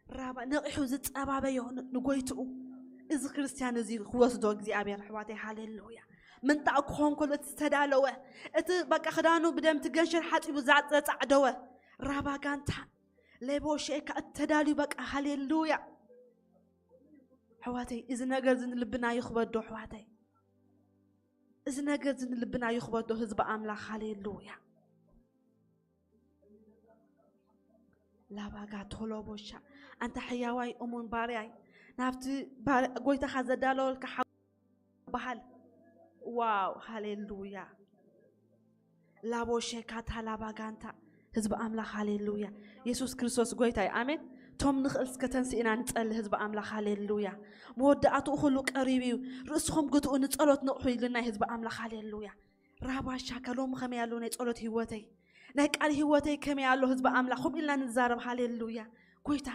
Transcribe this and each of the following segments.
ራባ ነቒሑ ዝጸባበዮ ን- ንጎይትኡ። እዚ ክርስትያን እዚ ክወስዶ እግዚኣብሔር ኣሕዋተይ፣ ሃሌሉያ። ምንጣቕ ክኾን ከሎ እቲ ዝተዳለወ፣ እቲ በቃ ክዳኑ ብደም እቲ ገንሸል ሓጺቡ ዛ- ዘጻዕደወ ራባ ጋንታ ሌቦ ሼካ እተዳልዩ በቃ፣ ሃሌሉያ። ኣሕዋተይ፣ እዚ ነገር እዚ ንልብና ይኽበዶ ኣሕዋተይ። እዚ ነገር እዚ ንልብና ይኽበዶ ህዝቢ ኣምላኽ፣ ሃሌሉያ። ላባጋ ቶሎቦሻ፣ ኣንታ ሕያዋይ እሙን ባርያይ፣ ናብቲ ባር- ጎይታኻ ዘዳለወልካ ሓ- በሃል። ዋው፣ ሃሌሉያ። ላቦሼካ ታላባጋንታ፣ ህዝቢ ኣምላኽ፣ ሃሌሉያ። የሱስ ክርስቶስ ጎይታ እዩ። ኣሜን። ቶም ንኽእል እስከ ተንስኢና ንጸሊ፣ ህዝቢ ኣምላኽ፣ ሃሌሉያ። መወዳእትኡ ኩሉ ቀሪቡ እዩ። ርእስኹም ግትኡ፣ ንጸሎት ንቕሑ ኢሉና ህዝቢ ኣምላኽ፣ ሃሌሉያ። ራባሻካ ሎሚ ከመይ ኣሎ ናይ ጸሎት ህይወተይ፣ ናይ ቃል ህይወተይ ከመይ ኣሎ ህዝቢ ኣምላኽ? ኹም ኢልና ንዛረብ፣ ሃሌሉያ። ጎይታ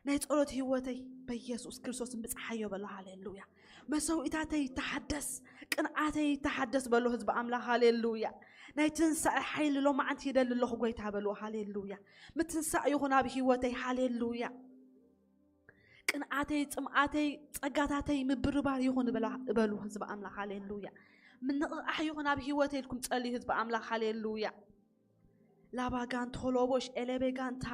ናይ ጸሎት ህይወተይ በኢየሱስ ክርስቶስ ብጽሓዮ በሎ፣ ሃሌሉያ። መሰውኢታተይ ተሓደስ፣ ቅንዓተይ ተሓደስ በሎ ህዝቢ ኣምላኽ፣ ሃሌሉያ። ናይ ትንሳኤ ሓይሊ ሎማዓንቲ ይደሊ ኣለኹ ጎይታ በሎ፣ ሃሌሉያ። ምትንሳእ ይኹን ኣብ ህይወተይ፣ ሃሌሉያ። ቅንዓተይ፣ ጽምኣተይ፣ ጸጋታተይ ምብርባር ይኹን በላ- በሉ ህዝቢ ኣምላኽ፣ ሃሌሉያ። ምንቕቓሕ ይኹን ኣብ ህይወተይ ኢልኩም ጸልዩ ህዝቢ ኣምላኽ፣ ሃሌሉያ። ላባጋንት ሆሎቦሽ ኤሌቤጋንታ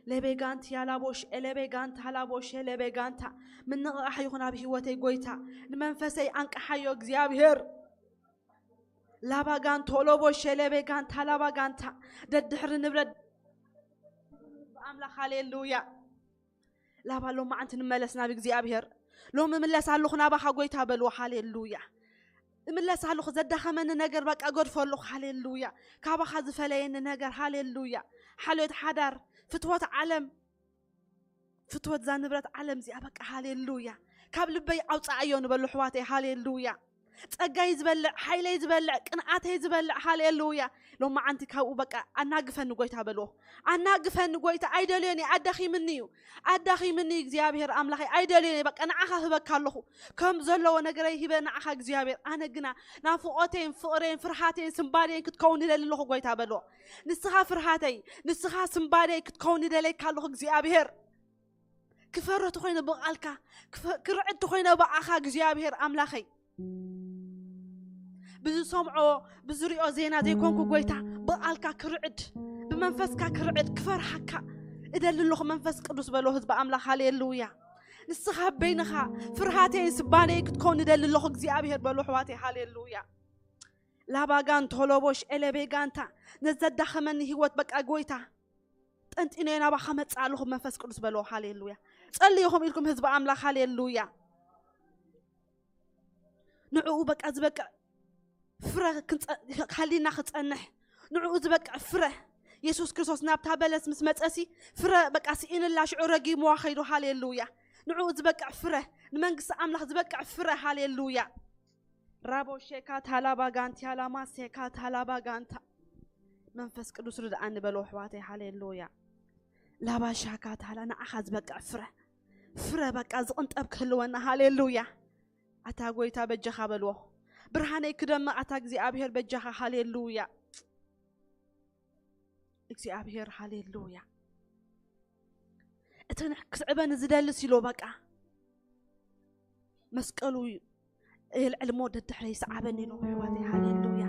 ሌቤጋንት ያላቦሽ ኤሌቤጋንታ ላቦሽ ኤሌቤጋንታ። ምንቕቓሕ ይኹን ኣብ ህይወተይ ጎይታ፣ ንመንፈሰይ ኣንቅሓዮ እግዚኣብሔር። ላባጋንት ሆሎቦሽ ኤሌቤጋንታ ላባጋንታ። ደድሕሪ ንብረት ኣምላኽ፣ ሃሌሉያ። ላባ ሎማዓንቲ ንመለስ ናብ እግዚኣብሔር። ሎሚ እምለስ ኣለኹ ናባኻ ጎይታ በልዎ፣ ሃሌሉያ። እምለስ ኣለኹ፣ ዘዳኸመኒ ነገር በቃ ገድፎ ኣለኹ፣ ሃሌሉያ። ካባኻ ዝፈለየኒ ነገር፣ ሃሌሉያ። ሓልዮት ሓዳር፣ ፍትወት ዓለም፣ ፍትወት እዛ ንብረት ዓለም እዚኣ በቃ፣ ሃሌሉያ። ካብ ልበይ ኣውፅኣዮ ንበሉ ኣሕዋተይ፣ ሃሌሉያ። ጸጋይ ዝበልዕ፣ ሓይለይ ዝበልዕ፣ ቅንኣተይ ዝበልዕ፣ ሃሌሉያ። ሎማዓንቲ ካብኡ በቃ ኣናግፈኒ ጎይታ በልዎ። ኣናግፈኒ ጎይታ፣ ኣይደልዮን እየ፣ ኣዳኺምኒ እዩ። ኣዳኺምኒ እግዚኣብሔር ኣምላኸይ፣ ኣይደልዮን እየ፣ በቃ ንዓኻ ህበካ ኣለኹ። ከም ዘለዎ ነገረይ ሂበ ንዓኻ እግዚኣብሔር። ኣነ ግና ናፍቖተይን ፍቕረይን ፍርሃተይን ስምባደይን ክትከውን ይደሊ ኣለኹ ጎይታ በልዎ። ንስኻ ፍርሃተይ፣ ንስኻ ስምባደይ ክትከውን ይደለይካ ኣለኹ እግዚኣብሔር። ክፈርህ ተኾይነ ብቓልካ፣ ክፈ- ክርዕድ ተኾይነ ብኣኻ እግዚኣብሔር ኣምላኸይ። ብዝሰምዖ ብዝሪኦ ዜና ዘይኮንኩ ጎይታ፣ ብቓልካ ክርዕድ፣ ብመንፈስካ ክርዕድ፣ ክፈርሃካ እደሊ ኣለኹ መንፈስ ቅዱስ በሎ ህዝቢ ኣምላኽ። ሃሌሉያ። ንስኻ በይንኻ ፍርሃተይን ስባነይ ክትከውን እደሊ ኣለኹ እግዚኣብሔር በሎ ኣሕዋተይ። ሃሌሉያ። ላባጋን ቶሎቦሽ ኤለቤጋንታ ነዘዳኸመኒ ህይወት በቃ ጎይታ ጠንጢነ ናባኻ መጽእ ኣለኹ መንፈስ ቅዱስ በሎ። ሃሌሉያ። ጸልይኹም ኢልኩም ህዝቢ ኣምላኽ። ሃሌሉያ። ንዕኡ በቃ ዝበቅዕ ፍረ ክንጸ- ሃሊና ክጸንሕ፣ ንዕኡ ዝበቅዕ ፍረ። የሱስ ክርስቶስ ናብታ በለስ ምስ መጸሲ ፍረ በቃ ስኢንላ ሽዑ ረጊምዋ ኸይዱ። ሃሌሉያ። ንዕኡ ዝበቅዕ ፍረ፣ ንመንግስቲ ኣምላኽ ዝበቅዕ ፍረ። ሃሌሉያ። ራቦ ሼካ ታላባ ጋንቲ ያላማ ሴካ ታላባ ጋንታ። መንፈስ ቅዱስ ርድኣኒ በሎ ኣሕዋተይ። ሃሌሉያ። ላባ ሻካ ታላ ንዓኻ ዝበቅዕ ፍረ፣ ፍረ በቃ ዝቕንጠብ ክህልወና። ሃሌሉያ። ኣታ ጎይታ በጃኻ በልዎ። ብርሃነይ ክደምቕ ኣታ እግዚኣብሔር በጃኻ። ሃሌሉያ። እግዚኣብሔር ሃሌሉያ። እቲ ንሕ- ክስዕበኒ ዝደልስ ኢሎ በቃ መስቀሉ የልዕል እሞ ደድሕረይ ይስዓበኒ ኢሎ ኣሕዋተይ። ሃሌሉያ።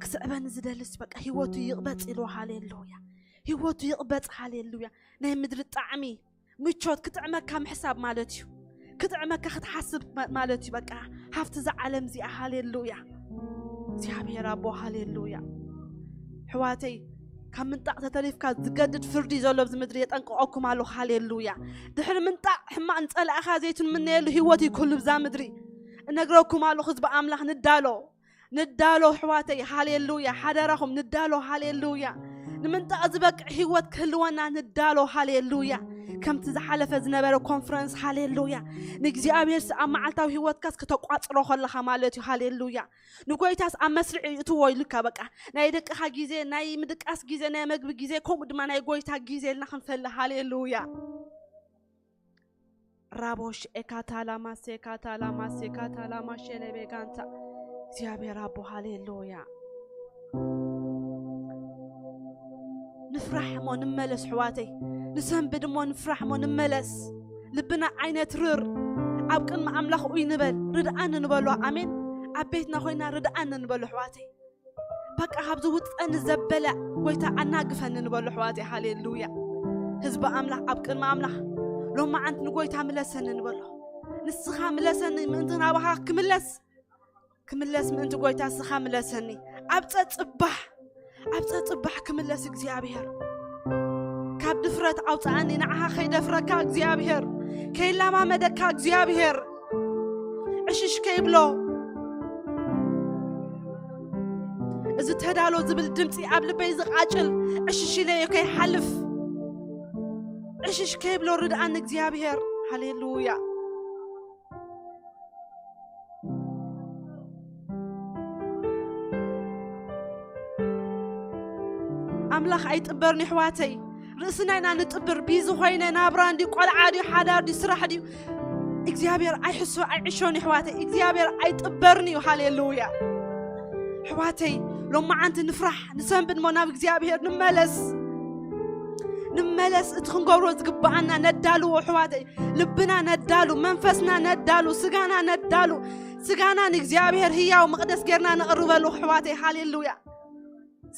ክስዕበኒ ዝደልስ በቃ ህይወቱ ይቕበጽ ኢሎ። ሃሌሉያ። ህይወቱ ይቕበጽ። ሃሌሉያ። ናይ ምድሪ ጣዕሚ ምቾት ክጥዕመካ ምሕሳብ ማለት እዩ። ክጥዕመካ ክትሓስብ ማ- ማለት እዩ። በቃ ሃፍቲ እዛ ዓለም እዚኣ። ሃሌሉያ። እግዚኣብሔር ኣቦ ሃሌሉያ። ኣሕዋተይ ካብ ምንጣቕ ተተሪፍካ ዝገድድ ፍርዲ እዩ ዘሎ ኣብዚ ምድሪ። የጠንቅቐኩም ኣለኹ። ሃሌሉያ። ድሕሪ ምንጣቕ ሕማቕ ንጸላእኻ ዘይትምነየሉ ህይወት እዩ ኩሉ ብዛ ምድሪ። እነግረኩም ኣለኹ ህዝቢ ኣምላኽ ንዳሎ ንዳሎ ኣሕዋተይ። ሃሌሉያ። ሓደራኹም ንዳሎ። ሃሌሉያ። ንምንጣቕ ዝበቅዕ ህይወት ክህልወና ንዳሎ። ሃሌሉያ። ከምቲ ዝሓለፈ ዝነበረ ኮንፈረንስ። ሃሌሉያ። ንእግዚኣብሔር ኣብ መዓልታዊ ህይወትካስ ከተቋጽሮ ከለኻ ማለት እዩ። ሃሌሉያ። ንጎይታስ ኣብ መስርዕ ይእትዎ ኢሉካ በቃ ናይ ደቅኻ ግዜ ናይ ምድቃስ ግዜ ናይ መግቢ ግዜ ከምኡ ድማ ናይ ጎይታ ግዜ ኢልና ክንፈሊ። ሃሌሉያ። ራቦሽ ኤካታላማሴ ካታላማሴ ካታላማሼ ለቤጋንታ። እግዚኣብሔር ኣቦ ሃሌሉያ። ንፍራሕ እሞ ንመለስ ኣሕዋተይ። ንሰንብድ እሞ ንፍራሕ እሞ ንመለስ። ልብና ኣይነትርር። ኣብ ቅድሚ ኣምላኽ ኡይ ንበል። ርድኣኒ ንበሎ። ኣሜን። ኣብ ቤትና ኮይና ርድኣኒ ንበሎ ኣሕዋተይ። በቃ ካብዚ ውጠኒ ዘበለ ጎይታ ኣናግፈኒ ንበሎ ኣሕዋተይ። ሃሌሉያ። ህዝቢ ኣምላኽ ኣብ ቅድሚ ኣምላኽ ሎማዓንቲ ንጎይታ ምለሰኒ ንበሎ። ንስኻ ምለሰኒ ምእንቲ ናባኻ ክምለስ ክምለስ ምእንቲ ጎይታ ንስኻ ምለሰኒ። ኣብ ጸጽባሕ ኣብ ጸጽባሕ ክምለስ እግዚኣብሔር። ካብ ድፍረት ኣውፅኣኒ። ንዓኻ ከይደፍረካ እግዚኣብሔር፣ ከይላማመደካ እግዚኣብሔር። ዕሽሽ ከይብሎ እዚ ተዳሎ ዝብል ድምፂ ኣብ ልበይ ዝቃጭል ዕሽሽ ኢለዮ ከይሓልፍ ዕሽሽ ከይብሎ ርድኣኒ እግዚኣብሔር። ሃሌሉያ። ኣምላኽ ኣይጥበርን ኣሕዋተይ። ርእስና ኢና ንጥብር። ቢዚ ኮይነ ናብራ እንዲ ቆልዓ ድዩ ሓዳር ድዩ ስራሕ ድዩ እግዚኣብሔር ኣይሕሶ ኣይዕሾን ኣሕዋተይ። እግዚኣብሔር ኣይጥበርን እዩ። ሃሌሉያ። ኣሕዋተይ ሎማዓንቲ ንፍራሕ ንሰንብድ እሞ ናብ እግዚኣብሔር ንመለስ። ንመለስ። እቲ ክንገብሮ ዝግብኣና ነዳልዎ ኣሕዋተይ። ልብና ነዳሉ፣ መንፈስና ነዳሉ፣ ስጋና ነዳሉ። ስጋና ንእግዚኣብሔር ህያው መቕደስ ጌርና ነቕርበሉ ኣሕዋተይ። ሃሌሉያ።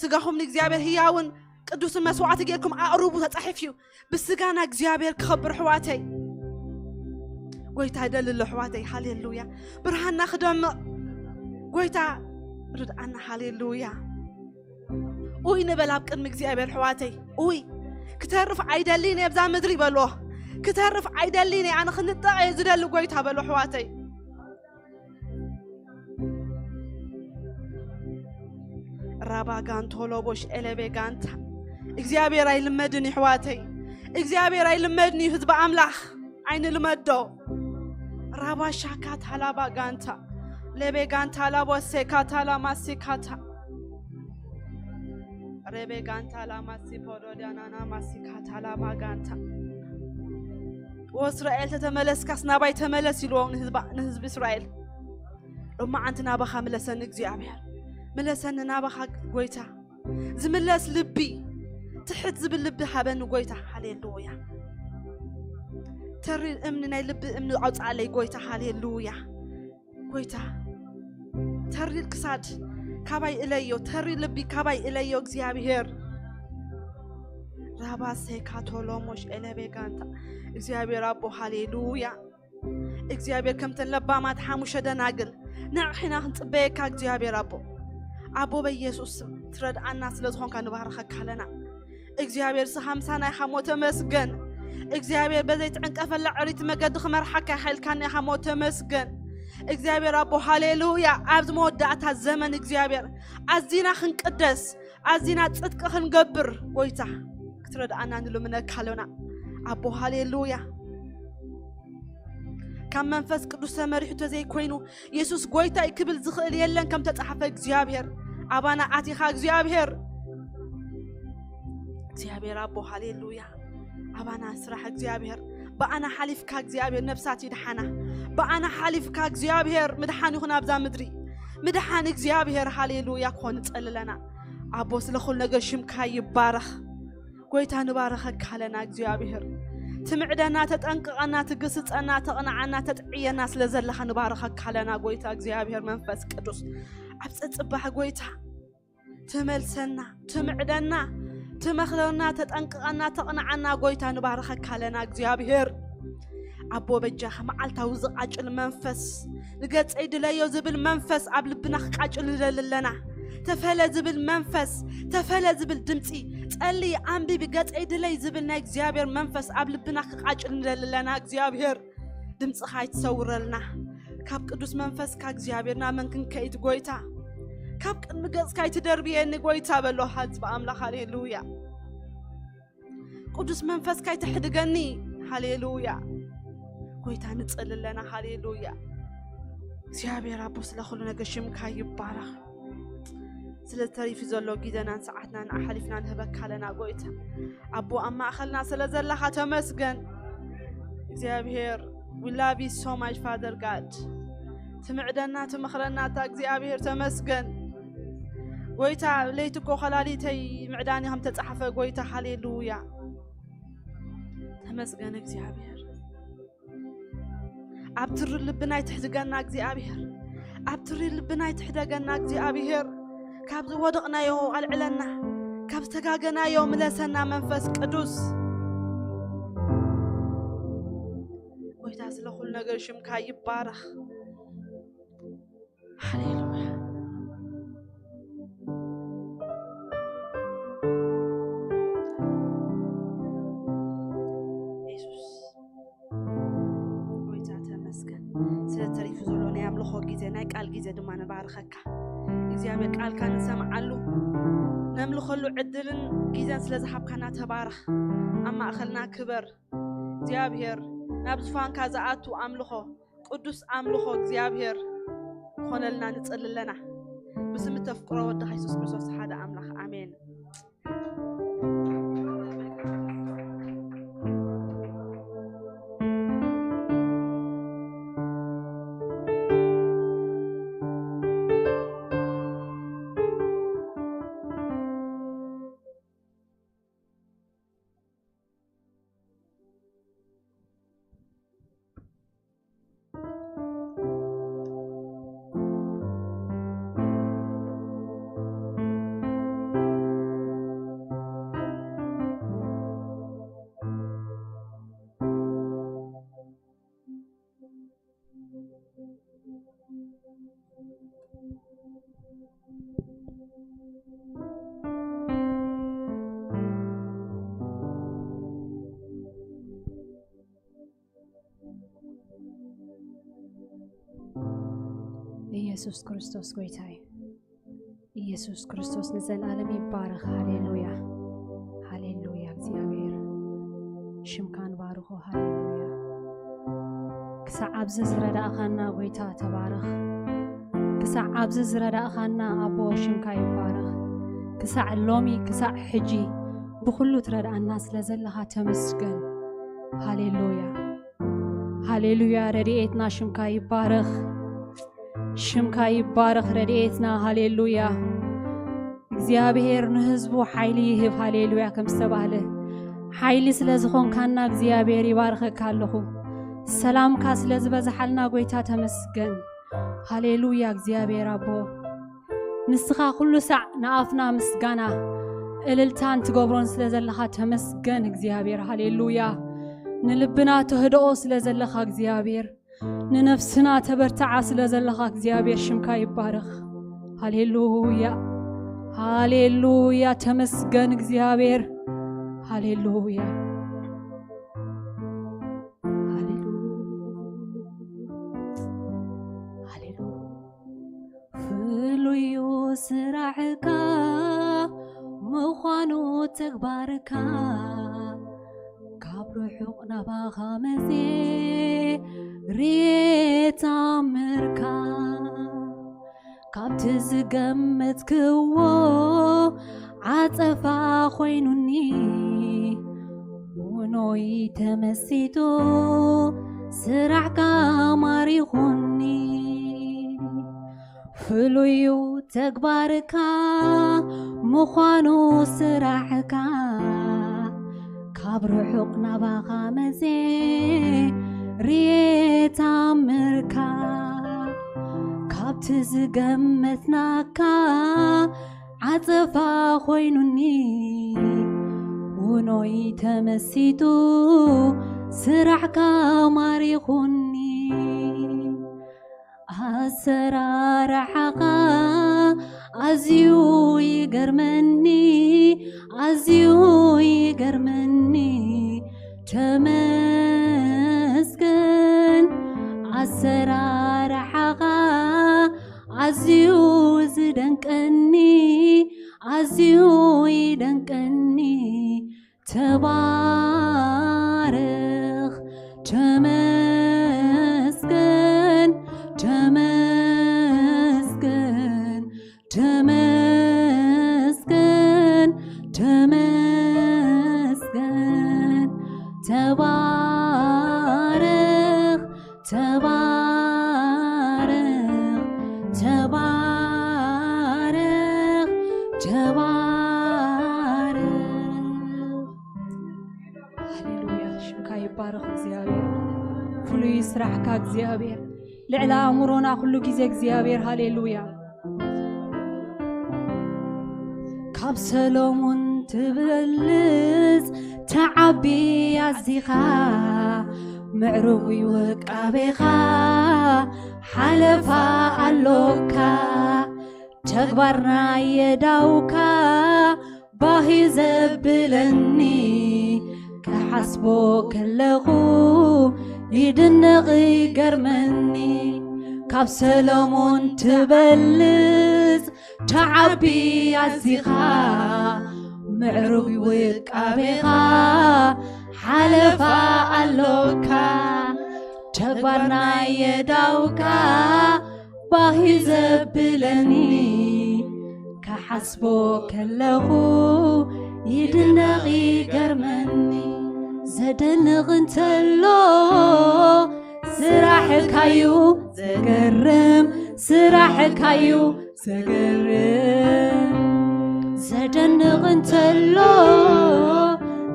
ስጋኹም ንእግዚኣብሔር ህያውን ቅዱስን መስዋዕቲ ጌርኩም ኣቕርቡ ተጻሒፍ እዩ። ብስጋና እግዚኣብሔር ክኸብር ኣሕዋተይ። ጎይታ ይደሊ ኣሎ ኣሕዋተይ። ሃሌሉያ። ብርሃንና ክደምቕ ጎይታ ርድኣና። ሃሌሉያ። ኡይ ንበል ኣብ ቅድሚ እግዚኣብሔር ኣሕዋተይ። ኡይ ክተርፍ ኣይደልን እየ ኣብዛ ምድሪ በሎ። ክተርፍ ኣይደልን እየ ኣነ ክንጠቕ እየ ዝደሊ ጎይታ በሎ ኣሕዋተይ። ራባ ጋንቶ ሎቦሽ ኤለቤ ጋንታ። እግዚኣብሔር ኣይልመድን እዩ ኣሕዋተይ። እግዚኣብሔር ኣይልመድን እዩ ህዝቢ ኣምላኽ። ኣይንልመዶ። ራባ ሻካ ታላባ ጋንታ። ሌቤ ጋንታ ላቦ ሴካ ታላ ማሲካታ። ሬቤ ጋንታ ላማሲ ፖዶዲያናና ማሲካታ ላማ ጋንታ። ወእስራኤል ተተመለስካስ ናባይ ተመለስ ኢልዎም ንህዝባ-፣ ንህዝቢ እስራኤል። ሎማዓንቲ ናባኻ ምለሰኒ እግዚኣብሔር። ምለሰኒ ናባኻ ጎይታ። ዝምለስ ልቢ፣ ትሕት ዝብል ልቢ ሃበኒ ጎይታ። ሃሌሉያ። ተሪር እምኒ፣ ናይ ልቢ እምኒ ኣውፅኣለይ ጎይታ። ሃሌሉያ። ጎይታ ተሪር ክሳድ ካባይ እለዮ፣ ተሪር ልቢ ካባይ እለዮ እግዚኣብሔር። ራባሴ ካቶሎሞሽ ኤለቤ ጋንታ። እግዚኣብሔር ኣቦ ሃሌሉያ። እግዚኣብሔር ከምተን ለባማት ሓሙሸ ደናግል ንዕኺና ክንጽበየካ እግዚኣብሔር ኣቦ። ኣቦ በኢየሱስ ስም ትረድኣና ስለ ዝኾንካ ንባርኸካ ኣለና። እግዚኣብሔር ስኻ ምሳና ኢኻ እሞ ተመስገን። እግዚኣብሔር በዘይ ትዕንቀፈላ ዕሪት መገዲ ክመርሓካ ኢኻ ኢልካና ኢኻ እሞ ተመስገን። እግዚኣብሔር ኣቦ ሃሌሉያ። ኣብዚ መወዳእታ ዘመን እግዚኣብሔር ኣዚና ክንቅደስ ኣዚና ጽድቂ ክንገብር ጎይታ ክትረድኣና ንልምነካ ኣሎና ኣቦ ሃሌሉያ። ካብ መንፈስ ቅዱስ ተመሪሑ ተዘይኮይኑ የሱስ ጎይታይ ክብል ዝኽእል የለን ከም ተጻሕፈ እግዚኣብሔር ኣባና ኣቲኻ እግዚኣብሔር። እግዚኣብሔር ኣቦ ሃሌሉያ። ኣባና ስራሕ እግዚኣብሔር። ብኣና ሓሊፍካ እግዚኣብሔር ነብሳት ይድሓና። ብኣና ሓሊፍካ እግዚኣብሔር ምድሓን ይኹን ኣብዛ ምድሪ። ምድሓን እግዚኣብሔር ሃሌሉያ ክኾን ንጸልለና። ኣቦ ስለ ኩሉ ነገር ሽምካ ይባረኽ። ጎይታ ንባረኸካ ኣለና እግዚኣብሔር። ትምዕደና፣ ተጠንቅቐና፣ ትግስጸና፣ ተቕንዓና፣ ተጥዕየና ስለ ዘለኻ ንባረኸካ ኣለና ጎይታ እግዚኣብሔር መንፈስ ቅዱስ። ኣብ ጸጽባሕ ጎይታ ትመልሰና፣ ትምዕደና፣ ትመኽረና፣ ተጠንቅቐና፣ ተቕንዓና ጎይታ ንባረኸካ ኣለና እግዚኣብሔር። ኣቦ በጃኻ መዓልታዊ ዝቃጭል መንፈስ፣ ንገጸይ ድለዮ ዝብል መንፈስ ኣብ ልብና ክቃጭል ንደሊ ኣለና። ተፈለ ዝብል መንፈስ፣ ተፈለ ዝብል ድምጺ፣ ጸሊ፣ ኣንብቢ፣ ገጸይ ድለይ ዝብል ናይ እግዚኣብሔር መንፈስ ኣብ ልብና ክቃጭል ንደሊ ኣለና እግዚኣብሔር። ድምጽኻ ኣይትሰውረልና። ካብ ቅዱስ መንፈስካ እግዚኣብሔር ናብ መን ክንከይድ ጎይታ? ካብ ቅድሚ ገጽካ ኣይትደርብየኒ ጎይታ በሎ ህዝቢ ኣምላኽ። ሃሌሉያ። ቅዱስ መንፈስካ ኣይትሕድገኒ። ሃሌሉያ። ጎይታ ንጽሊ ኣለና። ሃሌሉያ። እግዚኣብሔር ኣቦ ስለ ኩሉ ነገር ሽምካ ይባረኽ። ስለ ተሪፉ ዘሎ ግዜናን ሰዓትናን ኣሕሊፍና ንህበካ ኣለና ጎይታ። ኣቦ ኣብ ማእኸልና ስለ ዘለኻ ተመስገን። እግዚኣብሔር we love you so much Father God። ትምዕደና ትመኽረና እታ እግዚኣብሔር ተመስገን። ጎይታ፣ ለይቲ እኮ ኸላሊተይ ምዕዳኒ ከም ተጻሕፈ፣ ጎይታ፣ ሃሌሉያ። ተመስገን እግዚኣብሔር። ኣብ ትሪ ልብና ይትሕድገና እግዚኣብሔር። ኣብ ትሪ ልብና ይትሕደገና እግዚኣብሔር። ካብ ዝወደቕናዮ ኣልዕለና። ካብ ዝተጋገናዮ ምለሰና መንፈስ ቅዱስ። ጎይታ፣ ስለ ኩሉ ነገር ሽምካ ይባረኽ። ሃሌሉያ። የሱስ ጎይታ ተመስገን። ስለ ተሪፉ ዘሎ ናይ ኣምልኾ ግዜ፣ ናይ ቃል ግዜ ድማ ንባርኸካ። እግዚኣብሔር ቃልካ ንሰምዓሉ፣ ነምልኸሉ ዕድልን ግዜን ስለ ዝሃብካና ተባረኽ። ኣብ ማእኸልና ክበር እግዚኣብሔር። ናብ ዝፋንካ ዝኣቱ ኣምልኾ፣ ቅዱስ ኣምልኾ እግዚኣብሔር ክኾነልና ንጽሊ ኣለና። ብስም እተፍቅሮ ወድኻ የሱስ ክርስቶስ ሓደ ኣምላኽ፣ ኣሜን። ኢየሱስ ክርስቶስ ጎይታ እዩ። ኢየሱስ ክርስቶስ ንዘለኣለም ይባረኽ። ሃሌሉያ፣ ሃሌሉያ። እግዚኣብሔር ሽምካ ንባርኾ። ሃሌሉያ። ክሳዕ ኣብዚ ዝረዳእኻና ጎይታ ተባረኽ። ክሳዕ ኣብዚ ዝረዳእኻና ኣቦ ሽምካ ይባረኽ። ክሳዕ ሎሚ፣ ክሳዕ ሕጂ ብኹሉ ትረድኣና ስለ ዘለኻ ተመስገን። ሃሌሉያ፣ ሃሌሉያ። ረድኤትና ሽምካ ይባረኽ። ሽምካ ይባረኽ ረድኤትና። ሃሌሉያ። እግዚኣብሔር ንህዝቡ ሓይሊ ይህብ። ሃሌሉያ። ከም ዝተባህለ ሓይሊ ስለ ዝኾንካና እግዚኣብሔር ይባርኸካ ኣለኹ። ሰላምካ ስለ ዝበዝሓልና ጎይታ ተመስገን። ሃሌሉያ እግዚኣብሔር ኣቦ። ንስኻ ኩሉ ሳዕ ንኣፍና ምስጋና እልልታን ትገብሮን ስለ ዘለኻ ተመስገን እግዚኣብሔር። ሃሌሉያ። ንልብና ተህድኦ ስለ ዘለኻ እግዚኣብሔር፣ ንነፍስና ተበርትዓ ስለ ዘለኻ እግዚኣብሔር ሽምካ ይባረኽ። ሃሌሉያ፣ ሃሌሉያ። ተመስገን እግዚኣብሔር። ሃሌሉያ፣ ሃሌሉያ፣ ሃሌሉያ። ፍሉዩ ስራሕካ ምዃኑ ተግባርካ፣ ካብ ርሑቕ ናባኻ መዜ ርኤ ታምርካ። ካብቲ ዝገመትክዎ ዓጸፋ ኮይኑኒ፣ ውኖይ ተመሲጡ ስራሕካ ማሪኹኒ። ፍሉዩ ተግባርካ ምዃኑ ስራሕካ፣ ካብ ርሑቕ ናባኻ መዜ ርኤ ታምርካ። ካብቲ ዝገመትናካ ዓጸፋ ኮይኑኒ፣ ውኖይ ተመሲጡ ስራሕካ ማሪኹኒ። ኣሰራርሓኻ ኣዝዩ ይገርመኒ፣ ኣዝዩ ይገርመኒ። ተመስገን። ኣሰራርሓኻ ኣዝዩ ዝደንቀኒ፣ ኣዝዩ ይደንቀኒ። ተባረኽ፣ ተመስገን፣ ተመስገን፣ ተመስገን፣ ተመስገን። ተባረኽ፣ ተባረኽ፣ ተባረኽ፣ እግዚኣብሔር፣ ልዕሊ ኣእምሮና ኩሉ ግዜ እግዚኣብሔር። ሃሌሉያ። ካብ ሰሎሞን ትበልጽ ተዓቢ ኣዚኻ፣ ምዕሩግ እዩ ውቃቤኻ፣ ሓለፋ ኣሎካ። ተግባርና የዳውካ ባሂ ዘብለኒ፣ ክሓስቦ ከለኹ ይድነቕ ይገርመኒ። ካብ ሰሎሞን ትበልጽ ተዓቢ ኣዚኻ፣ ምዕሩግ ውቃቤኻ፣ ሓለፋ ኣሎካ። ተግባርና የዳውካ ባሂ ዘብለኒ፣ ክሓስቦ ከለኹ ይድነቕ ይገርመኒ። ዘደንቕ እንተሎ ስራሕካዩ፣ ዘገርም ስራሕካዩ፣ ዘገርም። ዘደንቕ እንተሎ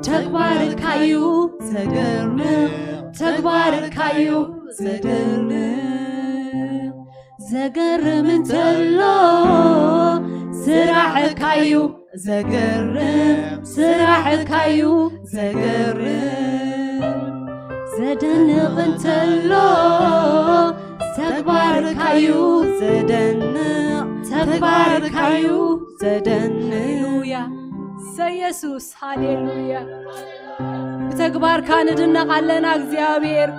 ተግባርካዩ፣ ዘገርም ተግባርካዩ፣ ዘገርም። ዘገርም እንተሎ ስራሕካዩ፣ ዘገርም ስራሕካዩ፣ ዘገርም። ዘደንቕ እንተሎ ተግባርካዩ፣ ዘደንቕ ተግባርካዩ፣ ዘደንቕ። ሃሌሉያ። ሰ ኢየሱስ፣ ሃሌሉያ። ብተግባርካ ንድነቕ ኣለና እግዚኣብሔር፣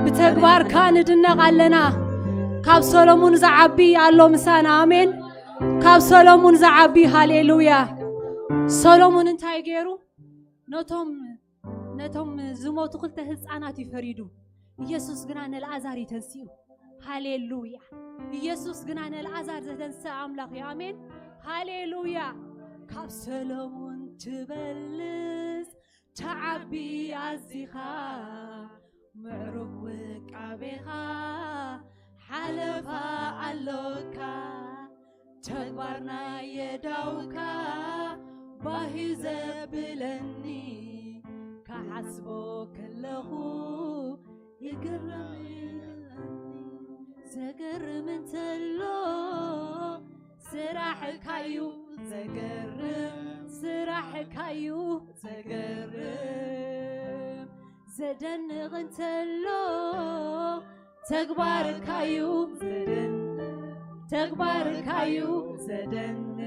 ብተግባርካ ንድነቕ ኣለና። ካብ ሰሎሙን ዝዓቢ ኣሎ ምሳና። ኣሜን። ካብ ሰሎሙን ዝዓቢ። ሃሌሉያ። ሰሎሙን እንታይ ገይሩ? ነቶም ነቶም ዝሞቱ ክልተ ህፃናት እዩ ፈሪዱ። ኢየሱስ ግና ንልኣዛር እዩ ተንሲኡ። ሃሌሉያ። ኢየሱስ ግና ንልኣዛር ዘተንስአ ኣምላኽ እዩ። ኣሜን። ሃሌሉያ። ካብ ሰሎሙን ትበልጽ ተዓቢ ኣዚኻ፣ ምዕሩግ ውቃቤኻ፣ ሓለፋ ኣሎካ። ተግባርና የዳውካ ባሂ ዘብለኒ፣ ክሓስቦ ከለኹ ይግረም ይብለኒ። ዘገርም እንተሎ ስራሕካዩ፣ ዘገርም ስራሕካዩ፣ ዘገርም። ዘደንቕ እንተሎ ተግባርካዩ፣ ዘደንቕ ተግባርካዩ፣ ዘደንቕ።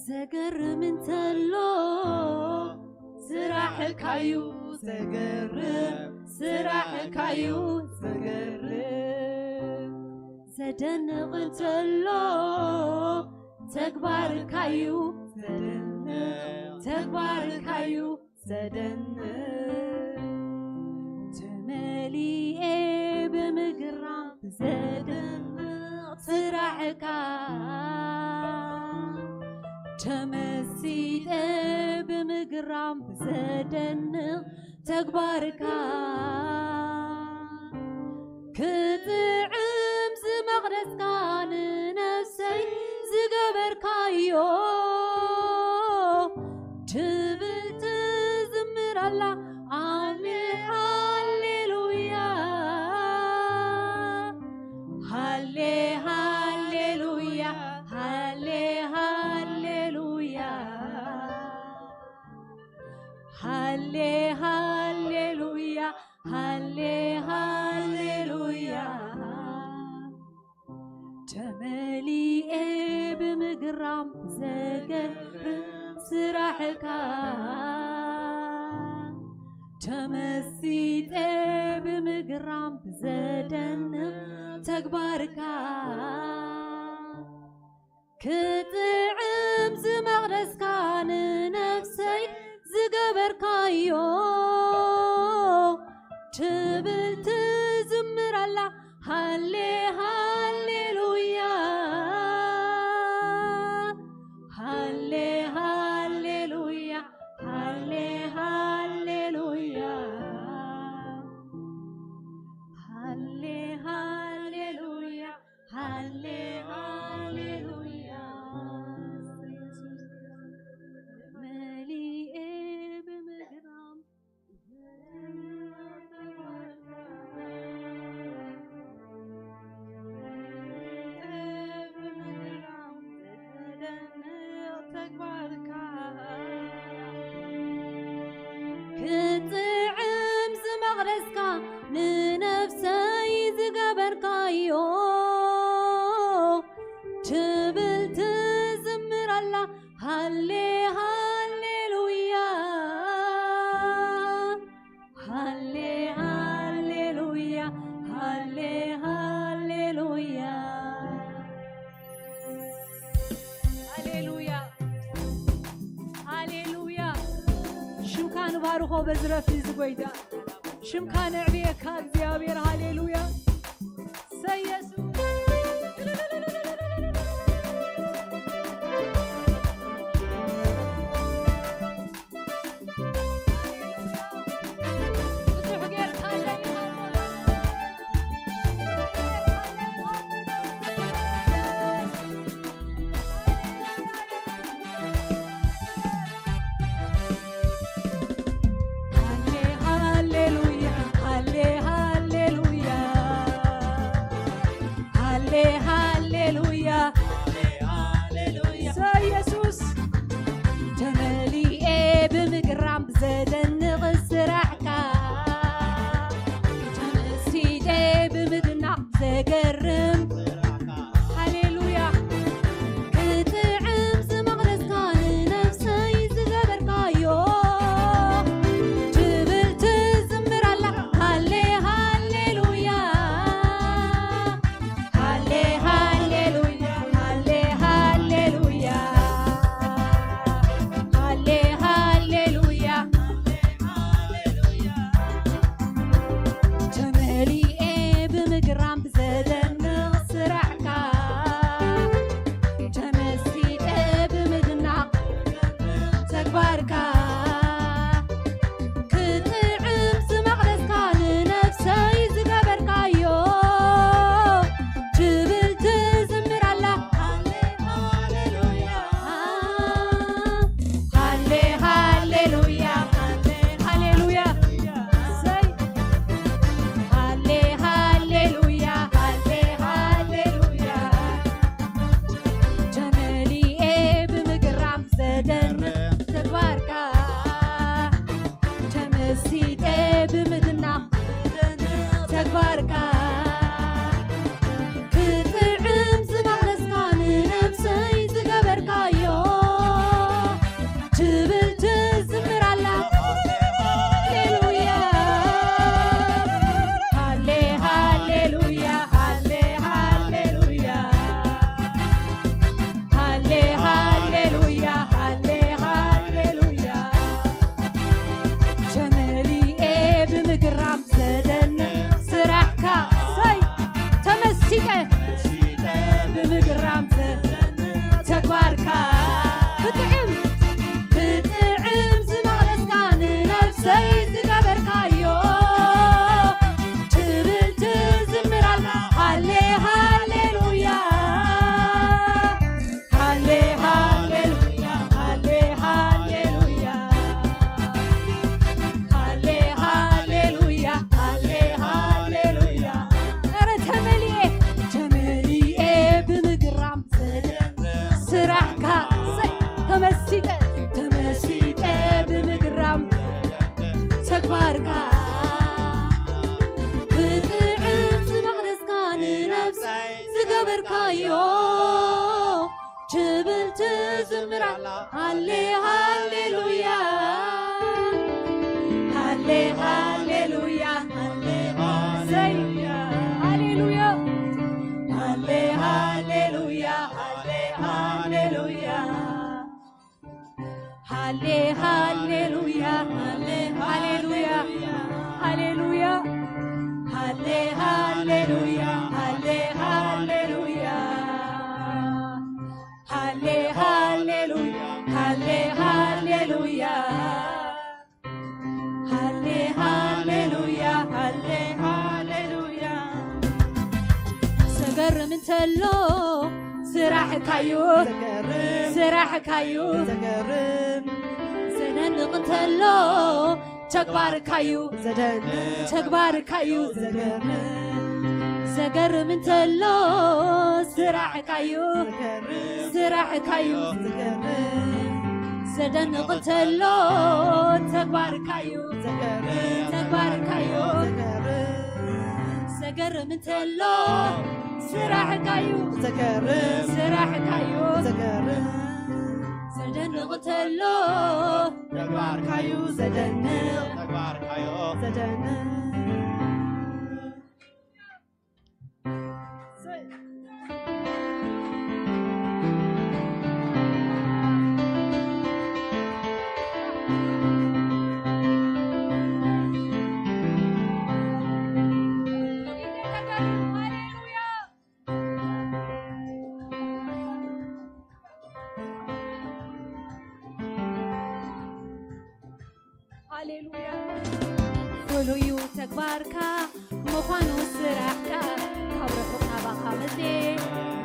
ዘገርም እንተሎ ስራሕካዩ፣ ዘገርም ስራሕካዩ፣ ዘገርም። ዘደንቕ እንተሎ ተግባርካዩ፣ ዘደንቕ ተግባርካዩ፣ ዘደንቕ። ተመሊኤ ብምግራም ብዘደንቕ ስራሕካ፣ ተመሲጠ ብምግራም ብዘደንቕ ተግባርካ። ክጥዕም ዝመቕደስካ ንነፍሰይ ዝገበርካዮ፣ ትብል ትዝምር ኣላ። ኣሜ-፣ ሃሌሉያ። ሃሌ-፣ ሃሌሉያ። ሃሌ-፣ ሃሌሉያ። ሃሌ-፣ ሃሌሉያ። ሃሌ-፣ ሃሌሉያ። ተመሊኤ ብምግራም ዘገርም ስራሕካ፣ ተመሲጠ ብምግራም ብዘደንቕ ተግባርካ። ክጥዕም ዝመቕደስካ ንነፍሰይ ዝገበርካዮ፣ ትብል ትዝምር ኣላ። ሃሌ ሃሌሉያ፣ ሃሌ ሃሌሉያ፣ ሃሌ ሃሌሉያ፣ ሃሌ ሃሌሉያ። ሃሌ ሃሌሉያ። መሊኤ ብምግራም ካዮ ትብል ትዝምር ኣላ። ሃሌ ሃሌሉያ፣ ሃሌ ሃሌሉያ፣ ሃሌ ሃሌሉያ። ሃሌሉያ፣ ሃሌሉያ። ሽምካ ንባርኾ በዚ ረፍቲ እዚ ጎይታ። ሽምካ ነዕብየካ እግዚኣብሔር። ሃሌሉያ። ሰይ የሱስ። ብዙሕ ጌርካለይ። ሃሌ ሃሌሉያ፣ ሃሌ ሃሌሉያ፣ ሃሌ ሃሌሉያ። ሰ የሱስ ተመሊኤ ብምግራም ብዘደንቕ ስራሕካ፣ ተመሲጠ ብምድናቕ ዘገርም። ሃሌሉያ። ክጥዕም ዝመቕለስካ ንነፍሰይ ዝገበርካዮ ትብል ትዝምር ኣላ። ሃሌ ሃሌሉያ፣ ሃሌ ሃሌሉያ፣ ሃሌ ሃሌሉያ፣ ሃሌ ሃሌሉያ። ተመሊኤ ብምግራም ብዘደንቕ ስራሕካ፣ ተመሲጠ ብምድናቕ ተግባርካ፣ ክጥዕም ዝመቕለስካ ንነፍሰይ ዝገበርካዮ ትብል ትዝምር ኣላ። ሃሌ ሃሌሉያ፣ ሃሌ ሃሌሉያ፣ ሃሌሉያ። ሰይ ሃሌ ሃሌሉያ፣ ሃሌ ሃሌሉያ። ተመሊኤ ብምግራም ዘደንቕ ተግባርካ፣ ተመሲጠ ብምድናቕ ተግባርካ፣ ክጥዕም ዝመቕለስካ ንነፍሰይ ዝገበርካዮ ትብል ትዝምር ኣላ። ሃሌሉያ፣ ሃሌ ሃሌሉያ፣ ሃሌ ሃሌሉያ፣ ሃሌ ሃሌሉያ፣ ሃሌ ሃሌሉያ። ተመሊኤ ብምግራም ዘደንቕ ስራሕካ፣ ሰይ ተመሲጠ ብምግራም ተግባርካ፣ ክጥዕም ክጥዕም ዝመቕለስካ ንነፍሰይ ዝገበርካዮ ትብል ትዝምር ኣላ። ሃሌ ሃሌሉያ፣ ሃሌ ሃሌሉያ፣ ሃሌ ሃሌሉያ፣ ሃሌ ሃሌሉያ፣ ሃሌ ሃሌሉያ። ኧረ ተመሊኤ ተመሊኤ ብምግራም ስራሕካ፣ ሰይ ተመሲጠ ተመሲጠ ብምግራም ተግባርካ፣ ብጥዕም ዝመቕደስካ ንነፍሰይ ዝገበርካዮ ትብል ትዝምር ኣላ። ሃሌ ሃሌሉያ፣ ሃሌ ሃሌሉያ፣ ሃሌ ሰይ ሃሌሉያ፣ ሃሌ ሃሌሉያ፣ ሃሌ ሃሌሉያ። ሃሌ ሃሌሉያ፣ ሃሌ ሃሌሉያ፣ ሃሌሉያ። ሃሌ ሃሌሉያ፣ ሃሌ ሃሌሉያ። ሃሌ ሃሌሉያ፣ ሃሌ ሃሌሉያ። ሃሌ ሃሌሉያ፣ ሃሌ ሃሌሉያ። ዘገርም እንተሎ ስራሕካዩ፣ ዘገርም ስራሕካዩ፣ ዘገርም ዘደንቕ እንተሎ ተግባርካዩ፣ ዘደንቕ ተግባርካዩ፣ ዘገርም ዘገርም እንተሎ ስራሕካዩ፣ ዘገርም ስራሕካዩ፣ ዘገርም ዘደንቕ እንተሎ ተግባርካዩ፣ ዘገርም ተግባርካዩ፣ ዘገርም ገርም እንተሎ ስራሕካዩ ዘገርም፣ ስራሕካዩ ዘገርም፣ ዘደንቕ እንተሎ ተግባርካዩ ዘደንቕ፣ ተግባርካዩ ዘደንቕ። ሃሌሉያ። ፍሉዩ ተግባርካ ምዃኑ ስራሕካ፣ ካብ ርሑቕ ናባኻ መጽየ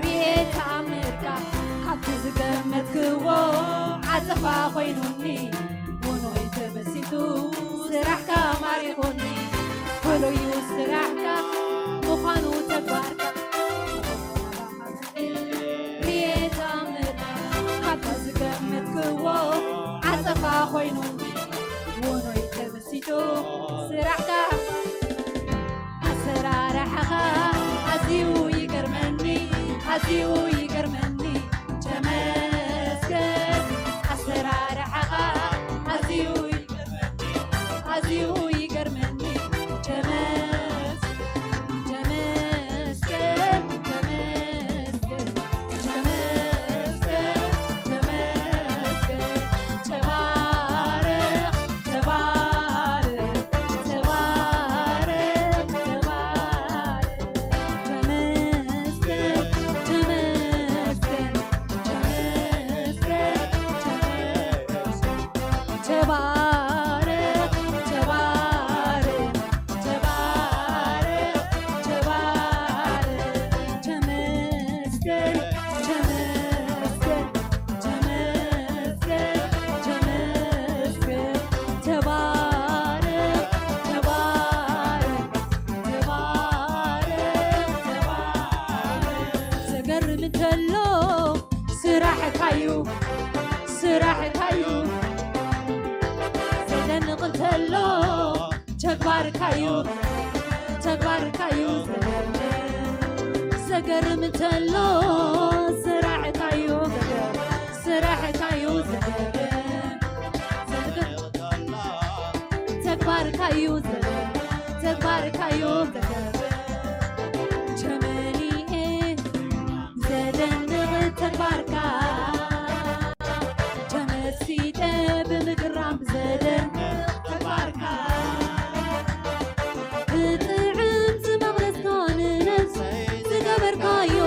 ርኤ ተኣምርካ። ካብቲ ዝገመትክዎ ዓጸፋ ኮይኑኒ፣ ውኑይ ተመሲጡ ስራሕካ ማሪኹኒ። ፍሉዩ ስራሕካ ምዃኑ ተግባርካ፣ ርኤ ተኣምር ካብቲ ዝገመትክዎ ዓጸፋ ኮይኑ፣ ውኑይ ተመሲጡ ስራሕካ። ኣሰራርሓኻ ኣዝዩ ይገርመኒ፣ ኣዝዩ ይገርመኒ፣ ተመስገን። ኣሰራርሓኻ ኣዝዩ ይገርመኒ፣ ኣዝዩ ይገርመኒ፣ ተመስገን፣ ተመስገን፣ ተመስገን፣ ተመስገን፣ ተመስገን። ተባረኽ፣ ተባረኽ፣ ተባረኽ፣ ተባረኽ። ተመስገን፣ ተመስገን፣ ተመስገን፣ ተመስገን። ተባረኽ፣ ተባረኽ፣ ተባረኽ፣ ተባረኽ። ተመስገን፣ ተመስገን፣ ተመስገን፣ ተመስገን። ተባረኽ፣ ተባረኽ፣ ተባረኽ፣ ተባረኽ። ዘገርም እንተሎ ስራሕካዩ፣ ስራሕካዩ። ዘደንቕ እንተሎ ተግባርካዩ፣ ተግባርካዩ። ዘገርም እንተሎ ስራሕካዩ፣ ስራሕካዩ። ዘገርም፣ ተግባርካዩ፣ ተግባርካዩ። ተመሊኤ ዘደንቕ ተግባርካ፣ ተመሲጠ ብምግራም ዘደንቕ ተግባርካ፣ ብጥዕም ዝመቕደስካ ንነፍስ ዝገበርካዮ፣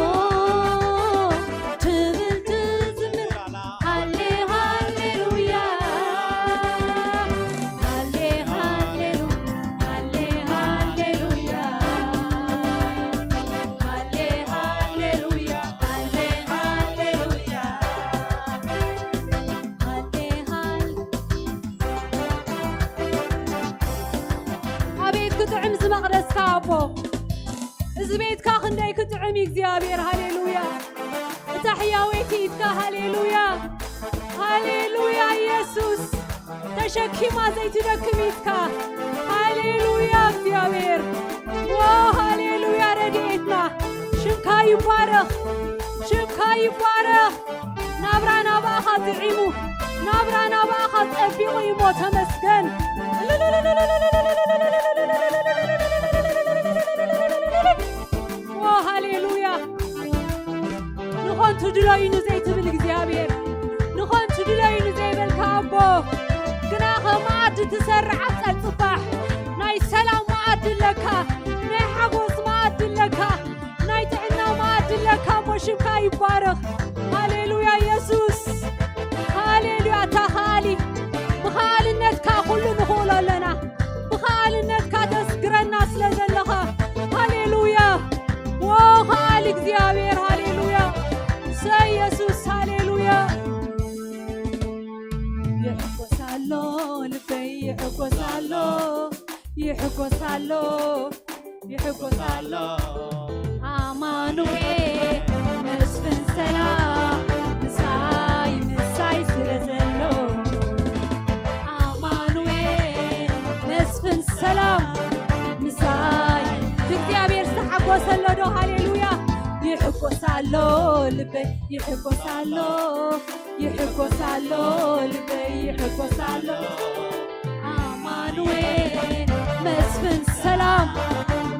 ትብል ትዝምር ሃሌ ሃሌሉያ፣ ሃሌ ሃሌሉ፣ ሃሌ ሃሌሉያ፣ ሃሌ ሃሌሉያ፣ ሃሌ ሃሌሉያ፣ ሃሌ ሃሌ። ኣቤት ክጥዕም ዝመቕደስካ ኣቦ። እዚ ቤትካ ክንደይ ክጥዕም እዩ እግዚኣብሔር። ሃሌሉያ። እታ ሕያወይቲ ኢድካ። ሃሌሉያ። ሃሌሉያ ኢየሱስ። ተሸኪማ ዘይትደክም ኢድካ። ሃሌሉያ እግዚኣብሔር። ዎ ሃሌሉያ ረድኤትና። ሽምካ ይባረኽ። ሽምካ ይባረኽ። ናብራ ናባኻ ጥዒሙ፣ ናብራ ናባኻ ጸቢቑ እዩሞ ተመስገን። ዎ ሃሌሉያ። ንኾንቱ ድለዩኒ ዘይትብል እግዚኣብሔር፣ ንኾንቱ ድለዩኒ ዘይበልካ ኣቦ፣ ግናኸ መኣዲ ትሰርዕ ኣብ ጸጽባሕ ናይ ሰላም መኣዲ ኣለካ፣ ናይ ሓጎስ መኣዲ ኣለካ። ናይ ጥዕና መኣዲ ኣለካ እሞ ሽምካ ይባረኽ። ሃሌሉያ የሱስ። ሃሌሉያ። ኣታ ከኣሊ፣ ብኸኣልነትካ ኩሉ ንኽእሎ ኣለና። ብኸኣልነትካ ተስግረና ስለ ዘለኻ። ሃሌሉያ። ዎ ከኣሊ እግዚኣብሔር። ሃሌሉያ። ሰይ የሱስ። ሃሌሉያ። ይሕጎስ ኣሎ ልበይ፣ ይሕጎስ ኣሎ፣ ይሕጎስ ኣሎ፣ ይሕጎስ ኣሎ። ኣማኑኤል መስፍን ሰላም ምሳይ፣ ምሳይ ስለ ዘሎ። ኣማኑኤል መስፍን ሰላም ምሳይ። እግዚኣብሔር ሃሌሉያ። ይሕጎስ ኣሎ ልበይ፣ ይሕጎስ ኣሎ፣ ይሕጎስ ኣሎ ልበይ፣ ይሕጎስ ኣሎ። ኣማኑኤል መስፍን ሰላም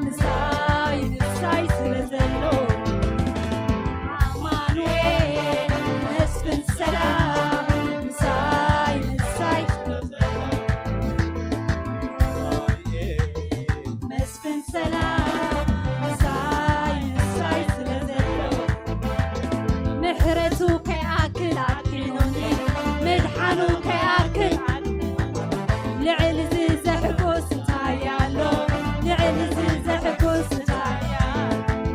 ምሳይ፣ ምሳይ ስለ ዘሎ። ኣማኑኤል መስፍን ሰላም ምሳይ፣ ምሳይ ስለ ዘሎ። መስፍን ሰላም ምሳይ፣ ምሳይ ስለ ዘሎ። ምሕረቱ ከይኣክል ኣድሒኑኒ፣ ምድሓኑ ከይኣክል ልዕሊ እዚ ዘሕጉስ እንታይ ኣሎ? ልዕሊ እዚ ዘሕጉስ እንታይ ኣሎ?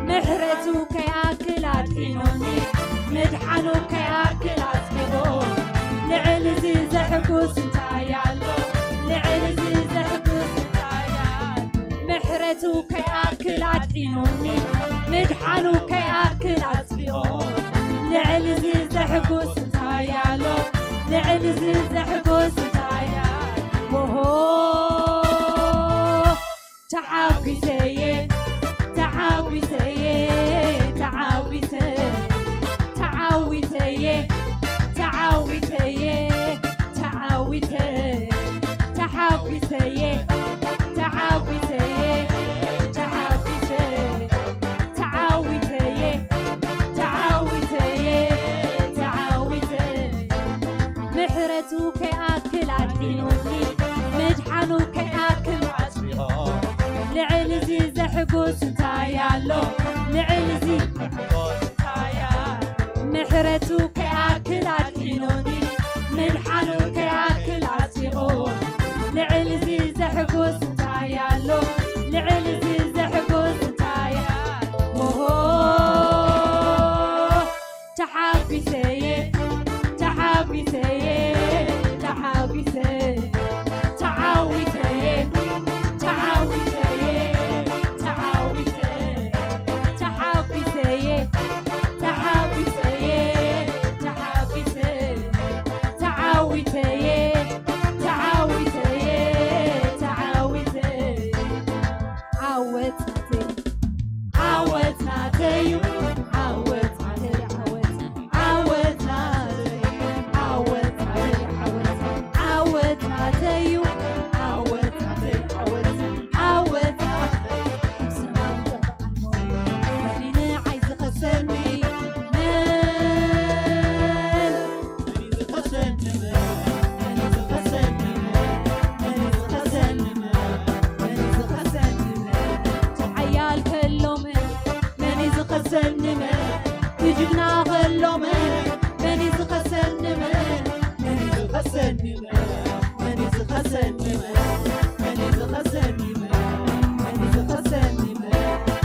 ምሕረቱ ከይኣክል ኣድሒኑኒ፣ ምድሓኑ ከይኣክል ኣጽዲቑ። ልዕሊ እዚ ዘሕጉስ እንታይ ኣሎ? ልዕሊ እዚ ዘሕጉስ እንታይ ኣሎ? ምሕረቱ ከይኣክል ኣድሒኑኒ፣ ምድሓኑ ከይኣክል ኣጽዲቑ። ልዕሊ እዚ ዘሕጉስ እንታይ ኣሎ? ልዕሊ እዚ ዘሕጉስ እንታይ ኣሎ? ወሆ፣ ተሓጒሰየ፣ ተሓጒሰየ፣ ተሓጒሰ፣ ተዓዊተየ፣ ተዓዊተየ፣ ተዓዊተ፣ ተሓጒሰየ፣ ተሓጒሰየ፣ ተሓጒሰ፣ ተዓዊተየ፣ ተዓዊተየ፣ ተዓዊተ። ምሕረቱ ከይኣክል ኣድሒኑኒ፣ ምድሓኑ ከይኣክል ኣጽቢቑ። ልዕሊ እዚ ዘሕጉስ እንታይ ኣሎ? ልዕሊ እዚ ምሕረቱ ከይኣክል ኣድሒኑኒ፣ ምድሓኑ ከይኣክል ኣጽቢቑ። ልዕሊ እዚ ዘሕጉስ እንታይ ኣሎ? ልዕሊ እዚ ዘሕጉስ እንታይ ኣሎ? ኦሆ፣ ተሓጒሰየ፣ ተሓጒሰየ፣ ተሓጒሰ፣ ተዓዊተየ፣ ተዓዊተየ፣ ተዓዊተ፣ ተሓጒሰየ፣ ተሓጒሰየ፣ ተሓጒሰ፣ ተዓዊተየ፣ ተዓዊተየ፣ ተዓዊተ። ዓወት ናተይ፣ ዓወት ናተይ እዩ፣ ዓወት ናተይ፣ ዓወት፣ ዓወት ናተይ፣ ዓወት ናተይ፣ ዓወት፣ ዓወት ናተይ እዩ፣ ዓወት ናተይ፣ ዓወት፣ ዓወት ናተይ። ሰማይ ይጠብቐኒ፣ መን ንዓይ ዝኸሰኒ? መን ሓያል ከሎ መን፣ መን እዩ ዝኸሰኒ? መን፣ እቲ ጅግና ከሎ መን፣ መን እዩ ዝኸሰኒ? መን፣ መን እዩ ዝኸሰኒ? መን፣ መን እዩ ዝኸሰኒ? መን፣ መን እዩ ዝኸሰኒ? መን፣ መን እዩ ዝኸሰኒ? መን፣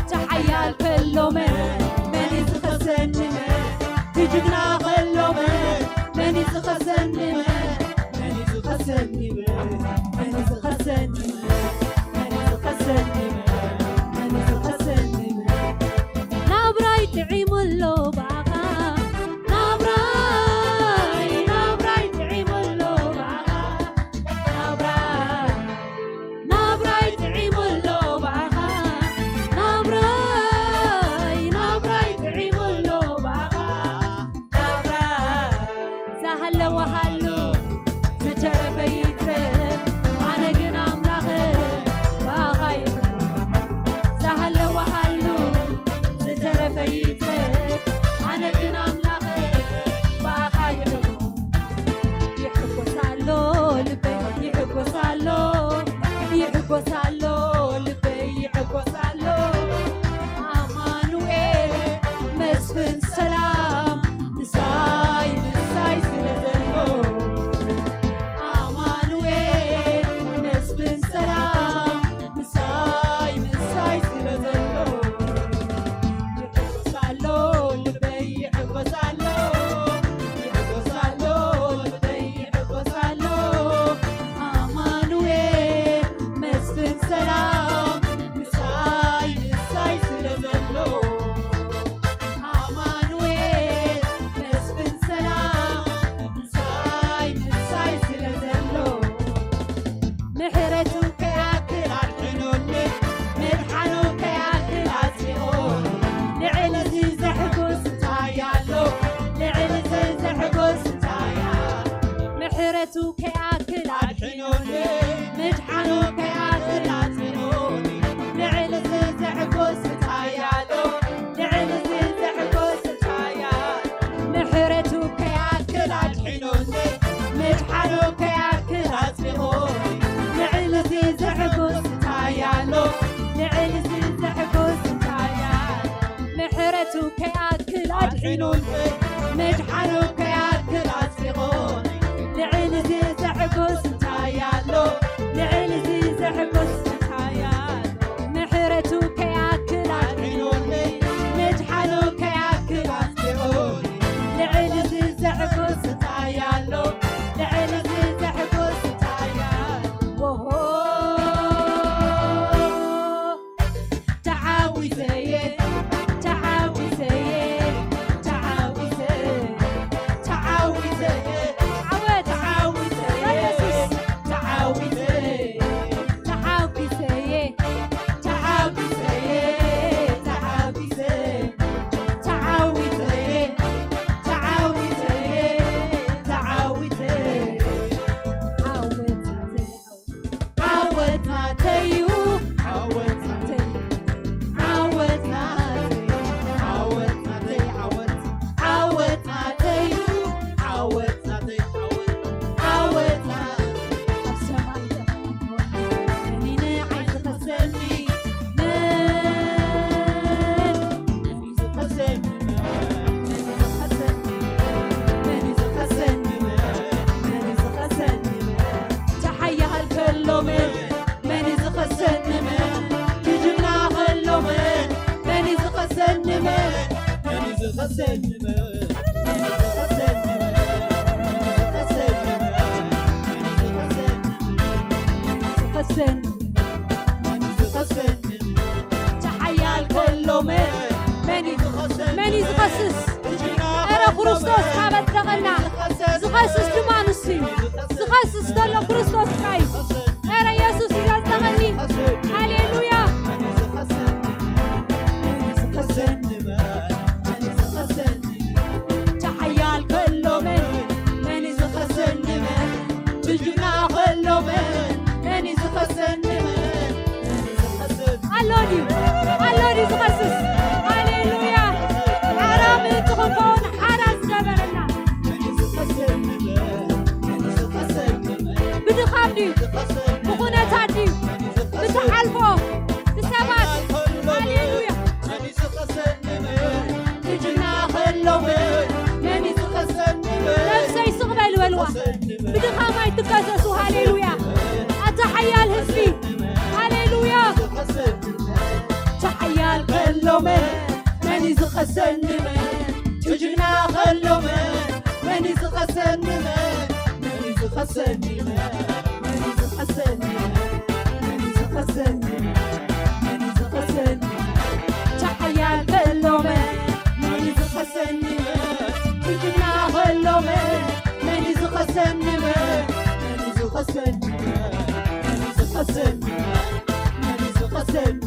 እቲ ሓያል ከሎ መን፣ መን እዩ ዝኸሰኒ? መን፣ እቲ ጅግና ከሎ መን፣ መን እዩ ዝኸሰኒ? መን፣ መን እዩ ዝኸሰኒ? መን፣ መን እዩ ዝኸሰኒ? መን፣ መን እዩ ዝኸሰኒ? መን፣ መን እዩ ዝኸሰኒ? መን፣ ናብራይ ጥዒሙ ኣሎ ብኣኻ ምሕረቱ ከይኣክል ኣድሒኑኒ፣ ምድሓኑ ከይኣክል ኣጽኒዑኒ። ልዕሊ እዚ ዘሕጉስ እንታይ ኣሎ? ልዕሊ እዚ ዘሕጉስ እንታይ ኣሎ? ምሕረቱ ከይኣክል ኣድሒኑኒ፣ ምድሓኑ ከይኣክል ኣጽኒዑኒ። ልዕሊ እዚ ዘሕጉስ እንታይ ኣሎ? ልዕሊ እዚ ዘሕጉስ እንታይ ኣሎ? ምሕረቱ ከይኣክል ኣድሒኑኒ፣ ምድሓኑ ከይኣክል ኣጽዲቑኒ። ልዕሊ እዚ ዘሕጉስ እንታይ ኣሎ? ልዕሊ እዚ ዘሕጉስ እንታይ ኣሎ? ምሕረቱ ከይኣክል ኣድሒኑኒ፣ ምድሓኑ ከይኣክል ኣጽዲቑኒ። ልዕሊ እዚ ዘሕጉስ እንታይ ኣሎ? ልዕሊ እዚ ዘሕጉስ እንታይ ኣሎ? ወሆ! ተዓዊተየ፣ ተዓዊተየ፣ ተዓዊተ፣ ተዓዊተየ። ዓወት! ተዓዊተየ፣ በኢየሱስ! ተዓዊተ፣ ተዓዊተየ፣ ተዓዊተየ፣ ተዓዊተ፣ ተዓዊተየ፣ ተዓዊተየ፣ ተዓዊተ። ዓወት! ዓወት ናተይ'ዩ፣ ዓወት ናተይ፣ ዓወት ናተይ፣ ዓወት ናተይ፣ ዓወት፣ ዓወት ናተይ'ዩ፣ ዓወት ናተይ፣ ዓወት፣ ዓወት ናተይ። ኣብ ሰማይ ተቐሚጡ መን እዩ ንዓይ ዝኸሰኒ? መን? መን እዩ ዝኸሰኒ? መን እዩ ዝኸሰኒ? መን እዩ ዝኸሰኒ? መን እዩ ዝኸሰኒ? እቲ ሓያል ከሎ መን? መን እዩ ዝኸሰኒ? መን? እቲ ጅግና ከሎ መን? መን እዩ ዝኸሰኒ? መን? መን እዩ ዝኸሰኒ? መን? መን እዩ ዝኸሰኒ? መን እዩ ዝኸሰኒ? መን እዩ ዝኸሰኒ? መን እዩ ዝኸሰኒ? መን እዩ ዝኸሰኒ? እቲ ሓያል ከሎ መን? መን እዩ? መን እዩ ዝኸስስ? እረ ክርስቶስ ካብ ኣጽደቐና፣ ዝኸስስ ድማ ንሱ እዩ። ዝኸስስ ዘሎ ክርስቶስ ጥራይ እዩ። እረ የሱስ እዩ ዘጽደቐኒ። ሃሌሉያ። እቲ ሓያል ከሎ መን? መን እዩ ዝኸሰኒ? መን? እቲ ጅግና ከሎ መን? መን እዩ ዝኸሰኒ? መን? ኣሎ ድዩ? ኣሎ ድዩ ዝኸስስ? ሃሌሉያ! ሓራ ምእንቲ ክንከውን ሓራ ዝገበረና። ብድኻም ድዩ? ብኹነታት ድዩ? ብትሓልፎ ብሰባት? ሃሌሉያ! እቲ ጅግና ከሎ መን? መን እዩ ዝኸሰኒ? ነብሰይ ስቕ በሊ በልዋ። ብድኻም ኣይትከሰሱ። ሃሌሉያ! ኣታ ሓያል ህዝቢ፣ ሃሌሉያ! እቲ ሓያል ከሎ መን? መን እዩ ዝኸሰኒ? መን? እቲ ጅግና ከሎ መን? መን እዩ ዝኸሰኒ? መን? መን እዩ ዝኸሰኒ? መን? መን እዩ ዝኸሰኒ? መን? መን እዩ ዝኸሰኒ? መን እዩ ዝኸሰኒ? እቲ ሓያል ከሎ መን? መን እዩ ዝኸሰኒ? እቲ ጅግና ከሎ መን? መን እዩ ዝኸሰኒ? መን? መን እዩ ዝኸሰኒ? መን እዩ ዝኸሰኒ? መን እዩ ዝኸሰኒ?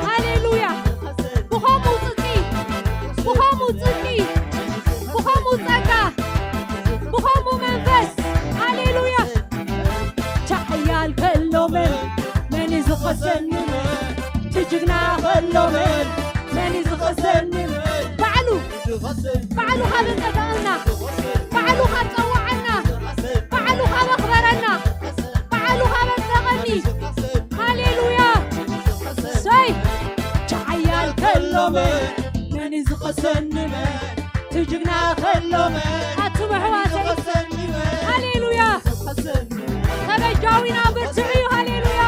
ሃሌሉያ! ብኸምኡ ጽድቂ፣ ብኸምኡ ጽድቂ፣ ብኸምኡ ጸጋ፣ ብኸምኡ መንፈስ፣ ሃሌሉያ! እቲ ሓያል ከሎ መን? መን እዩ ዝኸሰኒ? እቲ ጅግና ከሎ መን? መን እዩ ዝኸሰኒ? ባዕሉ፣ ባዕሉ ካብ ኣጸደቐና፣ ባዕሉ ካብ ጸውዓና፣ ባዕሉ ካብ ኣኽበረና፣ ባዕሉ ካብ ኣጽደቐኒ። ሃሌሉያ! ሰይ! እቲ ሓያል ከሎ መን? መን እዩ ዝኸሰኒ? መን? እቲ ጅግና ከሎ መን? ኣቱም ኣሕዋተይ። ሃሌሉያ። ተበጃዊና ብርትዑ እዩ። ሃሌሉያ።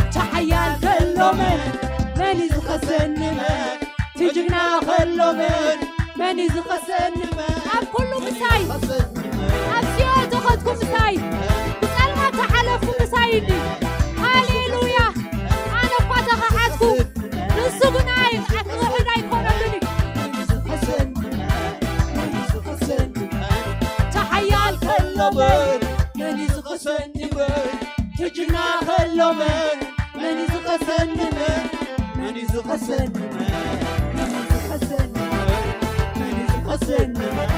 እቲ ሓያል ከሎ መን? መን እዩ ዝኸሰኒ? መን? እቲ ጅግና ከሎ መን? መን እዩ ዝኸሰኒ? መን? ኣብ ኩሉ ምሳይ፣ ኣብ ሲኦል ተኸድኩ ምሳይ፣ ብጸልማት ተሓለፍኩ ምሳይ እንዲ። ሃሌሉያ። ኣነ እኳ ተኸሓድኩ፣ ንሱ ግን ኣይ-፣ ክኽሕድ ኣይኮነሉን እዩ። እቲ ሓያል ከሎ መን? መን እዩ ዝኸሰኒ? መን? እቲ ጅግና ከሎ መን? መን እዩ ዝኸሰኒ? መን? መን እዩ ዝኸሰኒ? መን? መን እዩ ዝኸሰኒ? መን? መን እዩ ዝኸሰኒ? መን?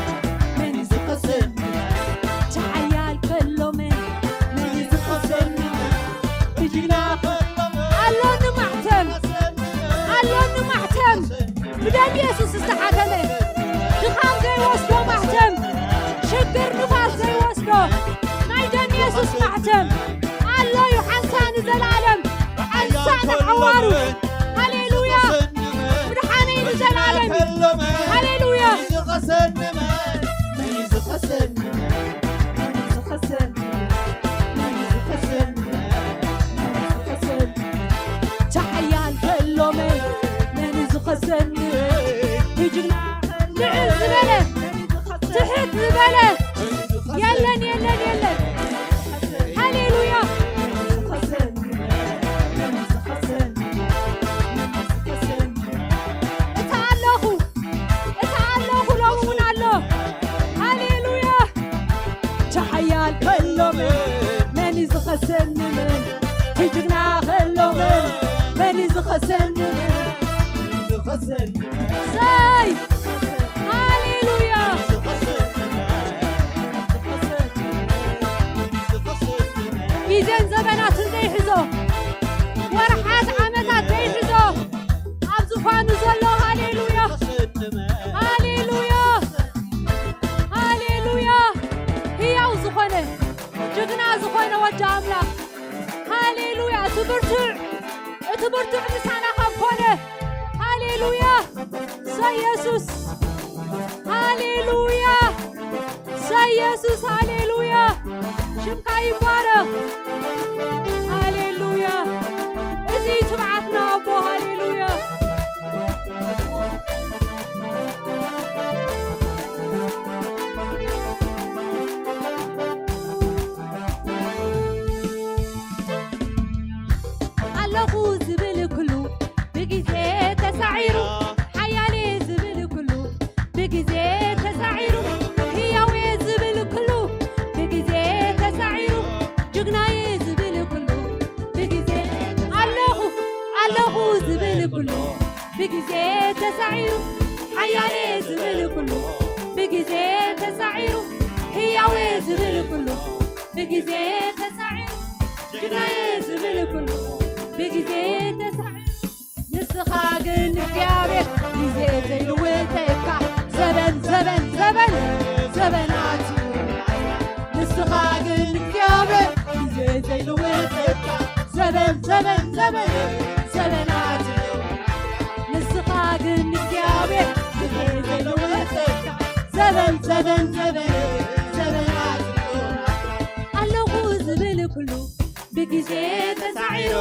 ኣዕዋሩ። ሃሌሉያ። ምድሓነይ ንዘላለም። ሃሌሉያ። ቻሓያል ከሎመ መን ዝኸሰኒ? ትጅግና ልዕል ዝበለ ትሕት ዝበለ የለን፣ የለን፣ የለን። ሃሌሉያ። እታ ኣለኹ፣ እታ ኣለኹ ሎሚ እውን ኣሎ። ሃሌሉያ። ቻሓያል ከሎመ መን ዝኸሰኒ? መን ትጅግና ከሎመ መን ዝኸሰኒ? ሰይ! ሃሌሉያ! ግዜን ዘበናትን ዘይሕዞ፣ ወርሓት ዓመታት ዘይሕዞ፣ ኣብ ዙፋኑ ዘሎ። ሃሌሉያ! ሃሌሉያ! ሃሌሉያ! ህያው ዝኾነ፣ ጅግና ዝኾነ ወዲ ኣምላኽ። ሃሌሉያ! እቲ ብርቱዕ፣ እቲ ብርቱዕ ምሳና ካብ ኮነ። ሃሌሉያ! ሰይ የሱስ! ሃሌሉያ! ሰይ የሱስ! ሃሌሉያ! ሽምካ ይባረኽ! ሃሌሉያ! እዚ እዩ ትብዓትና ኣቦ። ሃሌሉያ! ኣለኹ ዝብል ኩሉ ብግዜ ተሳዒሩ፣ ሓያል ዝብል ኩሉ ብግዜ ተሳዒሩ፣ ህያው ዝብል ኩሉ ብግዜ ተሳዒሩ፣ ጅግናይ ዝብል ኩሉ ብግዜ ኣለኹ፣ ኣለኹ ዝብል ኩሉ ብግዜ ተሳዒሩ፣ ሓያል ዝብል ኩሉ ብግዜ ተሳዒሩ፣ ህያው ዝብል ኩሉ ብግዜ ተሳዒሩ፣ ጅግናይ ዝብል ኩሉ ብግዜ ተሳዒሩ። ንስኻ ግን እግዚኣብሔር ግዜ ዘይልውጠካ፣ ዘበን፣ ዘበን፣ ዘበን፣ ዘበናት እዩ። ንስኻ ግን እግዚኣብሔር ግዜ ዘይልውጠካ፣ ዘበን፣ ዘበን፣ ዘበን፣ ዘበናት እዩ። ንስኻ ግን እግዚኣብሔር ግዜ ዘይልውጠካ፣ ዘበን፣ ዘበን፣ ዘበን፣ ዘበናት እዩ። ኣለኹ ዝብል ኩሉ ብግዜ ተሳዒሩ፣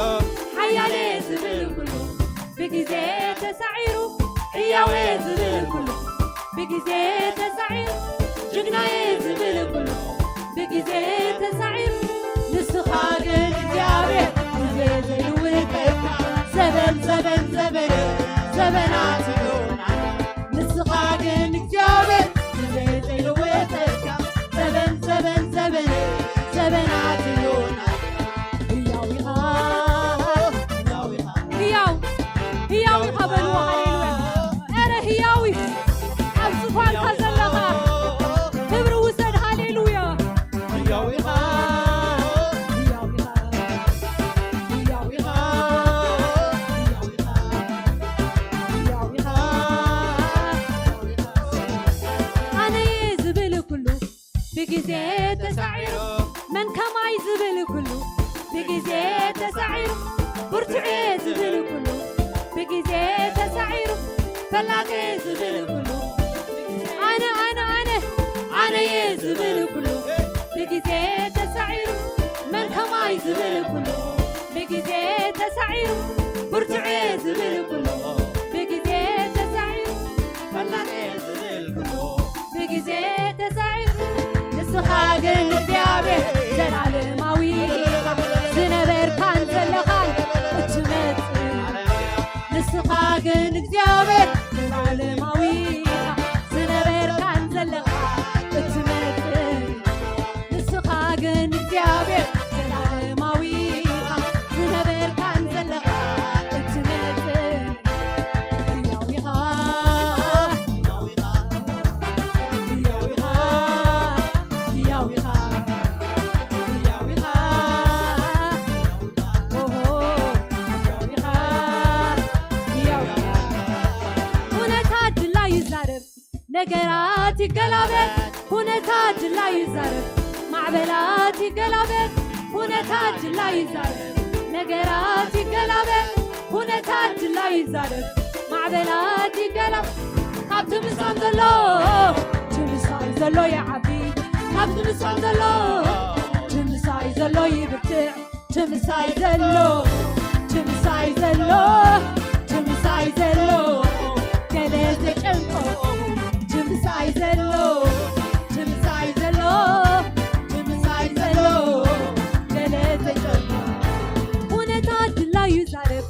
ሓያል ዝብል ኩሉ ብግዜ ተሳዒሩ፣ ህያው ዝብል ኩሉ ብግዜ ተሳዒሩ፣ ጅግናይ ዝብል ኩሉ ብግዜ ተሳዒሩ። ንስኻ ግን እግዚኣብሔር ግዜ ዘይልውጠካ፣ ዘበን፣ ዘበን፣ ዘበን፣ ዘበናት እዩ ናትካ። ንስኻ ግን እግዚኣብሔር ግዜ ዘይልወጠካ፣ ዘበን፣ ዘበን፣ ዘበን፣ ዘበናት እዩ ናትካ። ህያው ኢኻ፣ ህያው ኢኻ። ህያው፣ ህያው ኢኻ በልዎ። ሃሌሉያ። ኧረ ህያው እዩ። ኣብ ዙፋንካ ዘለኻ ክብሪ ውሰድ። ሃሌሉያ። ህያው ኢኻ፣ ህያው ኢኻ፣ ህያው ኢኻ፣ ህያው ኢኻ፣ ህያው ኢኻ፣ ህያው ኢኻ። ኣነየ ዝብል ኩሉ ብግዜ ተሳዒሩ፣ መን ከማይ ዝብል ኩሉ ብግዜ ተሳዒሩ፣ ብርቱዕ ዝብል ኩሉ ብግዜ ተሳዒሩ፣ ፈላጥ ዝብል ኩሉ ኣነ፣ ኣነ፣ ኣነ፣ ኣነየ ዝብል ኩሉ ብግዜ ተሳዒሩ፣ መን ከማይ ዝብል ኩሉ ብግዜ ተሳዒሩ፣ ብርቱዕ ዝብል ኩሉ ብግዜ ተሳዒሩ፣ ፈላጥ ዝብል ኩሉ ብግዜ ተሳዒሩ። ንስኻ ግን እግዚኣብሔር ዘላለማዊ ኢኻ፣ ዝነበርካን ዘለኻን እትመጽእ። ንስኻ ግን እግዚኣብሔር ዘላለማዊ ኢኻ፣ ዝነበርካን ዘለኻን እትመጽእ። ንስኻ ግን እግዚኣብሔር ዘላለማዊ ኢኻ፣ ዝነበርካን ዘለኻን እትመጽእ። ህያው ኢኻ፣ ህያው ኢኻ፣ ህያው ኢኻ፣ ህያው ኢኻ፣ ህያው ኢኻ፣ ኦሆ፣ ህያው ኢኻ፣ ህያው ኢኻ። ኩነታት ድላዩ ይዛረብ፣ ነገራት ይገላበጥ፣ ኩነታት ድላዩ ይዛረብ፣ ማዕበላት ይገላበጥ፣ ኩነታት ድላዩ ይዛረብ፣ ነገራት ይገላበጥ፣ ይዛረብ፣ ማዕበላት ይገላብ። ካብቲ ምሳም ዘሎ፣ እቲ ምሳይ ዘሎ ይዓቢ። ካብቲ ምሳም ዘሎ፣ እቲ ምሳይ ዘሎ ይብርትዕ። እቲ ምሳይ ዘሎ፣ እቲ ምሳይ ዘሎ፣ እቲ ምሳይ ዘሎ፣ ገለ ዘጨንቆ። እቲ ምሳይ ዘሎ፣ እቲ ምሳይ ዘሎ፣ እቲ ምሳይ ዘሎ፣ ገለ ዘጨንቆ። ኩነታት ድላዩ ይዛረብ፣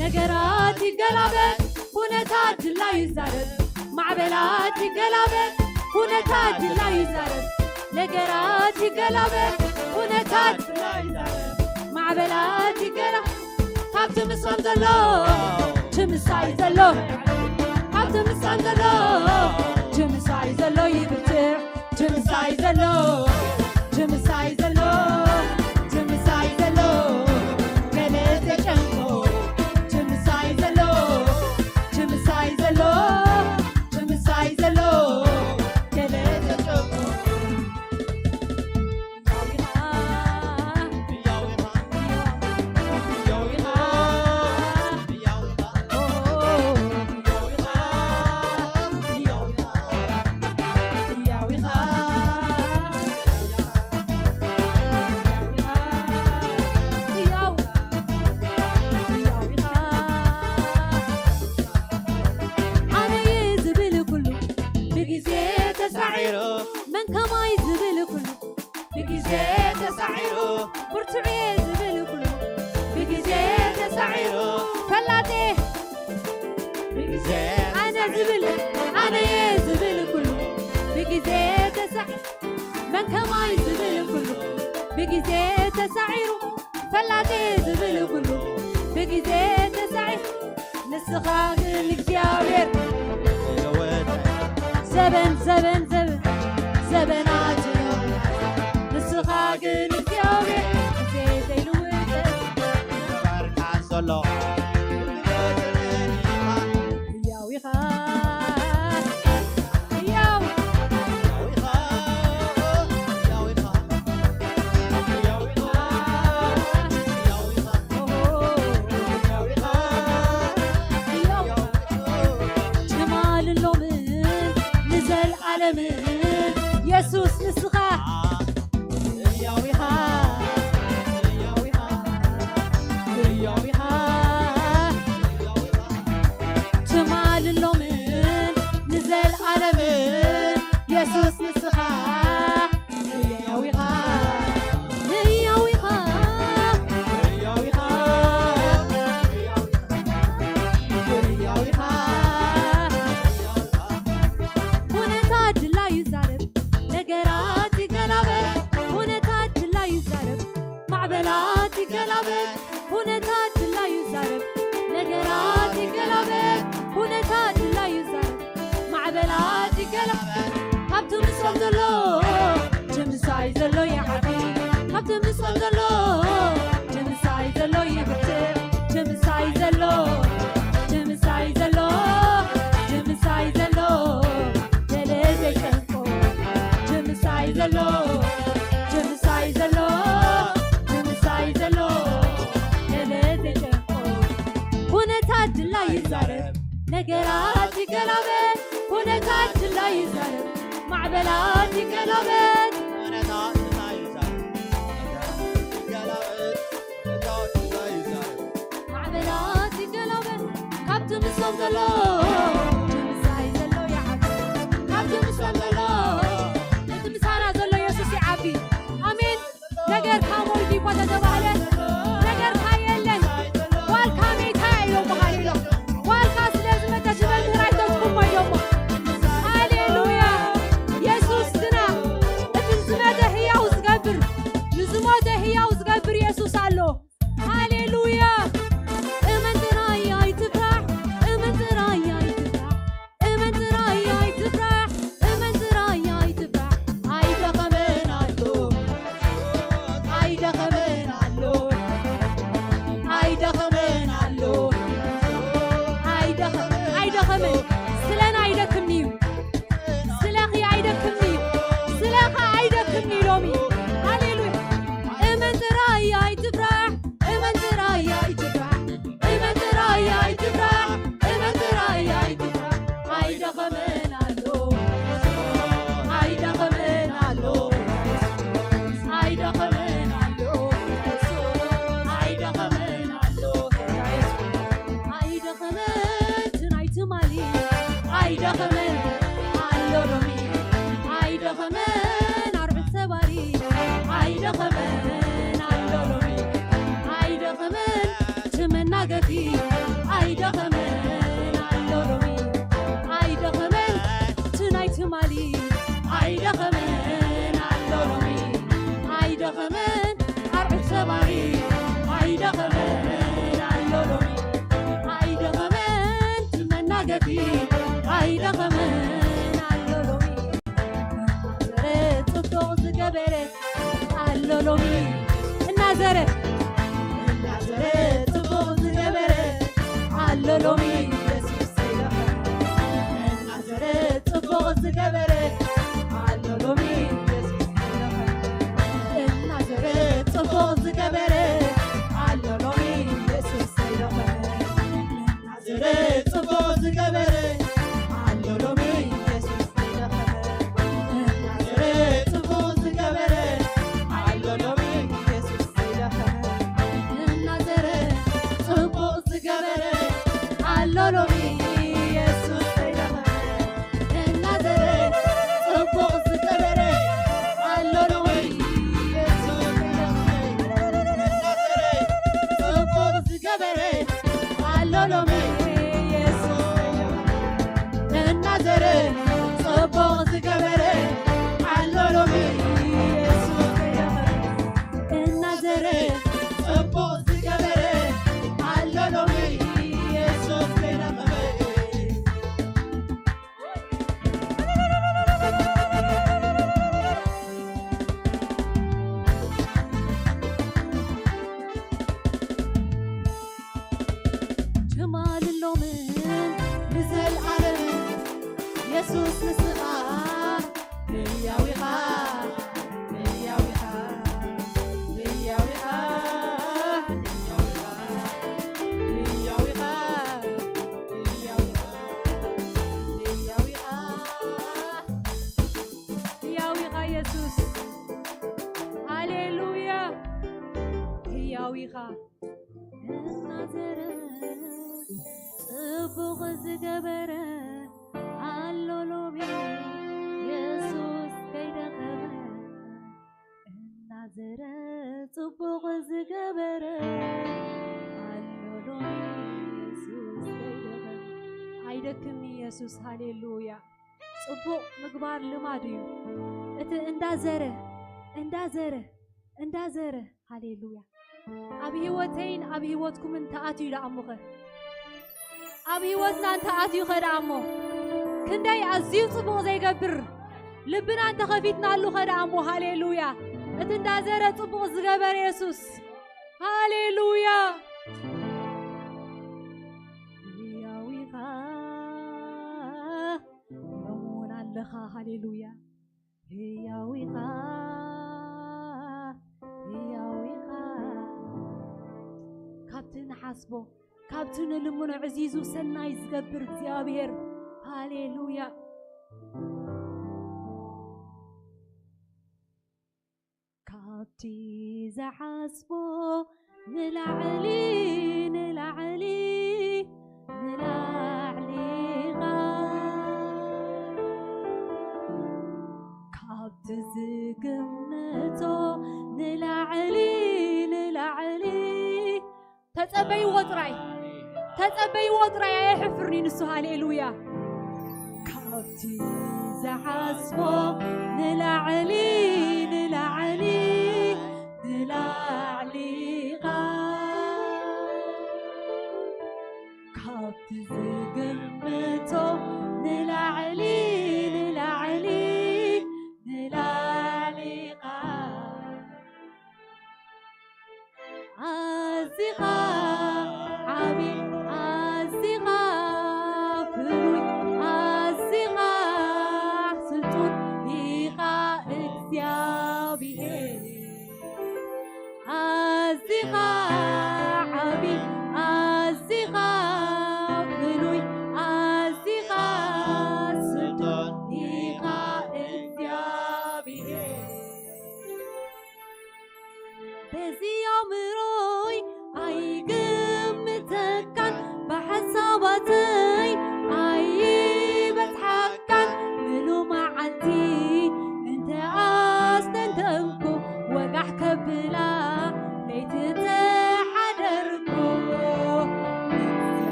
ነገራት ይገላበጥ። ኩነታት ድላዩ ይዛረብ፣ ማዕበላት ይገላበጥ። ኩነታት ድላዩ ይዛረብ፣ ነገራት ይገላበጥ። ኩነታት ድላዩ ይዛረብ፣ ማዕበላት ይገላ። ካብቲ ምሳም ዘሎ፣ እቲ ምሳይ ዘሎ፣ ካብቲ ምሳም ዘሎ፣ እቲ ምሳይ ዘሎ ይብርትዕ። እቲ ምሳይ ዘሎ፣ እቲ ምሳይ ዘሎ፣ እቲ ምሳይ ዘሎ፣ ገለ ዘጨንቆ። እቲ ምሳይ ዘሎ፣ እቲ ምሳይ ዘሎ፣ እቲ ምሳይ ዘሎ፣ ገለ ዘጨንቆ። ኣነየ ዝብል ኩሉ ብግዜ ተሳዒሩ፣ መን ከማይ ዝብል ኩሉ ብግዜ ተሳዒሩ፣ ብርቱዕየ ዝብል ኩሉ ብግዜ ተሳዒሩ፣ ፈላጤ ብግዜ ኣነ ዝብል ኣነየ ዝብል ኩሉ ብግዜ ተሳዒሩ፣ መን ከማይ ዝብል ኩሉ ብግዜ ተሳዒሩ፣ ፈላጤ ዝብል ኩሉ ብግዜ ተሳዒሩ። ንስኻ ግን እግዚኣብሔር ዘበን፣ ዘበን፣ ዘበን፣ ዘበናት ንስኻ ግን እግዚኣብሔር ግዜ ዘይልውጥ ዘሎ ሕያው ኢኻ፣ ሕያው፣ ሕያው ኢኻ፣ ሕያው ኢኻ፣ ሕያው ኢኻ፣ ሕያው ኢኻ፣ ኦሆ፣ ሕያው ኢኻ፣ ሕያው ኢኻ። ትማልን ሎምን ንዘልኣለምን የሱስ ንስኻ ሕያው ኢኻ፣ ሕያው ኢኻ፣ ሕያው ኢኻ። ትማልን ሎምን ንዘልኣለምን የሱስ ንስኻ ሕያው ኢኻ፣ ሕያው ኢኻ፣ ሕያው ኢኻ፣ ሕያው ኢኻ። ኩነታት ድላዩ ይዛረብ፣ ነገራት ይገላበጥ። ኩነታት ድላዩ ይዛረብ፣ ማዕበላት ይገላበጥ። ኩነታት ድላዩ ይዛረብ፣ ነገራት ይገላበጥ። ኩነታት ድላዩ ይዛረብ፣ ማዕበላት ይገላበጥ። ካብቲ ምሶም ዘሎ፣ እቲ ምሳይ ዘሎ ይዓቢ። ካብቲ ምሶም ዘሎ፣ እቲ ምሳይ ዘሎ ይብርትዕ። እቲ ምሳይ ዘሎ፣ እቲ ምሳይ ዘሎ፣ እቲ ምሳይ ዘሎ፣ ገለ ዘይጨንቆ። እቲ ምሳይ ዘሎ፣ እቲ ምሳይ ዘሎ፣ እቲ ምሳይ ዘሎ፣ ገለ ዘይጨንቆ። ኩነታት ድላዩ ይዛረብ፣ ነገራት ይገላበጥ። ኩነታት ድላዩ ይዛረብ፣ ማዕበላት ይገላበጥ። ኩነታት ድላዩ ይዛረብ፣ ነገራት ይገላበጥ። ኩነታት ድላዩ ይዛረብ፣ ማዕበላት ይገላበጥ። ካብቲ ምሶም ዘሎ፣ እቲ ምሳይ ዘሎ ይዓቢ። ካብቲ ምሶም ዘሎ፣ እቲ ምሳና ዘሎ የሱስ ይዓቢ። ኣሜን። ነገር ካብ ሞይቱ እኳ ተተባህለ፣ ነገር ካብ የለን፣ ዋልካ መይታ እዮም በሃል ኢሎም። ዋልካ ስለ ዝመተ ዝበል ምህር ኣይተትኩሞ እዮም። ሃሌሉያ። የሱስ ግና እቲ ዝመተ ህያው ዝገብር፣ ንዝሞተ ህያው ዝገብር የሱስ ኣሎ። ሃሌሉያ። እመን ጥራይ ኣይትፍራሕ፣ እመን ጥራይ ኣይትፍራሕ፣ እመን ጥራይ ኣይትፍራሕ፣ እመን ጥራይ ኣይትፍራሕ። ኣይደኸመን ኣሎ፣ ኣይደኸመን ኣሎ፣ ኣይደኸመን ኣሎ ሎሚ ኣይደኸመን ኣርዑት ሰባሪ ኣይደኸመን ኣሎ ሎሚ ኣይደኸመን ትመናገፊ ኣይደኸመን ኣሎ ሎሚ ኣይደኸመን ትናይ ትማሊ ኣይደኸመን ኣሎ ሎሚ ኣይደኸመን ኣርዑት ሰባሪ ኣይደኸመን ኣሎ ሎሚ ኣይደኸመን ትመናገፊ ኣይደኸመን ኣሎ ሎሚ እናዘረ ጽቡቕ ዝገበረ ኣሎ ሎሚ እናዘረ እናዘረ ጽቡቕ ዝገበረ ኣሎ ሎሚ ኢየሱስ እናዘረ ጽቡቕ ዝገበረ ኣሎ ሎሚ ኢየሱስ እናዘረ ጽቡቕ ዝገበረ ኣሎ ሎሚ ኢየሱስ እናዘረ ጽቡቕ ዝገበረ ኣሎ ሎሚ ኢየሱስ እናዘረ ጽቡቕ ዝገበረ ኣሎ ሎሚ ኢየሱስ እናዘረ ጽቡቕ ዝገበረ ኣሎ ሎሚ ኢየሱስ እናዘረ ጽቡቕ ዝገበረ ኣሎ ሎሚ ኢየሱስ እናዘረ ጽቡቕ ዝገበረ ኣሎ ሎሚ ኢየሱስ እናዘረ ጽቡቕ ዝገበረ ኣሎ ሎሚ ኢየሱስ እናዘረ ጽቡቕ ዝገበረ ኣሎ ሎሚ ኢየሱስ ከይረኸበ ትማልን ሎምን ንዘልኣለም የሱስ ንስኻ ህያው ኢኻ ህያው ኢኻ ህያው ኢኻ ህያው ኢኻ ህያው ኢኻ ህያው ኢኻ ህያው ኢኻ የሱስ ሃሌሉያ ህያው ኢኻ እናዘረ ጽቡቕ ዝገበረ ኣሎ ሎሚ የሱስ ከይደኸመ እናዘረ ጽቡቕ ዝገበረ ኣሎ ሎሚ የሱስ ከይደኸመ ኣይደክምኒ የሱስ ሃሌሉያ ጽቡቕ ምግባር ልማድ እዩ እቲ እንዳዘረ እንዳዘረ እንዳዘረ ሃሌሉያ ኣብ ህይወተይን ኣብ ህይወትኩምን ተኣትዩ ደኣ እሞ ኸ ኣብ ህይወትና እንተ ኣትዩ ኸ ደኣ እሞ ክንደይ ኣዝዩ ጽቡቕ ዘይገብር ልብና እንተ ኸፊትናሉ ኸ ደኣ እሞ ሃሌሉያ እቲ እንዳዘረ ጽቡቕ ዝገበረ የሱስ ሃሌሉያ ህያው ኢኻ እውን ኣለኻ ሃሌሉያ ህያው ኢኻ ህያው ኢኻ ካብቲ ንሓስቦ ካብቲ ንልምኖ ዕዚዙ ሰናይ ዝገብር እግዚኣብሔር ሃሌሉያ ካብቲ ዝሓስቦ ንላዕሊ ንላዕሊ ንላዕሊኻ ካብቲ ዝግምቶ ንላዕሊ ንላዕሊ ተጸበይዎ ጥራይ ተጸበይዎ ጥራይ ኣየሕፍርኒ ንሱ ሃሌሉያ ካብቲ ዝሓስቦ ንላዕሊ ንላዕሊ ንላዕሊኻ ካብቲ ዝግምቶ ንላዕሊ ንላዕሊ ንላዕሊኻ ኣዚኻ ዓቢ ኣዚኻ ፍሉይ ኣዚኻ ስልጡን ኢኻ እግዚኣብሔር ኣዚኻ ዓቢ ኣዚኻ ፍሉይ ኣዚኻ ስልጡን ኢኻ እግዚኣብሔር በዚ ኣእምሮይ ኣይግ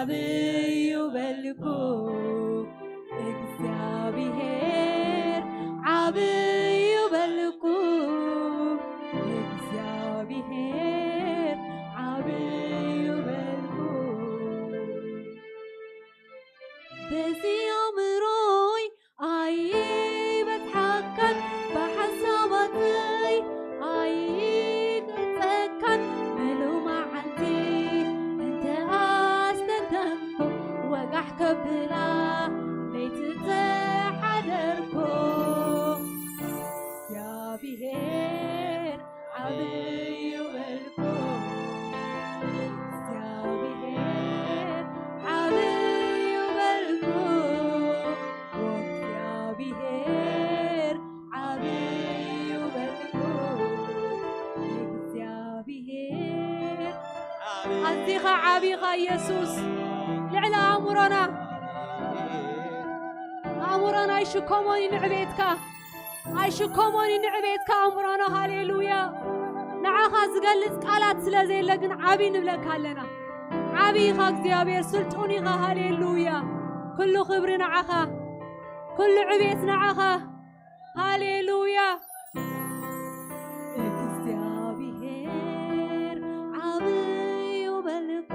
ዓብዩ በልኩ እግዚኣብሔር ዓብዩ በልኩ እግዚኣብሔር ዓብዩ በልኩ በዚ ኣእምሮይ ኣይበጽሓካን ብሓሳባተይ ኣይገልጸካን ምሉ መዓልቲ እንተ ኣስተንተንኩ ወጋሕ ከብላ ለይቲ ተሓደርኩ እግዚኣብሔር ዓብዩ በልኩ እግዚኣብሔር ዓብዩ በልኩ እግዚኣብሔር ዓብዩ በልኩ እግዚኣብሔር ኣዚኻ ዓቢኻ ኢየሱስ ልዕሊ ኣእምሮና ኣእምሮና ኣይሽከሞን እዩ ንዕቤትካ ኣይሽከሞን እዩ ንዕቤትካ ኣእምሮና ሃሌሉያ ንዓኻ ዝገልጽ ቃላት ስለ ዘየለ ግን ዓቢ ንብለካ ኣለና ዓቢ ኢኻ እግዚኣብሔር ስልጡን ኢኻ ሃሌሉያ ኩሉ ክብሪ ንዓኻ ኩሉ ዕቤት ንዓኻ ሃሌሉያ እግዚኣብሔር ዓብዩ በልኩ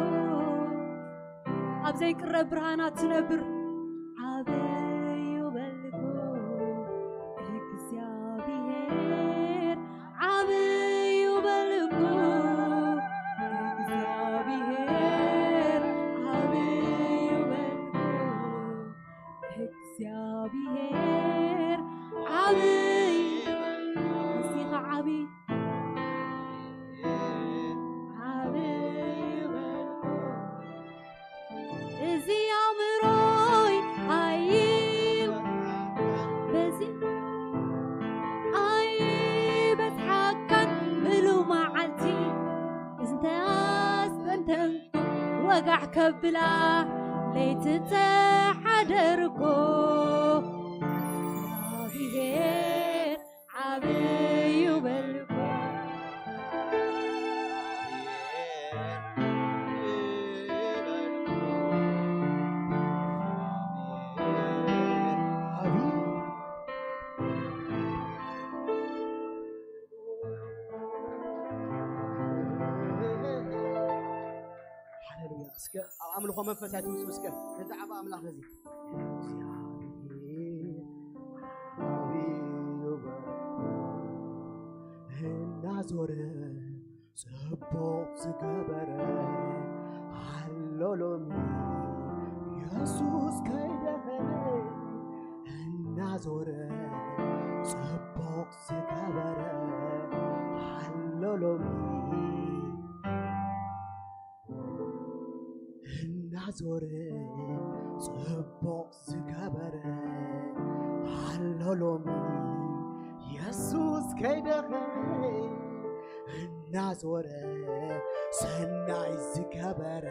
ኣብ ዘይቅረብ ብርሃናት ትነብር ዓብዩ በልኩ እግዚኣብሔር ዓብዩ በልኩ እግዚኣብሔር ዓብዩ በልኩ እግዚኣብሔር ዓብይ ንስኻ ዓብይ ዓብይ እዚ ኣእምሮይ ኣይ በዚ ኣይበጽሓካን ምሉ መዓልቲ እንተ ኣስተንተንኩ ወጋሕ ከብላ ለይቲ ተሓደርኩ እግዚኣብሔር ዓብዩ በልኩ ሃሌሉያ እስከ ኣብ ኣምልኾ መንፈሳዊ ትምፁ እስከ ነዚ ዓብ ኣምላኽ እዚ እናዞረ ጽቡቕ ዝገበረ ኣሎ ሎሚ የሱስ ከይደኸመ እናዞረ ጽቡቕ ዝገበረ ኣሎ ሎሚ እናዞረ ጽቡቕ ዝገበረ ኣሎ ሎሚ የሱስ ከይደኸመ እናዞረ ሰናይ ዝገበረ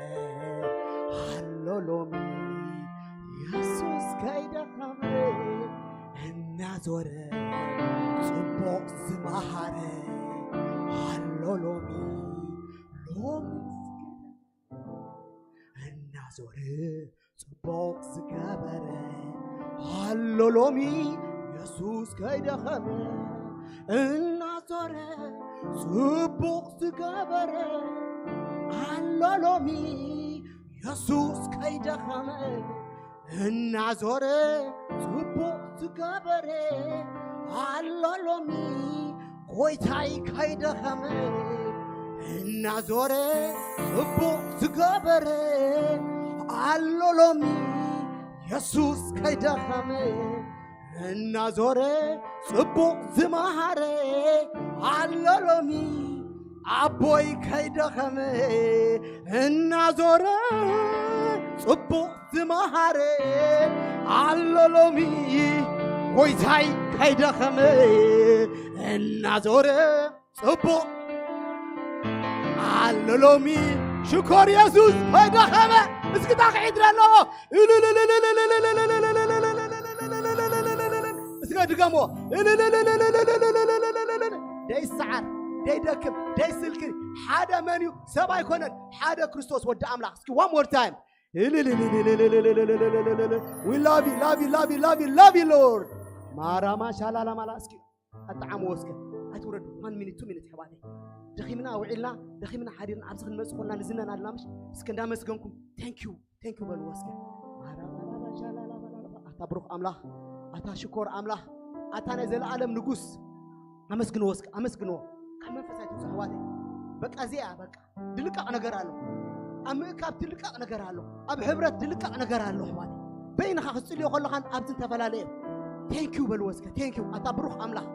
ኣሎ ሎሚ የሱስ ከይደኸመ እናዞረ ጽቡቕ ዝመሃረ ኣሎ ሎሚ ሎሚ እናዞረ ጽቡቕ ዝገበረ ኣሎ ሎሚ የሱስ ከይደኸመ እናዞረ ጽቡቕ ዝገበረ ኣሎ ሎሚ የሱስ ከይደኸመ እናዞረ ጽቡቕ ዝገበረ ኣሎ ሎሚ ጎይታይ ከይደኸመ እናዞረ ጽቡቕ ዝገበረ ኣሎ ሎሚ የሱስ ከይደኸመ እናዞረ ጽቡቕ ዝመሃረ ኣሎ ሎሚ ኣቦይ ከይደኸመ እናዞረ ጽቡቕ ዝመሃረ ኣሎ ሎሚ ጎይታይ ከይደኸመ እናዞረ ጽቡቕ ኣሎ ሎሚ ሽኮር የሱስ ከይደኸመ እስኪ ጣቕዒት ኣለዎ እስከ ድገሞ ደይሰዓር ደይደክም ደይስልክን ሓደ መን እዩ ሰብ ኣይኮነን ሓደ ክርስቶስ ወዲ ኣምላኽ እስኪ one more time We love you, love you, love you, love you, love you, Lord. ማራማ ሻላላ ማላ እስኪ ኣጣዓምዎ እስከ። ኣይትውረዱ። One minute, two minute ኣሕዋተይ። ደኺምና ውዒልና፣ ደኺምና ሓዲርና ኣብዚ ክንመጽእ ኮና ንዝነን ኣለና ምሽ? እስከ እንዳመስገንኩም thank you, thank you በልዎ እስከ። ማራማ ሻላላ ማላ። ኣታ ብሩኽ ኣምላኽ፣ ኣታ ሽኮር ኣምላኽ፣ ኣታ ናይ ዘለኣለም ንጉስ ኣመስግንዎ እስከ፣ ኣመስግንዎ። ካብ መንፈስ ኣይትውጹ ኣሕዋተይ። በቃ እዚኣ በቃ ድልቃቕ ነገር ኣሎ። ኣብ ምእካብ ትልቃቕ ነገር ኣሎ። ኣብ ሕብረት ድልቃቕ ነገር ኣሎ ኣሕዋተይ። በይንኻ ክትጽልዮ ከለኻን ኣብዚ ዝተፈላለየ thank you በልዎ እስከ። Thank you ኣታ ብሩኽ ኣምላኽ፣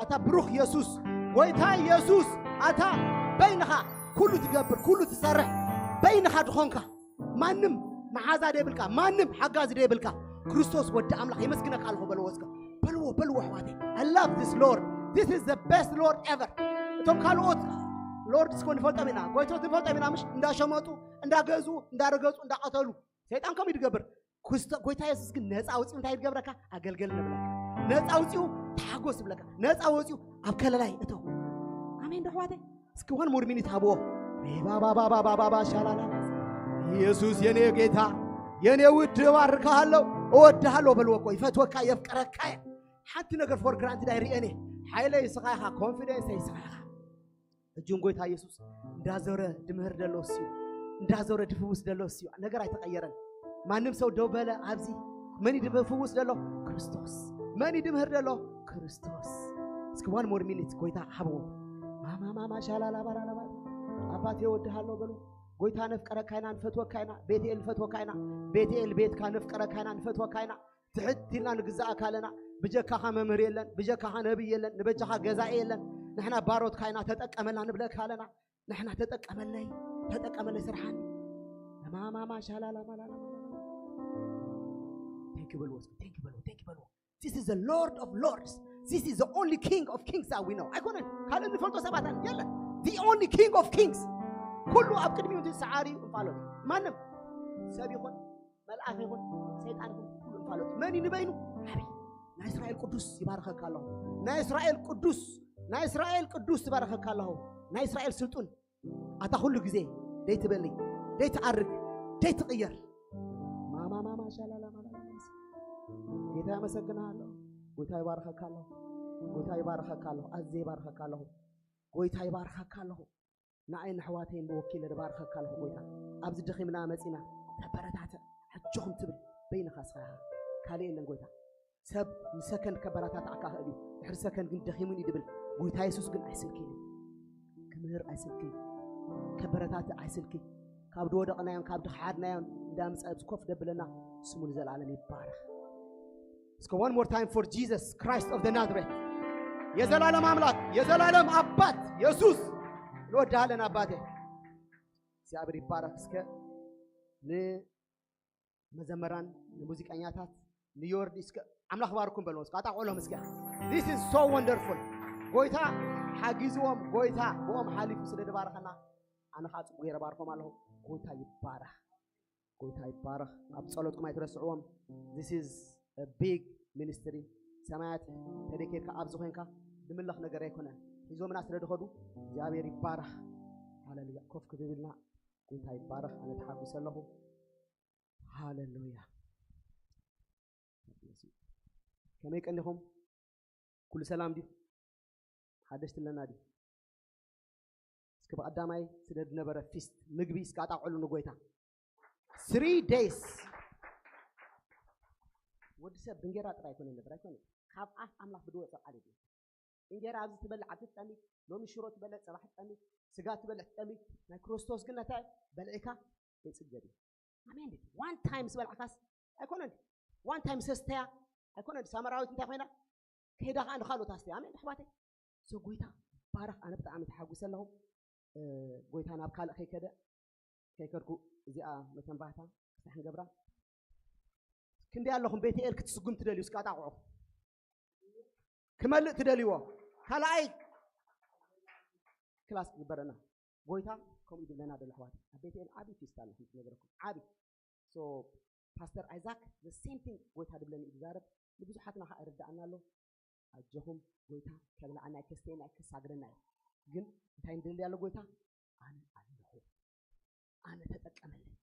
ኣታ ብሩኽ የሱስ፣ ጎይታ የሱስ፣ ኣታ በይንኻ ኩሉ ትገብር፣ ኩሉ ትሰርሕ፣ በይንኻ ድኾንካ፣ ማንም መሓዛ ደይብልካ፣ ማንም ሓጋዚ ደይብልካ፣ ክርስቶስ ወዲ ኣምላኽ የመስግነካ ኣለኹ በልዎ እስከ። በልዎ፣ በልዎ ኣሕዋተይ። I love this Lord. This is the best Lord ever. እቶም ካልኦት ሎርድስ ኮ ንፈልጦም ኢና፣ ጎይቶት ንፈልጦም ኢና፣ ምሽ? እንዳሸመጡ፣ እንዳገዝኡ፣ እንዳረገጹ፣ እንዳቐተሉ። ሰይጣን ከምኡ ይድገብር። ክስቶ-፣ ጎይታ የሱስ ግን ነፃ ኣውፂኡ እንታይ ይገብረካ? ኣገልገል ንብለካ። ነፃ ኣውፂኡ ተሓጎስ ይብለካ። ነፃ ወፂኡ ኣብ ከለላይ እተው። ኣሜን ዶ ኣሕዋተይ? እስኪ one more minute ሃብዎ። ባባባባባባባ ሻላላ። ኢየሱስ የኔ ጌታ፣ የኔ ውድ፣ እባርካሃለሁ፣ እወድሃለሁ በልዎ እኮ። ይፈትወካ፣ የፍቅረካ እየ። ሓንቲ ነገር for granted ኣይርእየን እየ። ሓይለይ እስኻ ኢኻ፣ ኮንፊደንስ እስኻ ኢኻ። እጁን ጎይታ ኢየሱስ እንዳዞረ ድምህር ደሎ እሱ እዩ። እንዳዞረ ድፍውስ ደሎ እሱ እዩ። ነገር ኣይተቐየረን። ማንም ሰው ደው በለ ኣብዚ። መን እዩ ድፍውስ ደሎ? ክርስቶስ። መን እዩ ድምህር ደሎ? ክርስቶስ። እስኪ one more minute ጎይታ ሃብዎ። ማማማማ ሻላላ ባላላባ። ኣባቴ እወድሃለሁ በሉ። ጎይታ ነፍቀረካ ኢና፣ ንፈትወካ ኢና። ቤትኤል ንፈትወካ ኢና። ቤትኤል ቤትካ ነፍቀረካ ኢና፣ ንፈትወካ ኢና። ትሕት ኢልና ንግዛእ ኣካለና። ብጀካኻ መምህር የለን፣ ብጀካኻ ነብይ የለን፣ ንበጃኻ ገዛኢ የለን። ንሕና ባሮትካ ኢና፣ ተጠቀመልና ንብለካ ኣለና። ንሕና ተጠቀመለይ፣ ተጠቀመለይ ስርሓኒ። ማማማ ሻላላ ማላላ። Thank you በልዎ እስኪ፣ thank you በልዎ፣ thank you በልዎ። This is the Lord of Lords. This is the only King of Kings that we know. ኣይኮነን፣ ካልእ ንፈልጦ ሰባት ኣለ፣ የለን። The only King of Kings. ኩሉ ኣብ ቅድሚኡ እቲ ሰዓሪ እዩ እንፋሎት። ማንም ሰብ ይኹን፣ መልኣኽ ይኹን፣ ሰይጣን ይኹን፣ ኩሉ እንፋሎት። መን እዩ ንበይኑ? ዓብዪ። ናይ እስራኤል ቅዱስ ይባርኸካ ኣለኹ። ናይ እስራኤል ቅዱስ፣ ናይ እስራኤል ቅዱስ ትባርኸካ ኣለኹ። ናይ እስራኤል ስልጡን ኣታ ኩሉ ግዜ ደይትበሊ፣ ደይትዓርግ፣ ደይትቕየር። ማማ ማማ ሻላላ ማላላ። ጌታ ያመሰግንሃለሁ። ጎይታ ይባርኸካ ኣለኹ። ጎይታ ይባርኸካ ኣለኹ። ኣዜ ይባርኸካ ኣለኹ። ጎይታ ይባርኸካ ኣለኹ። ንዓይ ንኣሕዋተይን ብወኪለ ድባርኸካ ኣለኹ ጎይታ። ኣብዚ ደኺምና መጺና ተበረታትዕ፣ ኣጆኹም ትብል በይንኻ እስኻ ኢኻ። ካልእ የለን ጎይታ። ሰብ ንሰከንድ ከበረታትዓካ ይኽእል እዩ፣ ድሕሪ ሰከንድ ግን ደኺሙኒ ድብል። ጎይታ የሱስ ግን ኣይስልክይን እዩ። ክምህር ኣይስልክይ፣ ከበረታትዕ ኣይስልክይ። ካብ ድወደቕናዮን ካብ ድኸሓድናዮን እንዳምጻ ኣብዚ ኮፍ ደብለና ስሙ ንዘለኣለም ይባረኽ። እስከ one more time for Jesus Christ of the Nazareth። የዘላለም ኣምላክ፣ የዘላለም ኣባት የሱስ ንወድሃለን ኣባቴ። እግዚኣብሔር ይባረክ። እስከ ንመዘመራን ንሙዚቀኛታት ንዮርዲ እስከ ኣምላኽ ባርኩም በልዎም። እስከ ኣጣቕዕሎም እስከ። This is so wonderful። ጎይታ ሓጊዝዎም፣ ጎይታ ብኦም ሓሊፉ ስለ ድባረኸና ኣነ ኸዓ ጽቡቕ ገይረ ባርኾም ኣለኹ። ጎይታ ይባረኽ። ጎይታ ይባረኽ። ኣብ ጸሎትኩም ኣይትረስዕዎም። This is a big ministry። ሰማያት ተደኬርካ ኣብዚ ኮይንካ ዝምለኽ ነገር ኣይኮነን። ሒዞምና ስለ ድኸዱ እግዚኣብሔር ይባረኽ። ሃሌሉያ። ኮፍ ክብብልና ጎይታ ይባረኽ። ኣነ ተሓጉሰ ኣለኹ። ሃሌሉያ። ከመይ ቀኒኹም? ኩሉ ሰላም ድዩ? ሓደሽቲ ኣለና ድዩ? እስኪ ብቐዳማይ ስለ ዝነበረ ፊስት ምግቢ እስኪ ኣጣቕዕሉ ንጎይታ። Three days። ወዲ ሰብ ብእንጌራ ጥራይ ኣይኮነ ነበር፣ ኣይኮነ። ካብ ኣፍ ኣምላኽ ብድወፀ ቃል እዩ። እንጌራ ኣብዚ ትበልዕ፣ ኣብ ትጠሚ፣ ሎሚ ሽሮ ትበልዕ፣ ጽባሕ ትጠሚ፣ ስጋ ትበልዕ፣ ትጠሚ። ናይ ክርስቶስ ግን እንታይ በልዕካ? ዘይጽገብ እዩ። ኣሜን። ዋን ታይም ዝበልዕካስ ኣይኮነን። ዋን ታይም ሰስተያ ኣይኮነን። ሳምራዊት እንታይ ኮይና? ከይዳ ኸዓ ንኻልኦት ኣስተያ። ኣሜን ኣሕዋተይ። So ጎይታ ባረኽ። ኣነ ብጣዕሚ ተሓጒሰ ኣለኹ። እ፣ ጎይታ ናብ ካልእ ከይከደ፣ ከይከድኩ እዚኣ መተንባህታ ክሳዕ ንገብራ። ክንደይ ኣለኹም ቤተኤል ክትስጉም ትደልዩ? እስኪ ኣጣቕዑ። ክመልእ ትደልይዎ? ካልኣይ ክላስ ክግበረና። ጎይታ ከምኡ ይድብለና ደሎ ኣሕዋት። ኣብ ቤተኤል ዓቢ ፊስታ ኣሎ፣ ከምቲ ነገረኩም። ዓቢ። So ፓስተር ኣይዛክ the same thing ጎይታ ድብለኒ እዩ ዝዛረብ። ንብዙሓትና ኸዓ ይርድኣና ኣሎ። ኣጆኹም፣ ጎይታ ከብልዓና እዩ፣ ከስተየና እዩ፣ ከሳግረና እዩ። ግን እንታይ ንደሊ ኣሎ ጎይታ? ኣነ ኣለኹ። ኣነ ተጠቀመለይ።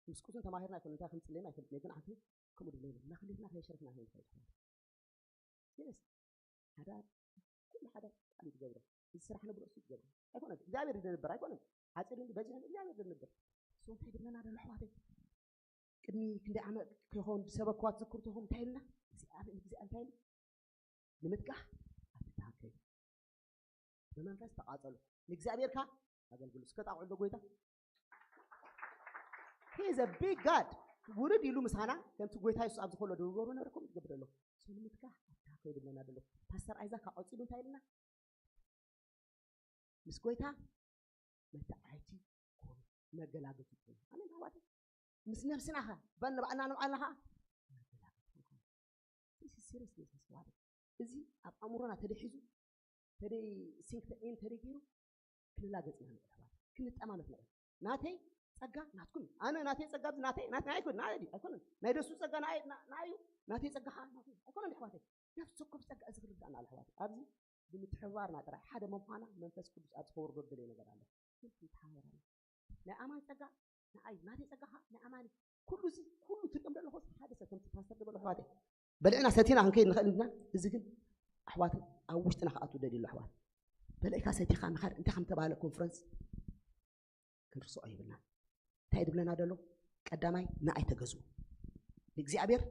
ምስ ቁሱን ተማሂርና ኣይኮነ እንታይ ክንጽልየና ኣይፈልጥን፣ ግን ዓንተ ከምኡ ድብለ የለን። እናክሌትና ከየሸርፍና ከይንኸይድ። Yes። ሓዳር፣ ኩሉ ሓዳር ቃል እዩ ትገብሮ። እዚ ስራሕ ንብሎ እሱ ትገብሮ። ኣይኮነን። እግዚኣብሔር ዝደንብር ኣይኮነን። ዓጺዱ እንዲ በዚሑ እግዚኣብሔር ዝደንብር። እሱ እንታይ ድብለና ደሎ ኣሕዋተይ? ቅድሚ ክንደይ ዓመት ከይኸውን ዝሰበክዋ ትዝክሩ ተኾም እንታይ ኢልና? እግዚኣብሔር፣ እግዚኣብሔር እንታይ ኢሉ? ንምትካኽ ኣትተሃከዩ። ብመንፈስ ተቓጸሉ። ንእግዚኣብሔር ከኣ ኣገልግሉ። እስከ ጣቕዑ ዶ ጎይታ? He is a big God። ውርድ ኢሉ ምሳና፣ ከምቲ ጎይታ የሱስ ኣብዚ ከሎ ድግበሩ ነበርኩም ትገብር ኣሎ። So ንምትካኽ ኣትተሃከዩ ድብለና ደሎ። ፓስተር ኣይዛክ ቀጺሉ እንታይ ኢልና? ምስ ጎይታ መተዓይቲ ኩኑ፣ መገላገልቲ ኩኑ። ኣሜን ኣሕዋተይ። ምስ ነብስና ኸ፣ በን ንባዕልና ንባዕልና ኸ መገላገልቲ ኩኑ። This is serious business ኣሕዋተይ። እዚ ኣብ ኣእምሮና ተደሒዙ፣ ተደይ ሲንክ ተዒን ተደይ ገይሩ ክንላገጽ ኢና ንብል ኣሕዋተይ። ክንጠማመት ንብል። ናተይ ጸጋ ናትኩም እዩ። ኣነ ናተይ ጸጋ ናተይ ናት ናይ ኣይኮን ናይ ኣይኮን ናይ ደሱ ጸጋ ናይ ናይ ናተይ ጸጋ ኸኣ ናተይ ኣይኮን ኣሕዋተይ። ነፍሲ ወከፍ ጸጋ እዚ ክርዳእና ኣለ ኣሕዋተይ። ኣብዚ ብምትሕብባርና ጥራይ ሓደ ምዃና መንፈስ ቅዱስ ኣብዚ ከወርዶ ዝደለየ ነገር ኣሎ። ግን ክንተሓባበር ኣለና። ናይ ኣማን ጸጋ ንዓይ፣ ናተይ ጸጋ ኸኣ ናይ ኣማን እዩ። ኩሉ እዚ፣ ኩሉ ትርጉም ደለኹ ሓደ ሰብ ከምቲ ፓስተር ዝበሎ ኣሕዋተይ። በልዕና ሰቲና ክንከይድ ንኽእል እንድና፣ እዚ ግን ኣሕዋት ኣብ ውሽጥና ክኣቱ ደልዩ ኣሎ ኣሕዋት። በልዕካ ሰቲኻ ምኻድ እንታይ ከም ተባህለ ኮንፈረንስ ክንርስዖ ይብልና። እንታይ ድብለና ደሎ? ቀዳማይ ንኣይ ተገዝኡ። ንእግዚኣብሔር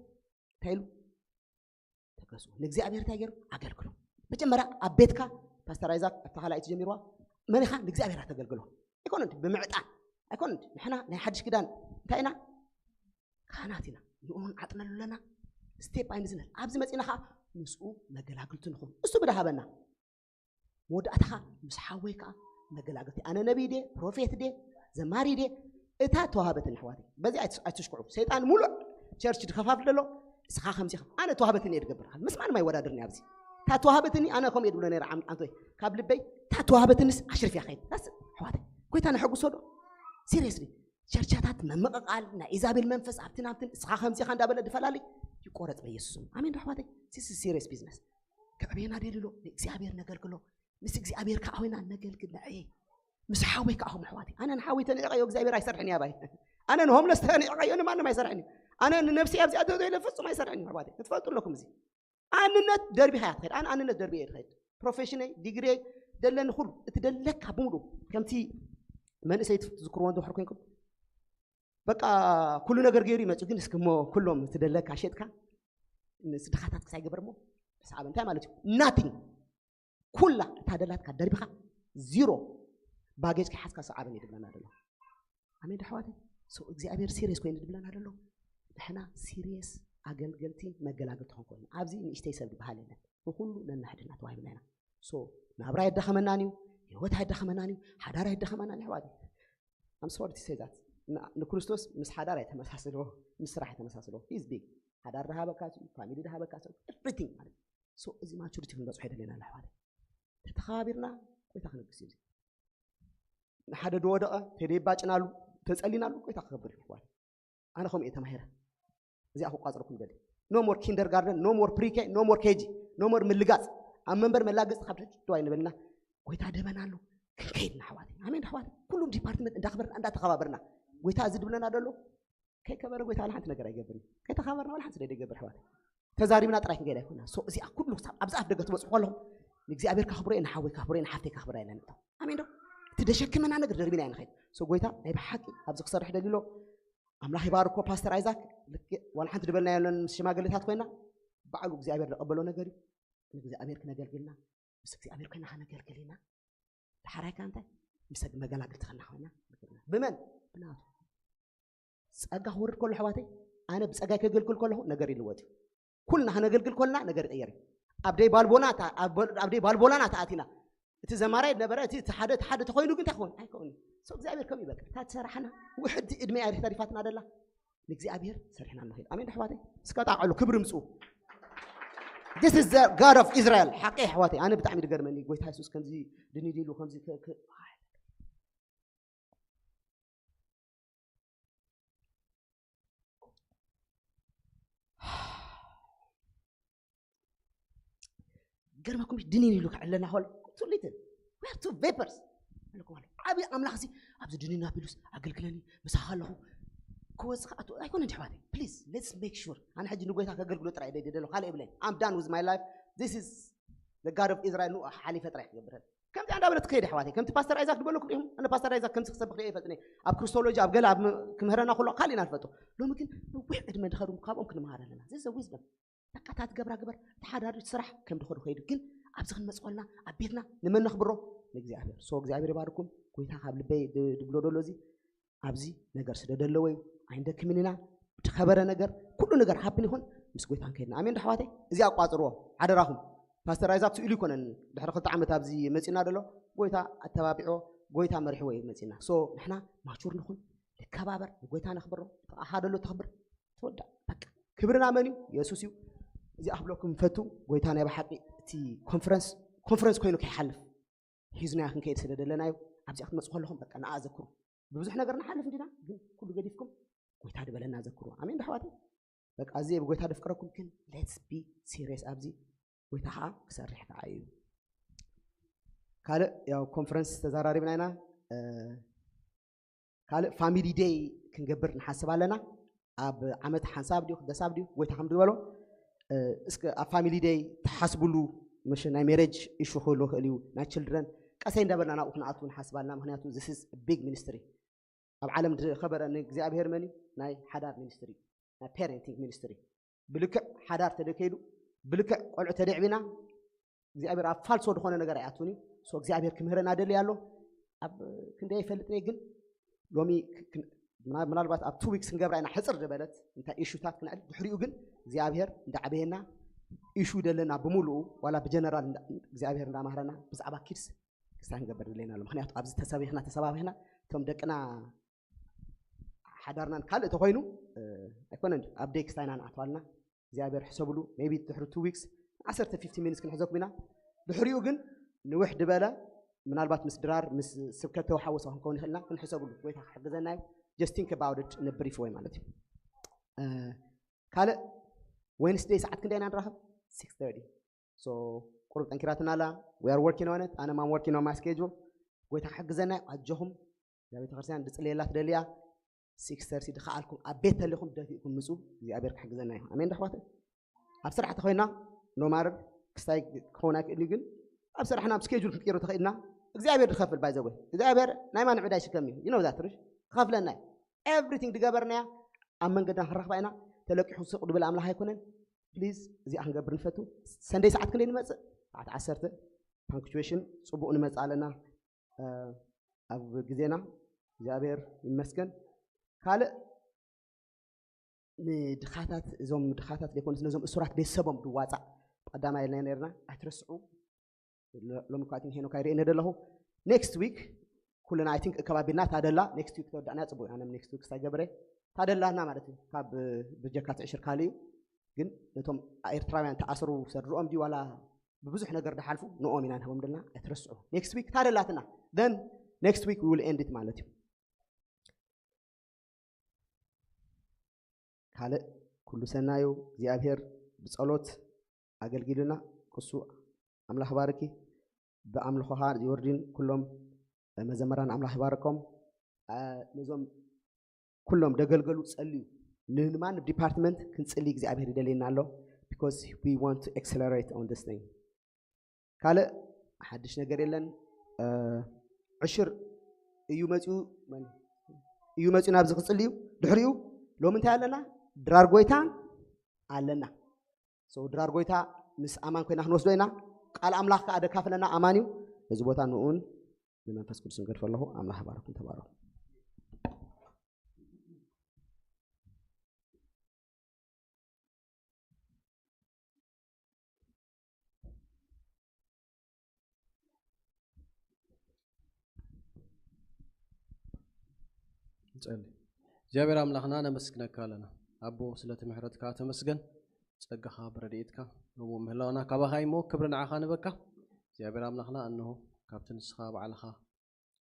እንታይ ኢሉ? ተገዝኡ። ንእግዚኣብሔር እንታይ ገይሩ? ኣገልግሎ። መጀመርያ ኣብ ቤትካ ፓስተር ኣይዛክ ኣብታ ካልኣይቲ ጀሚርዋ መን ኢኻ? ንእግዚኣብሔር ኣተገልግሎ። ኣይኮነን ብምዕጣን ኣይኮነን። ንሕና ናይ ሓድሽ ኪዳን እንታይ ኢና? ካህናት ኢና። ንኡን ዓጥነሉ ኣለና። ስቴፕ ኣይንዝለል። ኣብዚ መጺና ኸዓ ምስኡ መገላግልቲ ንኹን። እሱ ብዳ ሃበና። መወዳእታኻ ምስ ሓወይ ከኣ መገላግልቲ። ኣነ ነቢይ ድየ፣ ፕሮፌት ድየ፣ ዘማሪ ድየ፣ እታ ተዋህበትኒ ኣሕዋተይ። በዚ ኣይትስ- ኣይትሽክዑ። ሰይጣን ሙሉእ ቸርች ድከፋፍል ደሎ፣ እስኻ ከምዚ ኢኻ። ኣነ ተዋህበትኒ እየ ድገብር። ምስ ማንም ኣይወዳድርኒ ኣብዚ። እታ ተዋህበትኒ ኣነ ከምኡ እየ ድብሎ ነይረ ዓም- ዓንቶይ። ካብ ልበይ እታ ተዋህበትንስ ኣሽርፍያ ከይድ። ዳስ ኣሕዋተይ። ጎይታ ነሐጉሶ ዶ? ሲሪየስሊ። ቸርቻታት መመቐቓል ናይ ኢዛቤል መንፈስ ኣብትን ኣብትን እስኻ ከምዚ ኢኻ እንዳበለ ድፈላለይ ይቆረጽ በኢየሱስ ስም። ኣሜን ዶ ኣሕዋተይ? This is serious business። ከዕብየና ደልሎ ንእግዚኣብሔር ነገልግሎ። ምስ እግዚኣብሔር ከኣ ኮይና ነገልግል ንዕየ። ምስ ሓወይ ከኣ ኹም ኣሕዋተይ። ኣነ ንሓወይ ተንዕቐዮ እግዚኣብሔር ኣይሰርሕን እያ ባይ። ኣነ ንሆምለስ ተንዕቐዮ ንማንም ኣይሰርሕን እዩ። ኣነ ንነብሲ ኣብዚኣ ደዶ ኢለ ፍጹም ኣይሰርሕን እዩ ኣሕዋተይ። ክትፈልጡ ኣለኩም እዚ። ኣንነት ደርቢኻ እያ ትኸይድ። ኣነ ኣንነት ደርቢ እየ ትኸይድ። ፕሮፌሽነይ፣ ዲግሪየይ፣ ደለኒ ኩሉ። እቲ ደለካ ብምሉ። ከምቲ መንእሰይ ትዝክርዎ እንድሕር ኮይንኩም። በቃ ኩሉ ነገር ገይሩ ይመጽእ፣ ግን እስኪ እሞ ኩሎም እቲ ደለካ ሸጥካ፣ ንስድኻታት ክሳይ ገበር እሞ፣ ሰዓበ እንታይ ማለት እዩ? ናቲንግ። ኩላ እታ ደላትካ ደርቢኻ፣ ዚሮ ባጌጅ ከይሓዝካ ሰዓበኒ ድብለና ደሎ። ኣሜን ዶ ኣሕዋተይ? So እግዚኣብሔር ሲሪየስ ኮይኑ ድብለና ደሎ። ንሕና ሲሪየስ ኣገልገልቲ መገላገልቲ ኾን ኮይና። ኣብዚ ንእሽተይ ሰብ ዝበሃል የለን። ንኹሉ ነናሕድና ተዋሂብና ኢና። So ናብራ የዳኸመናን እዩ፣ ህይወት ኣይዳኸመናን እዩ፣ ሓዳር ኣይዳኸመናን እዩ ኣሕዋተይ። I'm sorry to say that። ን- ንክርስቶስ ምስ ሓዳር ኣይተመሳስሎ፣ ምስ ስራሕ ኣይተመሳስሎ። He's big። ሓዳር ድሃበካ እዩ፣ ፋሚሊ ድሃበካ እዩ፣ everything ማለት እዩ። So እዚ ማቹሪቲ ክንበጽሖ የደልየና ኣሎ ኣሕዋተይ። ተተኸባቢርና ጎይታ ክነግስ እዩ። ንሓደ ዝወደቐ ተደይባጭናሉ፣ ተጸሊናሉ ጎይታ ክኸብር እዩ ኣሕዋተይ። ኣነ ከምኡ እየ ተማሂረ። እዚኣ ክቋጽረኩም ደሊ። No more kindergarten፣ no more pre-K፣ no more K G፣ no more ምልጋጽ። ኣብ መንበር መላገጽ ካብ ትሕቲ ደዋይ ንበልና። ጎይታ ደበና ኣሎ። ክንከይድ ንኣሕዋተይ። ኣሜን ኣሕዋተይ። ኩሉም ዲፓርትመንት እንዳኽበርና እንዳተኸባበርና። ጎይታ እዚ ድብለና ደሎ። ከይከበረ ጎይታ ዋላ ሓንቲ ነገር ኣይገብርን። ከይተኸባበርና ዋላ ሓንቲ ነገር ኣይገብር ኣሕዋተይ። ተዛሪብና ጥራይ ክንገዳ ኣይኮና። So እዚኣ ኩሉ ክሳብ ኣብዚ ኣፍ ደገ ትበጽሑ ከለኹም ንእግዚኣብሔር ካኽብሮ እየ፣ ንሓወይ ካኽብሮ እየ፣ ንሓፍተይ ካኽብራ እየ ንብሎ። ኣሜን ዶ? እቲ ደሸክመና ነገር ደርቢና እየ ንኸይድ። So ጎይታ ናይ ብሓቂ ኣብዚ ክሰርሕ ደሊሎ ኣምላኽ ይባርኮ ፓስተር ኣይዛክ። ልክ ዋላ ሓንቲ ዝበልናዮ የለን ምስ ሽማግሌታት ኮይና ባዕሉ እግዚኣብሔር ዝቐበሎ ነገር እዩ። ንእግዚኣብሔር ክነገልግልና ምስ እግዚኣብሔር ኮይና ከነገልግል ኢና። ዳሕራይ ከ እንታይ ምስ መገላግልቲ ከና ኮይና ብመን ብናቱ ጸጋ ክወርድ ከሎ ኣሕዋተይ ኣነ ብጸጋይ ከገልግል ከለኹ ነገር ይልወጥ እዩ። ኩልና ከነገልግል ከለና ነገር ይቕየር እዩ። ኣብ ደይ ባልቦና እታ- ኣብ በ- ኣብ ደይ ባልቦላና ተኣቲና እቲ ዘማራይ ነበረ እቲ እቲ ሓደ እቲ ሓደ ተኮይኑ ግን እንታይ ክኸውን ኣይከውን። So እግዚኣብሔር ከም ይበቃ እታ ትሰራሕና ውሕድ ዕድመ እያ ተሪፋትና ደላ ንእግዚኣብሔር ሰሪሕና ንኸይድ። ኣሜን ኣሕዋተይ እስከ ጣዕሉ ክብሪ ምጽኡ። This is the God of Israel። ሓቂ ኣሕዋተይ ኣነ ብጣዕሚ ድገርመኒ ጎይታ የሱስ ከምዚ ድኒዲሉ ከምዚ ከ- ከ- ገርመኩም ድኒን ኢሉ ክዕለና ከሎ too little we are too vapors ኣለኩም ኣሎ ዓብዪ ኣምላኽ እዚ ኣብዚ ድኒን ኣቢሉስ ኣገልግለኒ ምሳኻ ኣለኹ ክወፅእ ከኣ ኣይኮነን ኣሕዋተይ። Please, let's make sure. ኣነ ሕጂ ንጎይታ ከገልግሎ ጥራይ እየ ደልዮ፣ ካልእ የብለይን። I'm done with my life. This is the God of Israel. ንኡ ሓሊፈ ጥራይ ክገብረን። ከምዚኣ እንዳበለት ክኸይድ ኣሕዋተይ። ከምቲ ፓስተር ኣይዛክ ዝበለኩም ኢኹም። ኣነ ፓስተር ኣይዛክ ከምዚ ክሰብኽ ሪኤ ይፈልጥኒ። ኣብ ክሪስቶሎጂ፣ ኣብ ገለ ኣብ ም-፣ ክምህረና ኩሎ ካልእ ኢና ንፈልጦ። ሎሚ ግን ነዊሕ ዕድመ ድኸዱ ካብኦም ክንመሃር ኣለና። This is a wisdom. በቃ እታ ትገብራ ግበር፣ ተሓዳሪ ስራሕ ከም ድኸዱ ከይዱ። ግን ኣብዚ ክንመጽ ከለና ኣብ ቤትና ንመን ነኽብሮ? ንእግዚኣብሔር። So እግዚኣብሔር ይባርኩም። ጎይታ ካብ ልበይ ድ-፣ ድብሎ ደሎ እዚ ኣብዚ ነገር ስለ ደለዎ እዩ። ኣይንደክምን ኢና። ዝኸበረ ነገር፣ ኩሉ ነገር ሃፕን ይኹን ምስ ጎይታ ንከይድና። ኣሜን ዶ ኣሕዋተይ? እዚ ኣቋጽርዎ ሓደራኹም። ፓስተር ኣይዛክ ስኢሉ ይኮነን። ድሕሪ ክልተ ዓመት ኣብዚ መጺና ደሎ ጎይታ ኣተባቢዕዎ፣ ጎይታ መሪሕዎ እዩ መጺና። So ንሕና ማቹር ንኹን፣ ንከባበር፣ ንጎይታ ነኽብሮ። ጥቓኻ ደሎ ተኽብር፣ ተወዳእ። በቃ ክብርና መን እዩ? የሱስ እዩ። እዚ ኣኽብለኩም ፈቱ። ጎይታ ናይ ብሓቂ እቲ ኮንፈረንስ፣ ኮንፈረንስ ኮይኑ ከይሓልፍ ሒዝና ክንከይድ ስለ ደለና እዩ። ኣብዚኣ ክትመጹ ከለኹም በቃ ንኣ ዘክሩ። ብብዙሕ ነገር ንሓልፍ እንዲና፣ ግን ኩሉ ገዲፍኩም ጎይታ ድበለና ዘክሩ። ኣሜን ዶ ኣሕዋተይ? በቃ ኣዝየ ብጎይታ ደፍቅረኩም፣ ግን let's be serious ኣብዚ። ጎይታ ከዓ ክሰርሕ ከዓ እዩ። ካልእ ያው ኮንፈረንስ ተዘራሪብና ኢና። እ፣ ካልእ ፋሚሊ ዴይ ክንገብር ንሓስብ ኣለና። ኣብ ዓመት ሓንሳብ ድዩ ክደሳብ ድዩ ጎይታ ከም ዝበሎ፣ እ፣ እስከ ኣብ ፋሚሊ ዴይ ተሓስብሉ። ምሽ ናይ ሜሬጅ ኢሹ ክህሉ ይኽእል እዩ፣ ናይ ችልድረን ቀሰይ እንዳበልና ናብኡ ክንኣቱ ንሓስብ ኣለና። ምክንያቱ this is big ministry። ኣብ ዓለም ዝኸበረ ንእግዚኣብሔር መን እዩ? ናይ ሓዳር ሚኒስትሪ፣ ናይ ፓረንቲንግ ሚኒስትሪ። ብልክዕ ሓዳር ተደከይዱ፣ ብልክዕ ቆልዑ ተደዕቢና፣ እግዚኣብሔር ኣብ ፋልሶ ዝኾነ ነገር ኣይኣቱን እዩ። So እግዚኣብሔር ክምህረና ደልዩ ኣሎ። ኣብ ክንደይ ይፈልጥ እየ፣ ግን ሎሚ ክ-፣ ክን-፣ ምና-፣ ምናልባት ኣብ ቱ ዊክስ ክንገብራ ኢና፣ ሕፅር ዝበለት እንታይ ኢሹታት ክነዕል። ድሕሪኡ ግን እግዚኣብሔር እንዳዓበየና፣ ኢሹ ደለና ብምሉኡ ዋላ ብጀነራል እንዳ-፣ እግዚኣብሔር እንዳማህረና ብዛዕባ ኪድስ ክስታይ ክንገብር ደለና ኣሎ። ምክንያቱ ኣብዚ ተሰቢኽና ተሰባቢኽና እቶም ደቅና ሓዳርናን ካልእ ተኮይኑ፣ እ፣ ኣይኮነን ኣብ ደይ ክስታይና ንኣትዋልና እግዚኣብሔር ሕሰብሉ። ሜቢ ድሕሪ ቱ ዊክስ ዓሰርተ ፊፍቲን ሚኒትስ ክንሕዘኩም ኢና። ድሕሪኡ ግን ንውሕ ድበለ ምናልባት ምስ ድራር ምስ ስብከት ተወሓወሰ ክንከውን ይኽእልና፣ ክንሕሰብሉ። ጎይታ ክሕግዘና እዩ። Just think about it in a brief way ማለት እዩ። እ፣ ካልእ ዌንስደይ ሰዓት ክንደይ ኢና ንራኸብ? ሲክስ ተርቲ። So ቁሩብ ጠንኪራትና ኣላ። We are working on it. ኣነ ማም working on my schedule። ጎይታ ክሕግዘና እዩ። ኣጆኹም። እዛ ቤተክርስትያን ድጽልየላ ትደልያ። ሲክስ ተርቲ ድኸኣልኩም ኣብ ቤት ተሊኹም ደፊእኩም ምጹ። እግዚኣብሔር ክሕግዘና እዩ። ኣሜን ዶ ኣሕዋተይ? ኣብ ስራሕ ተኾይና ኖማር ክስታይ ክኸውን ኣይክእል እዩ፣ ግን ኣብ ስራሕና ኣብ ስኬጁል ክንቅይሮ ተኽእልና እግዚኣብሔር ድኸፍል። ባይዘወይ እግዚኣብሔር ናይ ማንም ዕዳ ይሽከም እዩ። You know that, ርሽ ክኸፍለና እዩ። ኤቭሪቲንግ ድገበርናያ ኣብ መንገድና ክንረኽባ ኢና። ተለቂሑ ስቕ ድብል ኣምላኽ ኣይኮነን። ፕሊዝ እዚኣ ክንገብር ንፈቱ። ሰንደይ ሰዓት ክንደይ ንመጽእ? ሰዓት ዓሰርተ። ፓንክቹዌሽን ጽቡቕ ንመጽእ ኣለና፣ እ፣ ኣብ ግዜና። እግዚኣብሔር ይመስገን። ካልእ ንድኻታት፣ እዞም ድኻታት ዘይኮኑስ ነዞም እሱራት ቤተሰቦም ድዋፃእ ቀዳማይ ኢልና ነርና። ኣይትረስዑ። ሎ-፣ ሎሚ እኳ እቲ ሄኖክ ኣይርእየን ደለኹ። ኔክስት ዊክ ኩልና ኣይ ቲንክ ከባቢና ታደላ ኔክስት ዊክ ተወዳእና ጽቡቅ ኢና። ኔክስት ዊክ ስታይ ገብረ ታደላና ማለት እዩ። ካብ ብጀካ ትዕሽር ካልእ እዩ። ግን ነቶም ኤርትራውያን ተኣስሩ ሰድርኦም ድዩ ዋላ ብብዙሕ ነገር ድሓልፉ ንኦም ኢና ንህቦም ደልና። ኣይትረስዑ። ኔክስት ዊክ ታደላትና። Then next week we will end it ማለት እዩ። ካልእ ኩሉ ሰናዩ እግዚኣብሔር ብጸሎት ኣገልጊሉና። ክሱ ኣምላኽ ባርኪ። ብኣምልኾኻ ዮርዲን ኩሎም መዘመራን ኣምላኽ ይባርኮም። እ፣ ነዞም ኩሎም ደገልገሉ ጸልዩ። ንማን ዲፓርትመንት ክንጽሊ እግዚኣብሔር ይደልየና ኣሎ። Because we want to accelerate on this thing። ካልእ ሓድሽ ነገር የለን። እ፣ ዕሽር እዩ መጺኡ፣ መን እዩ መጺኡ ናብዚ ክጽሊ እዩ። ድሕሪኡ ሎሚ እንታይ ኣለና? ድራር ጎይታ ኣለና። So ድራር ጎይታ ምስ ኣማን ኮይና ክንወስዶ ኢና። ቃል ኣምላኽ ከኣ ደካፍለና ኣማን እዩ። እዚ ቦታ ንኡን ብመንፈስ ቅዱስ ንገድፎ ኣለኹ። ኣምላኽ ይባርኩም። ተባረኹ። ንጸሊ። እግዚኣብሔር ኣምላኽና ነመስግነካ ኣለና። ኣቦ ስለቲ ምሕረትካ ተመስገን። ጸጋኻ ብረድኤትካ ሎሚ ምህላውና ካባኻ እሞ ክብሪ ንዓኻ ንበካ። እግዚኣብሔር ኣምላኽና እንሆ ካብቲ ንስኻ ባዕልኻ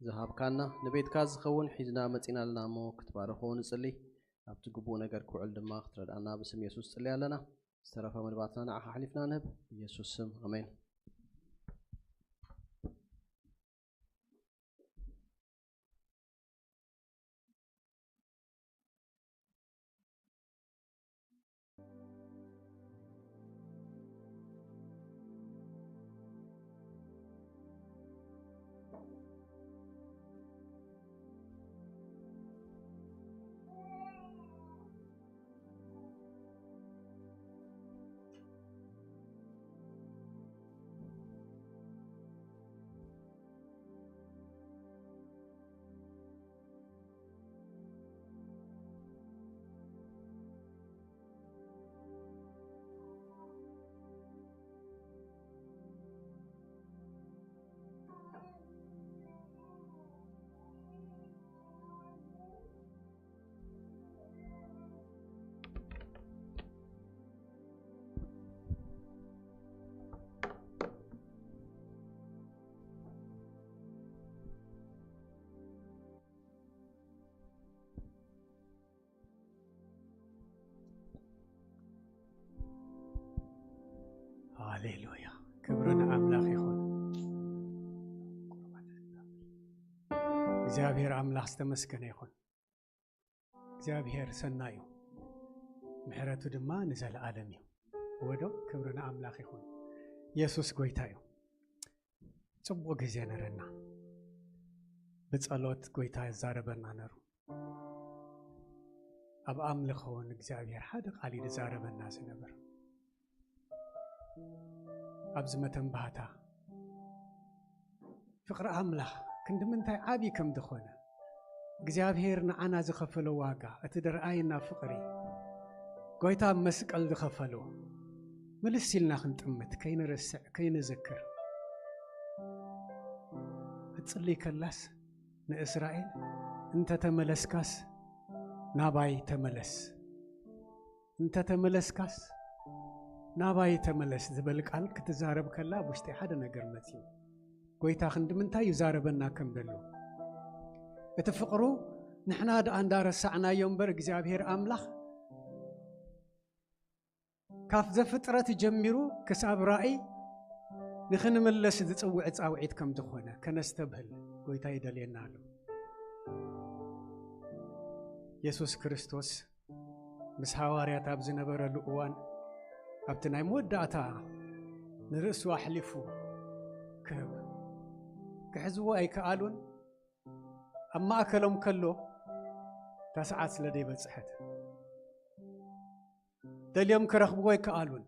ዝሃብካና ንቤትካ ዝኸውን ሒዝና መጺና ኣለና እሞ ክትባርኾ ንጽሊ። ኣብቲ ግቡእ ነገር ክውዕል ድማ ክትረድኣና ብስም የሱስ ጽሊ ኣለና። ዝተረፈ መድባትና ንዓኻ ኣሕሊፍና ንህብ። ብየሱስ ስም ኣሜን። ሃሌሉያ። ክብሪ ንኣምላኽ ይኹን። እግዚኣብሔር ኣምላኽ ዝተመስገነ ይኹን። እግዚኣብሔር ሰናይ እዩ፣ ምሕረቱ ድማ ንዘለኣለም እዩ። ወዶ ክብሪ ንኣምላኽ ይኹን። የሱስ ጎይታ እዩ። ጽቡቕ ግዜ ነረና። ብጸሎት ጎይታ ይዛረበና ነሩ። ኣብ ኣምልኾ እውን እግዚኣብሔር ሓደ ቃል እዩ ዝዛረበና ዝነበር። ኣብዚ መተንባህታ ፍቕሪ ኣምላኽ ክንዲ ምንታይ ዓብዪ ከም ዝኾነ፣ እግዚኣብሔር ንዓና ዝኸፈሎ ዋጋ፣ እቲ ደርኣየና ፍቕሪ፣ ጎይታ ኣብ መስቀል ዝኸፈሎ፣ ምልስ ኢልና ክንጥምት፣ ከይንርስዕ፣ ከይንዝክር። ክትጽልይ ከላስ ንእስራኤል፣ "እንተ ተመለስካስ ናባይ ተመለስ፣ እንተ ተመለስካስ ናባይ ተመለስ" ዝብል ቃል ክትዛረብ ከላ፣ ኣብ ውሽጢ ሓደ ነገር መጺኡ። ጎይታ ክንዲ ምንታይ ይዛረበና ከም ዘሎ። እቲ ፍቕሩ ንሕና ደኣ እንዳረሳዕናዮ እምበር፣ እግዚኣብሔር ኣምላኽ ካብ ዘፍጥረት ጀሚሩ ክሳብ ራእይ ንኽንምለስ ዝጽውዕ ጻውዒት ከም ዝኾነ ከነስተብህል ጎይታ ይደልየና ኣሎ። የሱስ ክርስቶስ ምስ ሃዋርያት ኣብ ዝነበረሉ እዋን፣ ኣብቲ ናይ መወዳእታ ንርእሱ ኣሕሊፉ ክህብ፣ ክሕዝዎ ኣይከኣሉን። ኣብ ማእከሎም ከሎ፣ እታ ሰዓት ስለ ደይበጽሐት፣ ደልዮም ክረኽብዎ ኣይከኣሉን።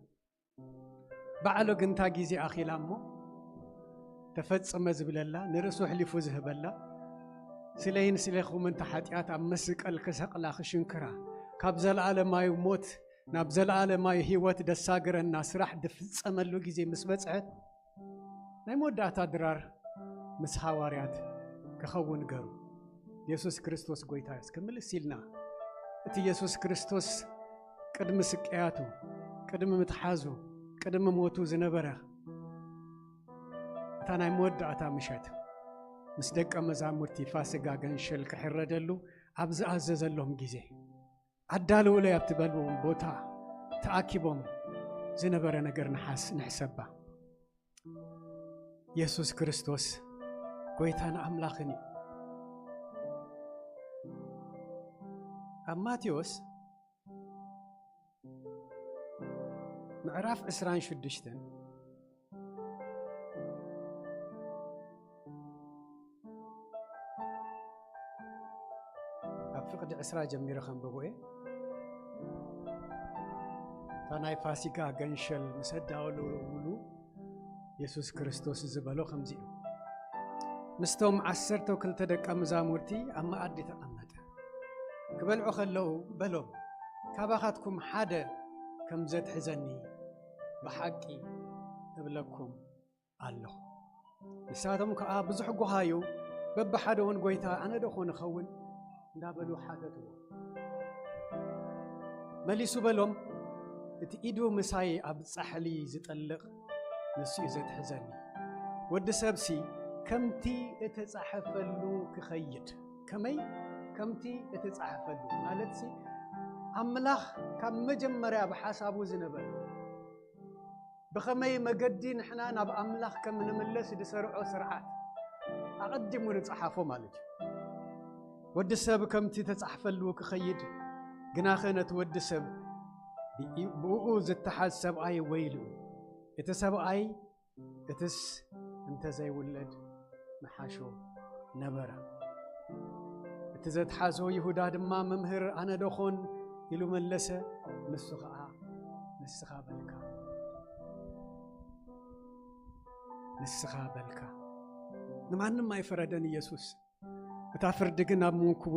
ባዕሉ ግን እታ ግዜ ኣኺላ እሞ፣ ተፈጸመ ዝብለላ፣ ንርእሱ ኣሕሊፉ ዝህበላ፣ ስለይን ስለኹምን እታ ሓጢኣት ኣብ መስቀል ክሰቕላ ክሽንክራ፣ ካብ ዘለኣለማዊ ሞት ናብ ዘለኣለማዊ ህይወት ደሳግረና ስራሕ ድፍጸመሉ ግዜ ምስ በጽሐት፣ ናይ መወዳእታ ድራር ምስ ሃዋርያት ክኸውን ገሩ። የሱስ ክርስቶስ ጎይታ እዩ። እስከ ምልስ ኢልና እቲ የሱስ ክርስቶስ ቅድሚ ስቅያቱ፣ ቅድሚ ምትሓዙ፣ ቅድሚ ሞቱ ዝነበረ እታ ናይ መወዳእታ ምሸት ምስ ደቀ መዛሙርቲ ፋሲጋ ገንሸል ክሕረደሉ ኣብ ዝኣዘዘሎም ግዜ፣ ኣዳልውለይ ኣብ ትበልዎም ቦታ ተኣኪቦም ዝነበረ ነገር ንሓስ-፣ ንሕሰባ። የሱስ ክርስቶስ ጎይታን ኣምላኽን እዩ። ኣብ ማቴዎስ ምዕራፍ ዕስራን ሽዱሽተን፣ ኣብ ፍቕዲ ዕስራ ጀሚረ ከንብቦ እየ። እታ ናይ ፋሲጋ ገንሸል ምስ ኣዳወለውሉ፣ የሱስ ክርስቶስ ዝበሎ ከምዚ እዩ። ምስቶም ዓሰርተ ክልተ ደቀ መዛሙርቲ ኣብ መኣዲ ተቐመጠ። ክበልዑ ከለዉ በሎም፣ "ካባኻትኩም ሓደ ከም ዘትሕዘኒ ብሓቂ እብለኩም ኣለኹ።" ንሳቶም ከኣ፣ "ብዙሕ ጓሃዩ፣ በብሓደ እውን፣ ጎይታ፣ ኣነ ዶ ኾን እኸውን?" እንዳበሉ ሓተትዎ። መሊሱ በሎም፣ "እቲ ኢዱ ምሳይ ኣብ ጻሕሊ ዝጠልቕ ንሱ እዩ ዘትሕዘኒ። ወዲ ሰብሲ ከምቲ እተጻሕፈሉ ክኸይድ።" ከመይ? ከምቲ እተጻሕፈሉ። ማለትሲ፣ ኣምላኽ ካብ መጀመርያ ብሓሳቡ ዝነበረ፣ ብኸመይ መገዲ ንሕና ናብ ኣምላኽ ከም ንምለስ ዝሰርዖ ስርዓት ኣቐዲሙ ንጸሓፎ ማለት እዩ። ወዲ ሰብ ከምቲ ተጻሕፈሉ ክኸይድ፣ ግናኸ ነቲ ወዲ ሰብ ብኢ-፣ ብእኡ ዝተሓዝ ሰብኣይ ወይሉ። እቲ ሰብኣይ እትስ እንተ ዘይውለድ ምሓሾ ነበረ። እቲ ዘትሓዞ ይሁዳ ድማ፣ "መምህር፣ ኣነ ዶኾን?" ኢሉ መለሰ። ንሱ ኸዓ፣ "ንስኻ በልካ፣ ንስኻ በልካ።" ንማንም ኣይፈረደን ኢየሱስ። እታ ፍርዲ ግን ኣብ መንኩቡ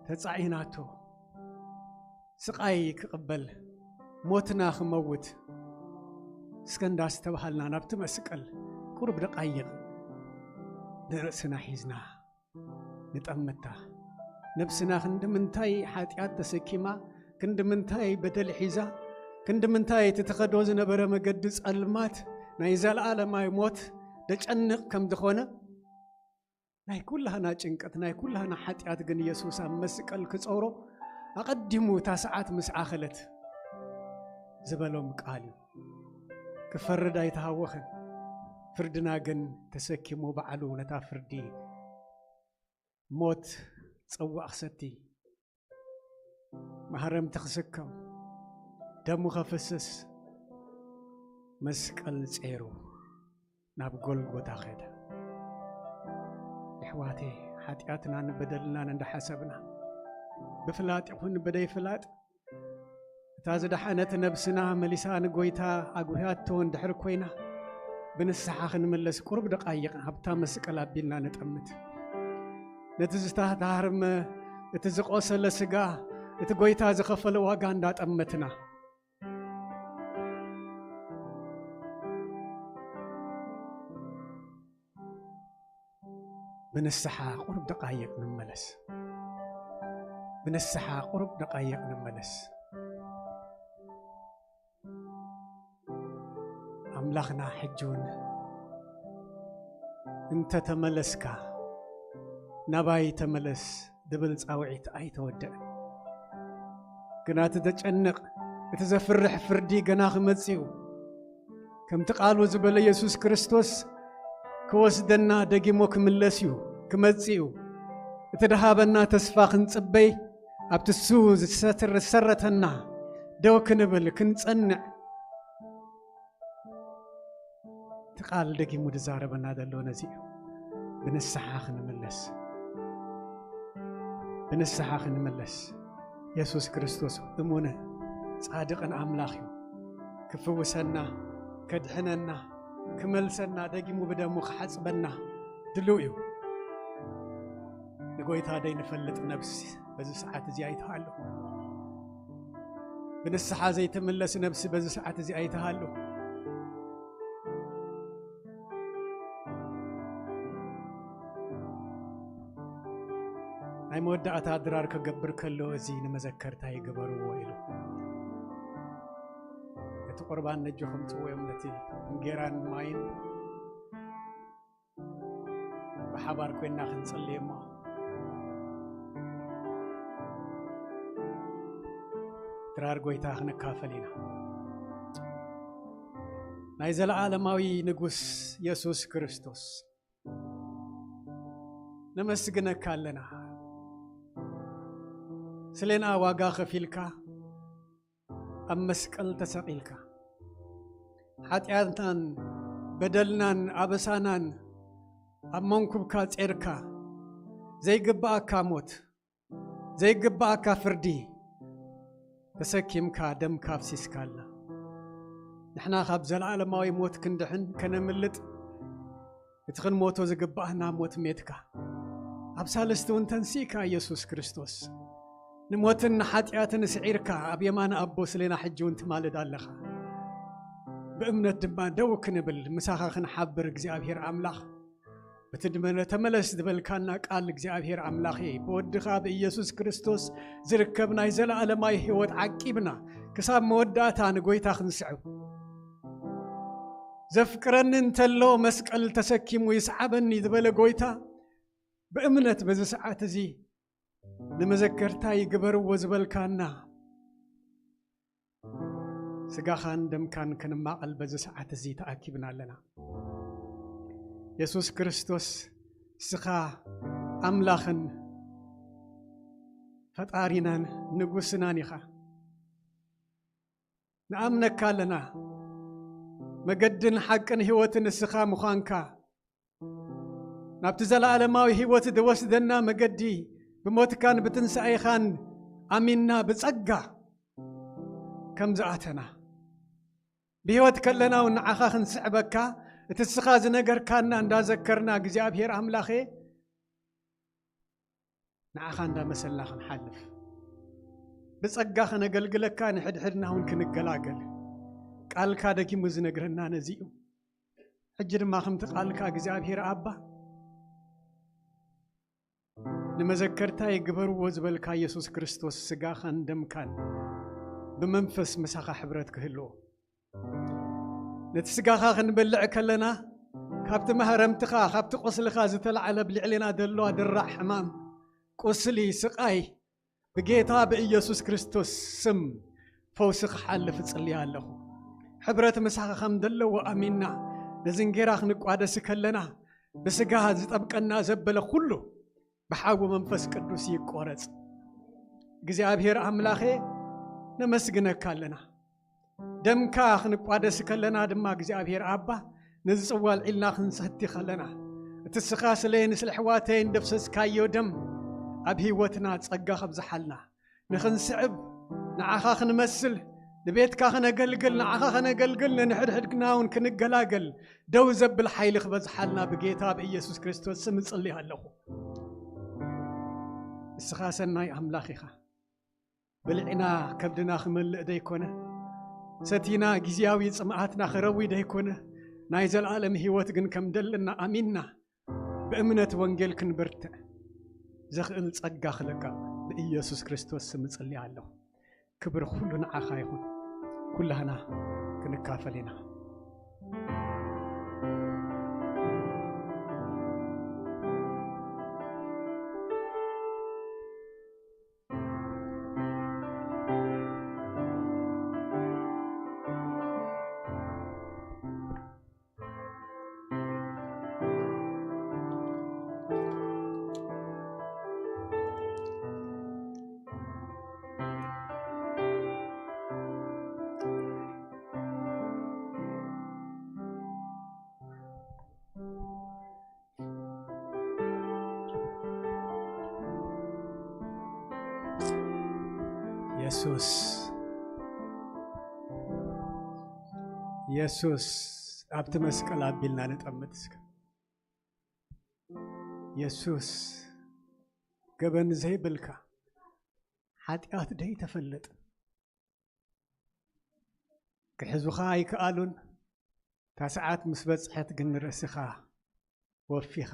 ተጻዒናቶ። ስቓይ ክቕበል፣ ሞትና ክመውት፣ እስከ እንዳስተባሃልና ናብቲ መስቀል ቁሩብ ደቓይቕ ንርእስና ሒዝና ንጠምታ። ነብስና ክንዲ ምንታይ ሓጢኣት ተሰኪማ፣ ክንዲ ምንታይ በደል ሒዛ፣ ክንዲ ምንታይ እቲ ትኸዶ ዝነበረ መገዲ ጸልማት ናይ ዘለኣለማዊ ሞት ደጨንቕ ከም ዝኾነ፣ ናይ ኩላህና ጭንቀት፣ ናይ ኩላህና ሓጢኣት ግን የሱስ ኣብ መስቀል ክጾሮ ኣቐዲሙ እታ ሰዓት ምስ ኣኸለት ዝበሎም ቃል እዩ። ክፈርድ ኣይተሃወኸን። ፍርድና ግን ተሰኪሙ ባዕሉ ነታ ፍርዲ ሞት ጸዋእ ክሰቲ፣ ማህረምቲ ክስከም፣ ደሙ ከፍስስ፣ መስቀል ጸይሩ ናብ ጎልጎታ ከደ። የሕዋተይ፣ ሓጢኣትናን በደልናን እንዳሓሰብና፣ ብፍላጥ ይኹን ብደይ ፍላጥ፣ እታ ዝደሓነት ነብስና መሊሳ ንጎይታ ኣጉህያቶ እንድሕር ኮይና፣ ብንስሓ ክንምለስ ቁሩብ ደቓይቕ ኣብታ መስቀል ኣቢልና ንጠምት። ነቲ ዝተሃርመ፣ እቲ ዝቆሰለ ስጋ፣ እቲ ጎይታ ዝኸፈለ ዋጋ እንዳጠመትና፣ ብንስሓ ቁሩብ ደቓይቕ ንመለስ። ብንስሓ ቁሩብ ደቓይቕ ንመለስ። ኣምላኽና ሕጂ እውን፣ "እንተ ተመለስካ፣ ናባይ ተመለስ" ዝብል ጻውዒት ኣይተወደእን። ግና እቲ ዘጨንቕ፣ እቲ ዘፍርሕ ፍርዲ ገና ክመጽእ እዩ። ከምቲ ቃሉ ዝበለ፣ የሱስ ክርስቶስ ክወስደና ደጊሞ ክምለስ እዩ፣ ክመጽእ እዩ። እቲ ደሃበና ተስፋ ክንጽበይ፣ ኣብቲ እሱ ዝሰትር-፣ ዝሰረተና ደው ክንብል፣ ክንጸንዕ፣ እቲ ቃል ደጊሙ ዝዛረበና ዘሎ ነዚ እዩ። ብንስሓ ክንምለስ፣ ብንስሓ ክንምለስ። የሱስ ክርስቶስ እሙንን ጻድቕን ኣምላኽ እዩ። ክፍውሰና፣ ከድሕነና፣ ክመልሰና፣ ደጊሙ ብደሙ ክሓጽበና ድሉው እዩ። ንጎይታ ዘይንፈልጥ ነብሲ በዚ ሰዓት እዚ ኣይትሃሉ። ብንስሓ ዘይትምለስ ነብሲ በዚ ሰዓት እዚ ኣይትሃሉ። ናይ መወዳእታ ድራር ክገብር ከሎ፣ "እዚ ንመዘከርታይ ግበርዎ" ኢሉ። ነቲ ቁርባን ነጆ ከምጽእዎ እዮም፣ ነቲ እንጌራን ማይን ብሓባር ኮይንና ክንጽሊ እሞ፣ ድራር ጎይታ ክንካፈል ኢና። ናይ ዘለዓለማዊ ንጉስ የሱስ ክርስቶስ፣ ነመስግነካ ኣለና። ስሌና ዋጋ ከፊልካ፣ ኣብ መስቀል ተሰቒልካ፣ ሓጢኣትናን በደልናን ኣበሳናን ኣብ መንኩብካ ጼርካ፣ ዘይግብኣካ ሞት፣ ዘይግብኣካ ፍርዲ ተሰኪምካ፣ ደምካ ኣፍሲስካልና። ንሕና ካብ ዘለዓለማዊ ሞት ክንድሕን፣ ከነምልጥ፣ እቲ ክንሞቶ ዝግብኣና ሞት ሜትካ፣ ኣብ ሳልስቲ እውን ተንሲእካ፣ የሱስ ክርስቶስ። ንሞትን ንሓጢኣትን ስዒርካ፣ ኣብ የማን ኣቦ ስሌና ሕጂ እውን ትማልድ ኣለኻ። ብእምነት ድማ ደው ክንብል፣ ምሳኻ ክንሓብር፣ እግዚኣብሔር ኣምላኽ፣ በቲ ድመ-፣ ተመለስ ዝበልካና ቃል፣ እግዚኣብሔር ኣምላኸ፣ ብወድኻ ብኢየሱስ ክርስቶስ ዝርከብ ናይ ዘለኣለማዊ ህይወት ዓቂብና፣ ክሳብ መወዳእታ ንጎይታ ክንስዕብ፣ "ዘፍቅረኒ እንተሎ መስቀል ተሰኪሙ ይስዓበኒ" ዝበለ ጎይታ፣ ብእምነት በዚ ሰዓት እዚ ንመዘከርታ ይግበርዎ ዝበልካና፣ ስጋኻን ደምካን ክንማቐል በዚ ሰዓት እዚ ተኣኪብና ኣለና። የሱስ ክርስቶስ፣ ንስኻ ኣምላኽን ፈጣሪናን ንጉስናን ኢኻ። ንኣምነካ ኣለና። መገድን ሓቅን ህይወትን ንስኻ ምዃንካ፣ ናብቲ ዘለኣለማዊ ህይወት ዝወስደና መገዲ ብሞትካን ብትንሳኤኻን ኣሚንና ብጸጋ ከም ዝኣተና፣ ብህይወት ከለና እውን ንዓኻ ክንስዕበካ፣ እቲ ንስኻ ዝነገርካና እንዳዘከርና፣ እግዚኣብሔር ኣምላኸ፣ ንዓኻ እንዳመሰልና ክንሓልፍ፣ ብጸጋ ከነገልግለካ፣ ንሕድሕድና እውን ክንገላገል፣ ቃልካ ደጊሙ ዝነግረና ነዚ እዩ። ሕጂ ድማ ከምቲ ቃልካ እግዚኣብሔር ኣባ፣ ንመዘከርታይ ግበርዎ ዝበልካ የሱስ ክርስቶስ ስጋኻን ደምካን ብመንፈስ ምሳኻ ሕብረት ክህልዎ፣ ነቲ ስጋኻ ክንበልዕ ከለና፣ ካብቲ ማህረምትኻ፣ ካብቲ ቁስልኻ ዝተላዕለ ኣብ ልዕሌና ዘሎ ኣደራዕ ሕማም፣ ቁስሊ፣ ስቓይ፣ ብጌታ ብኢየሱስ ክርስቶስ ስም ፈውሲ ክሓልፍ እጽልይ ኣለኹ። ሕብረት ምሳኻ ከም ዘለዎ ኣሚንና፣ ነዚ እንጌራ ክንቋደስ ከለና፣ ብስጋ ዝጠብቀና ዘበለ ኩሉ ብሓዊ መንፈስ ቅዱስ ይቆረጽ። እግዚኣብሔር ኣምላኸ፣ ነመስግነካ ኣለና። ደምካ ክንቋደስ ከለና ድማ እግዚኣብሔር ኣባ፣ ነዚ ጽዋ ኣልዒልና ክንሰቲ ከለና፣ እቲ ስኻ ስለይን ስለ ኣሕዋተይን ደፍሰስካዮ ደም ኣብ ህይወትና ጸጋ ከብዝሓልና፣ ንኽንስዕብ፣ ንዓኻ ክንመስል፣ ንቤትካ ከነገልግል፣ ንዓኻ ከነገልግል፣ ነንሕድሕድና እውን ክንገላገል ደው ዘብል ሓይሊ ክበዝሓልና ብጌታ ብኢየሱስ ክርስቶስ ስም እጽሊ ኣለኹ። ንስኻ ሰናይ ኣምላኽ ኢኻ። ብልዕና ከብድና ክመልእ ደይኮነ፣ ሰቲና ግዝያዊ ጽምኣትና ክረዊ ደይኮነ፣ ናይ ዘለኣለም ህይወት ግን ከም ደለና ኣሚንና፣ ብእምነት ወንጌል ክንብርትዕ ዘኽእል ጸጋ ክለካ ብኢየሱስ ክርስቶስ ስም እጽሊ ኣለኹ። ክብሪ ኩሉ ንዓኻ ይኹን። ኩላህና ክንካፈል ኢና። የሱስ፣ የሱስ፣ ኣብቲ መስቀል ኣቢልና ንጠምት እስከ። የሱስ፣ ገበን ዘይብልካ፣ ሓጢኣት ደይተፈልጥ፣ ክሕዙኻ ኣይከኣሉን። እታ ሰዓት ምስ በጽሐት ግን ርእስኻ ወፊኻ፣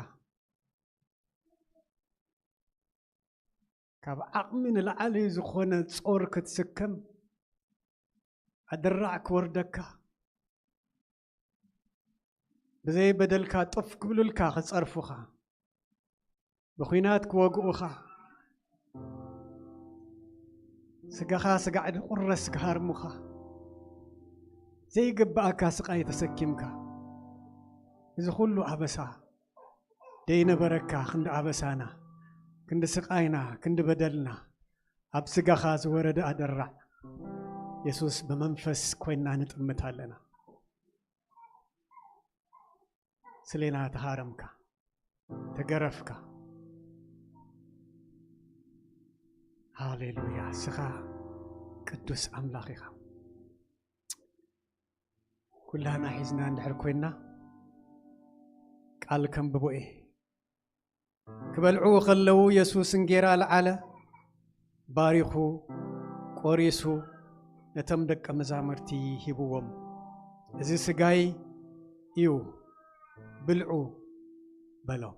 ካብ ዓቕሚ ንላዕሊ ዝኾነ ጾር ክትስከም፣ ኣደራዕ ክወርደካ፣ ብዘይ በደልካ ጡፍ ክብሉልካ፣ ክጸርፉኻ፣ ብኲናት ክወግኡኻ፣ ስጋኻ ስጋዕዲ ቁረስ ክሃርሙኻ፣ ዘይግብኣካ ስቓይ ተሰኪምካ፣ እዚ ኩሉ ኣበሳ ደይነበረካ፣ ክንዲ ኣበሳና፣ ክንዲ ስቓይና፣ ክንዲ በደልና፣ ኣብ ስጋኻ ዝወረደ ኣደራዕ፣ የሱስ፣ ብመንፈስ ኮይንና ንጥምት ኣለና። ስሌና ተሃረምካ፣ ተገረፍካ። ሃሌሉያ፣ እስኻ ቅዱስ ኣምላኽ ኢኻ። ኩላህና ሒዝና እንድሕር ኮይንና፣ ቃል ከንብቦ እየ። ክበልዑ ከለዉ የሱስ እንጌራ ለዓለ፣ ባሪኹ፣ ቆሪሱ፣ ነቶም ደቀ መዛሙርቲ ሂብዎም። እዚ ስጋይ እዩ፣ ብልዑ በሎም።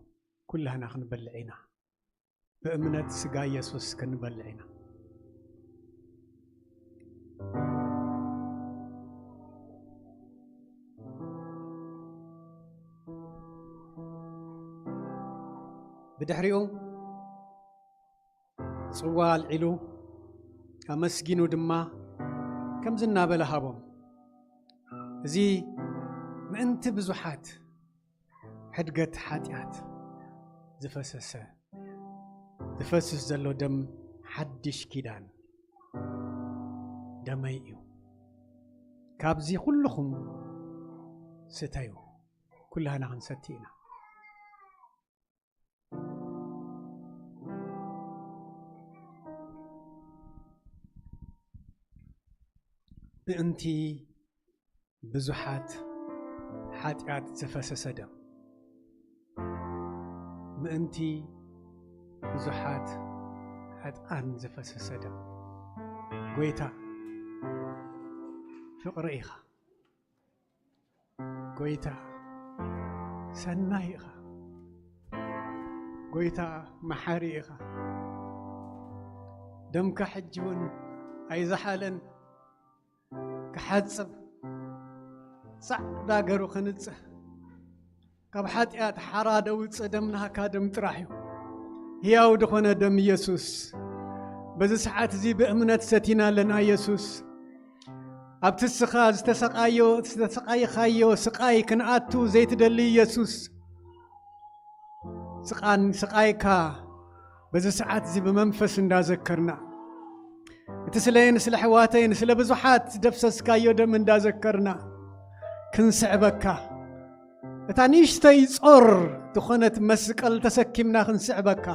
ኩላህና ክንበልዕ ኢና። ብእምነት ስጋ የሱስ ክንበልዕ ኢና። ብድሕሪኡ ጽዋ ኣልዒሉ፣ ኣመስጊኑ ድማ ከምዚ እናበለ ሃቦም። እዚ ምእንቲ ብዙሓት ሕድገት ሓጢኣት ዝፈሰሰ፣ ዝፈስስ ዘሎ ደም ሓድሽ ኪዳን ደመይ እዩ። ካብዚ ኩልኹም ስተዩ። ኩላህና ክንሰቲ ኢና። ምእንቲ ብዙሓት ሓጢኣት ዝፈሰሰ ደም፣ ምእንቲ ብዙሓት ሓጥኣን ዝፈሰሰ ደም። ጎይታ ፍቕሪ ኢኻ። ጎይታ ሰናይ ኢኻ። ጎይታ መሓሪ ኢኻ። ደምካ ሕጂ እውን ኣይዝሓለን። ክሓጽብ፣ ጻዕዳ ገሩ ክንጽህ፣ ካብ ሓጢኣት ሓራ ደውጽእ ደም ናህካ ደም ጥራሕ እዩ። ህያው ዝኾነ ደም ኢየሱስ፣ በዚ ሰዓት እዚ ብእምነት ሰቲና ኣለና። ኢየሱስ፣ ኣብቲ እስኻ ዝተሰቃዮ ዝተሰቃይኻዮ ስቃይ ክንኣቱ ዘይትደሊ ኢየሱስ፣ ስቃን ስቃይካ በዚ ሰዓት እዚ ብመንፈስ እንዳዘከርና፣ እቲ ስለየን ስለ ኣሕዋተይን ስለ ብዙሓት ዝደፍሰስካዮ ደም እንዳዘከርና ክንስዕበካ፣ እታ ንእሽተይ ጾር ዝኾነት መስቀል ተሰኪምና ክንስዕበካ፣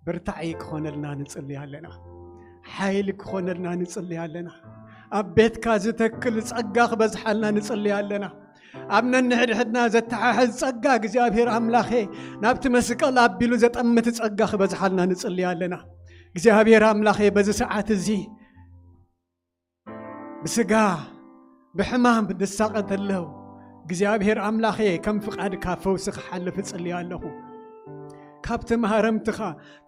ብርታዒ ክኾነልና ንጽሊ ኣለና። ሓይሊ ክኾነልና ንጽሊ ኣለና። ኣብ ቤትካ ዝተክል ጸጋ ክበዝሓልና ንጽሊ ኣለና። ኣብ ነንሕድሕድና ዘተሓሕዝ ጸጋ እግዚኣብሔር ኣምላኸ፣ ናብቲ መስቀል ኣቢሉ ዘጠምት ጸጋ ክበዝሓልና ንጽሊ ኣለና። እግዚኣብሔር ኣምላኸ፣ በዚ ሰዓት እዚ ብስጋ ብሕማም ድሳቐ ተለው፣ እግዚኣብሔር ኣምላኸ፣ ከም ፍቓድካ ፈውሲ ክሓልፍ እጽሊ ኣለኹ። ካብቲ ማህረምትኻ፣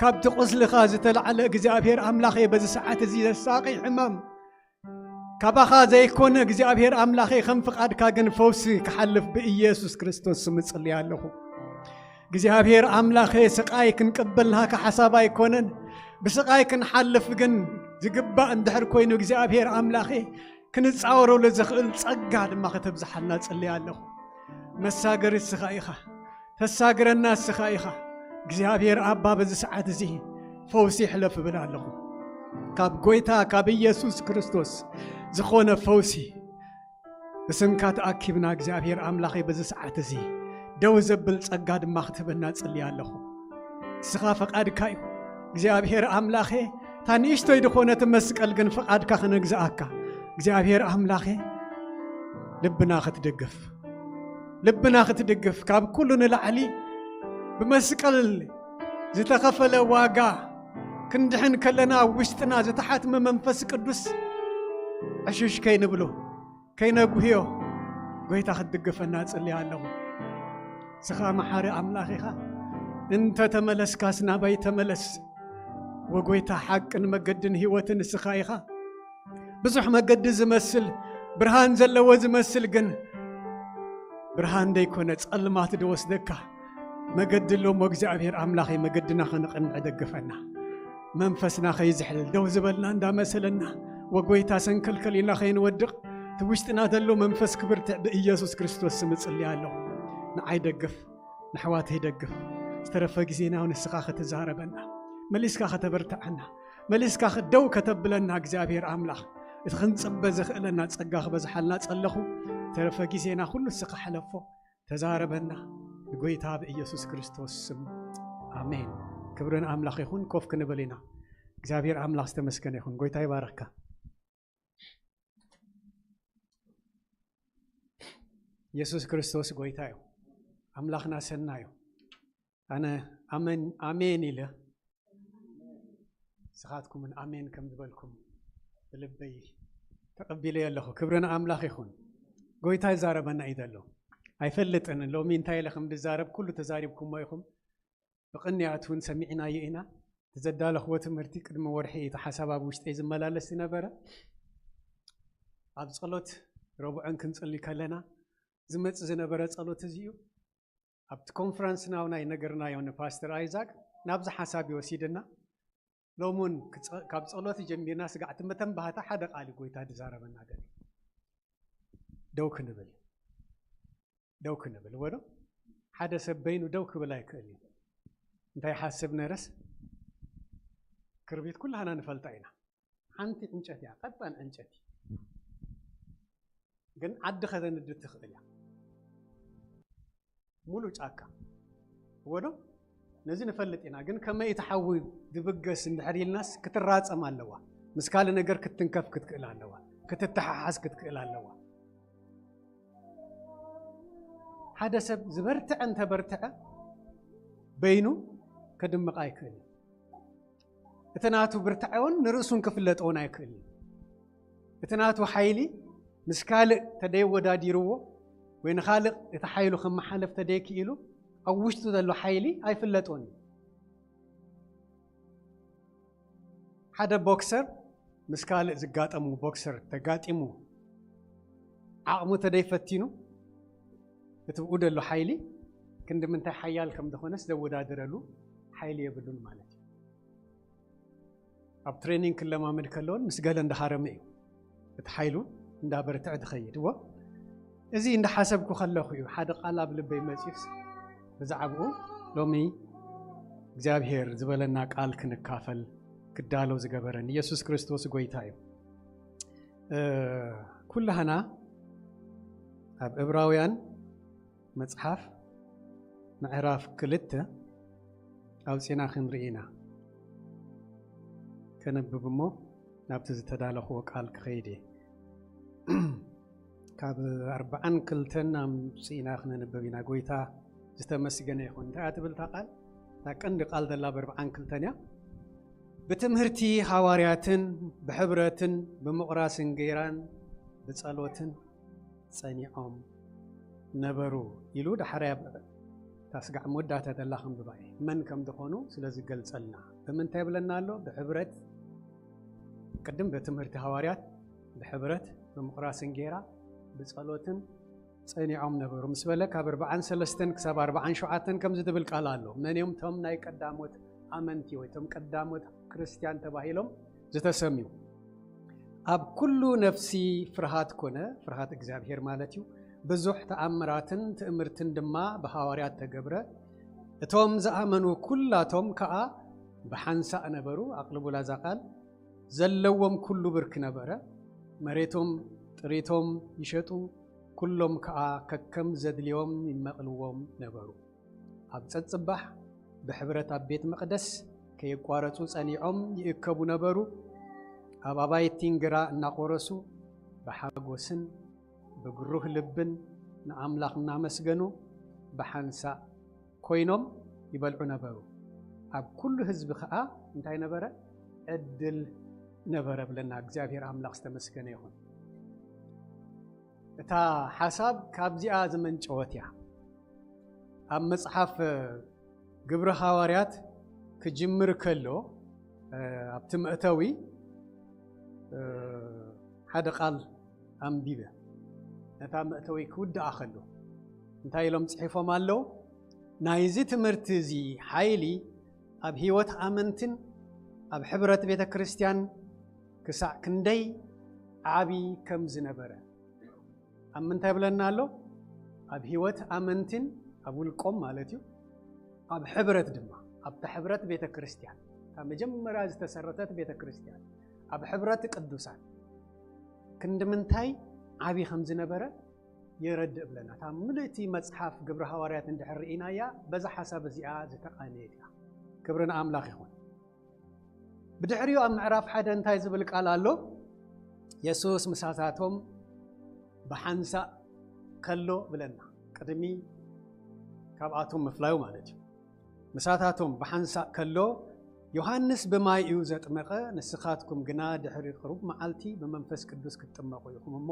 ካብቲ ቁስልኻ ዝተላዕለ እግዚኣብሔር ኣምላኸ፣ በዚ ሰዓት እዚ ዘሳቒ ሕማም ካባኻ ዘይኮነ እግዚኣብሔር ኣምላኸ፣ ከም ፍቓድካ ግን ፈውሲ ክሓልፍ ብኢየሱስ ክርስቶስ ስም እጽሊ ኣለኹ። እግዚኣብሔር ኣምላኸ፣ ስቓይ ክንቅበል ናካ ሓሳብ ኣይኮነን። ብስቓይ ክንሓልፍ ግን ዝግባእ እንድሕር ኮይኑ እግዚኣብሔር ኣምላኸ፣ ክንጻወረሉ ዝኽእል ጸጋ ድማ ከተብዝሓልና እጽሊ ኣለኹ። መሳገሪ እስኻ ኢኻ። ተሳግረና እስኻ ኢኻ። እግዚኣብሔር ኣባ፣ በዚ ሰዓት እዚ ፈውሲ ይሕለፍ እብል ኣለኹ። ካብ ጎይታ ካብ ኢየሱስ ክርስቶስ ዝኾነ ፈውሲ ብስምካ ተኣኪብና እግዚኣብሔር ኣምላኸይ በዚ ሰዓት እዚ ደው ዘብል ጸጋ ድማ ክትህበና ጽሊ ኣለኹ። እስኻ ፈቓድካ እዩ። እግዚኣብሔር ኣምላኸ፣ እታ ንእሽቶይ ዝኾነት መስቀል ግን ፈቓድካ ክነግዝኣካ እግዚኣብሔር ኣምላኸ፣ ልብና ክትድግፍ፣ ልብና ክትድግፍ፣ ካብ ኩሉ ንላዕሊ ብመስቀል ዝተኸፈለ ዋጋ ክንድሕን ከለና ኣብ ውሽጥና ዝተሓትመ መንፈስ ቅዱስ ዕሽሽ ከይንብሎ፣ ከይነጉህዮ ጎይታ ክትድግፈና እጽሊ ኣለኹ። ንስኻ መሓሪ ኣምላኽ ኢኻ። እንተ ተመለስካስ ናባይ ተመለስ። ወጎይታ ሓቅን መገድን ህይወትን ንስኻ ኢኻ። ብዙሕ መገዲ ዝመስል፣ ብርሃን ዘለዎ ዝመስል ግን ብርሃን ደይኮነ ጸልማት ድወስደካ መገዲ ኣሎ እሞ እግዚኣብሔር ኣምላኸይ መገድና ኸነቕንዕ ደግፈና። መንፈስና ኸይዝሕል ደው ዝበልና እንዳመሰለና ወጎይታ ሰንከልከል ኢልና ኸይንወድቕ እቲ ውሽጥና ዘሎ መንፈስ ክብርትዕ ብኢየሱስ ክርስቶስ ስም እጽሊ ኣለኹ። ንዓይ ደግፍ፣ ንሕዋተይ ደግፍ። ዝተረፈ ግዜና ንስኻ ኸትዛረበና፣ መሊስካ ኸተበርትዐና፣ መሊስካ ደው ከተብለና እግዚኣብሔር ኣምላኽ እቲ ኽንጽበ ዘኽእለና ጸጋ ክበዝሓልና ጸለኹ። ተረፈ ግዜና ኩሉ እስኻ ሕለፎ፣ ተዛረበና ብጎይታ ብኢየሱስ ክርስቶስ ስም ኣሜን። ክብሪ ንኣምላኽ ይኹን። ኮፍ ክንብል ኢና። እግዚኣብሔር ኣምላኽ ዝተመስገነ ይኹን። ጎይታ ይባርኽካ። ኢየሱስ ክርስቶስ ጎይታ እዩ። ኣምላኽና ሰናይ እዩ። ኣነ ኣመን ኣሜን ኢለ ንስኻትኩምን ኣሜን ከም ዝበልኩም ብልበይ ተቐቢለዮ ኣለኹ። ክብሪ ንኣምላኽ ይኹን። ጎይታ ይዛረበና እዩ ዘሎ። ኣይፈልጥን ሎሚ እንታይ ኢለ ከም ዝዛረብ ኩሉ ተዛሪብኩሞ ኢኹም። ብቕንያት እውን ሰሚዕናዮ ኢና። እቲ ዘዳለኽዎ ትምህርቲ ቅድሚ ወርሒ እቲ ሓሳብ ኣብ ውሽጠይ ዝመላለስ ዝነበረ ኣብ ጸሎት ረቡዕን ክንጽሊ ከለና ዝመጽእ ዝነበረ ጸሎት እዚ እዩ። ኣብቲ ኮንፈረንስ ናው ናይ ነገርናዮ ንፓስተር ኣይዛክ ናብዚ ሓሳብ ይወሲድና። ሎሙን ክጸ- ካብ ጸሎት ጀሚርና ስጋዕቲ መተንባህታ ሓደ ቃል እዩ ጎይታ ዝዛረበና ገለ። ደው ክንብል፣ ደው ክንብል ወዶ ሓደ ሰብ በይኑ ደው ክብል ኣይክእል እዩ። እንታይ ሓስብ ነረስ ክርቢት ኩላህና ንፈልጣ ኢና። ሓንቲ ዕንጨት እያ፣ ቀጣን ዕንጨት እዩ። ግን ዓዲ ከተንድድ ትኽእል እያ። ሙሉ ጫካ ወዶ ነዚ ንፈልጥ ኢና። ግን ከመይ እቲ ሓዊ ድብገስ እንድሕር ኢልናስ ክትራጸም ኣለዋ። ምስ ካልእ ነገር ክትትንከፍ ክትክእል ኣለዋ። ክትተሓሓዝ ክትክእል ኣለዋ። ሓደ ሰብ ዝበርትዐ እንተበርትዐ በይኑ ከድምቕ ኣይክእል እዩ። እቲ ናቱ ብርትዐ እውን ንርእሱን ክፍለጥ እውን ኣይክእል እዩ። እቲ ናቱ ሓይሊ ምስ ካልእ ተደይወዳዲርዎ ወይ ንኻልእ እቲ ሓይሉ ከመሓለፍ ተደይክኢሉ ኣብ ውሽጡ ዘሎ ሓይሊ ኣይፍለጦን እዩ። ሓደ ቦክሰር ምስ ካልእ ዝጋጠሙ ቦክሰር ተጋጢሙ ዓቕሙ ተደይፈቲኑ እቲ ብኡ ዘሎ ሓይሊ ክንዲ ምንታይ ሓያል ከም ዝኾነስ ዘወዳድረሉ ሓይሊ የብሉን ማለት እዩ። ኣብ ትሬኒንግ ክለማመድ ከለውን ምስ ገለ እንዳሃረመ እዩ። እቲ ሓይሉ እንዳበርትዕ ትኸይድ እዎ። እዚ እንዳሓሰብኩ ከለኹ እዩ ሓደ ቃል ኣብ ልበይ መፂኡስ ብዛዕባኡ ሎሚ እግዚኣብሔር ዝበለና ቃል ክንካፈል ክዳሎ ዝገበረን። ኢየሱስ ክርስቶስ ጎይታ እዩ። ኩላህና ኣብ ዕብራውያን መጽሓፍ ምዕራፍ ክልተ ኣውፂና ክንርኢ ኢና። ከነብብ እሞ ናብቲ ዝተዳለኽዎ ቃል ክኸይድ እየ። ካብ ኣርብዓን ክልተን ኣምፂእና ክነንብብ ኢና። ጎይታ ዝተመስገነ ይኹን። እንታይ እያ ትብል እታ ቃል? እታ ቀንዲ ቃል ዘላ ኣብ ኣርብዓን ክልተን እያ። ብትምህርቲ ሃዋርያትን ብሕብረትን ብምቑራስ እንጌራን ብጸሎትን ጸኒዖም ነበሩ ኢሉ ዳሕራይ ኣብ ታስጋዕ መወዳእታ ዘላ ክንብባ እየ። መን ከም ዝኾኑ ስለ ዝገልጸልና ብምንታይ ይብለና ኣሎ? ብሕብረት ቅድም ብትምህርቲ ሃዋርያት ብሕብረት ብምቑራስ እንጌራ ብጸሎትን ጸኒዖም ነበሩ ምስ በለ ካብ ኣርብዓን ሰለስተን ክሳብ ኣርብዓን ሸውዓተን ከምዚ ዝብል ቃል ኣሎ። መን እዮም እቶም ናይ ቀዳሞት ኣመንቲ ወይ እቶም ቀዳሞት ክርስትያን ተባሂሎም ዝተሰምዩ? ኣብ ኩሉ ነፍሲ ፍርሃት ኮነ፣ ፍርሃት እግዚኣብሔር ማለት እዩ፣ ብዙሕ ተኣምራትን ትእምርትን ድማ ብሃዋርያት ተገብረ። እቶም ዝኣመኑ ኩላቶም ከኣ ብሓንሳእ ነበሩ። ኣቕልቡላ እዛ ቃል። ዘለዎም ኩሉ ብርክ ነበረ። መሬቶም ጥሪቶም ይሸጡ፣ ኩሎም ከኣ ከከም ዘድልዮም ይመቕልዎም ነበሩ። ኣብ ጸጽባሕ ብሕብረት ኣብ ቤት መቕደስ ከየቋረጹ ጸኒዖም ይእከቡ ነበሩ። ኣብ ኣባይቲ እንግራ እናቖረሱ ብሓጎስን ብግሩህ ልብን ንኣምላኽ እናመስገኑ ብሓንሳእ ኮይኖም ይበልዑ ነበሩ። ኣብ ኩሉ ህዝቢ ኸኣ እንታይ ነበረ? ዕድል ነበረ ብለና። እግዚኣብሔር ኣምላኽ ዝተመስገነ ይኹን። እታ ሓሳብ ካብዚኣ ዝመንጨወት እያ። ኣብ መጽሓፍ ግብሪ ሃዋርያት ክጅምር ከሎ፣ እ፣ ኣብቲ መእተዊ፣ እ፣ ሓደ ቃል ኣንቢበ። ነታ መእተዊ ክውድኣ ከሎ እንታይ ኢሎም ጽሒፎም ኣለዉ? ናይዚ ትምህርቲ እዚ ሓይሊ ኣብ ህይወት ኣመንትን ኣብ ሕብረት ቤተ ክርስቲያን ክሳዕ ክንደይ ዓቢ ከም ዝነበረ ኣብ ምንታይ ብለና ኣሎ? ኣብ ህይወት ኣመንትን ኣብ ውልቆም ማለት እዩ፣ ኣብ ሕብረት ድማ፣ ኣብታ ሕብረት ቤተ ክርስቲያን፣ እታ መጀመርያ ዝተሰረተት ቤተ ክርስቲያን፣ ኣብ ሕብረት ቅዱሳን ክንዲ ምንታይ ዓቢ ከም ዝነበረ የረድእ ብለና። እታ ምልእቲ መጽሓፍ ግብሪ ሃዋርያት እንድሕር ርኢናያ፣ በዛ ሓሳብ እዚኣ ዝተቓነየት እያ። ክብሪ ንኣምላኽ ይኹን። ብድሕሪኡ ኣብ ምዕራፍ ሓደ እንታይ ዝብል ቃል ኣሎ? የሱስ ምሳታቶም ብሓንሳእ ከሎ ብለና። ቅድሚ ካብኣቶም ምፍላዩ ማለት እዩ። ምሳታቶም ብሓንሳእ ከሎ፣ ዮሃንስ ብማይ እዩ ዘጥመቐ፣ ንስኻትኩም ግና ድሕሪ ቅሩብ መዓልቲ ብመንፈስ ቅዱስ ክትጥመቑ ኢኹም እሞ፣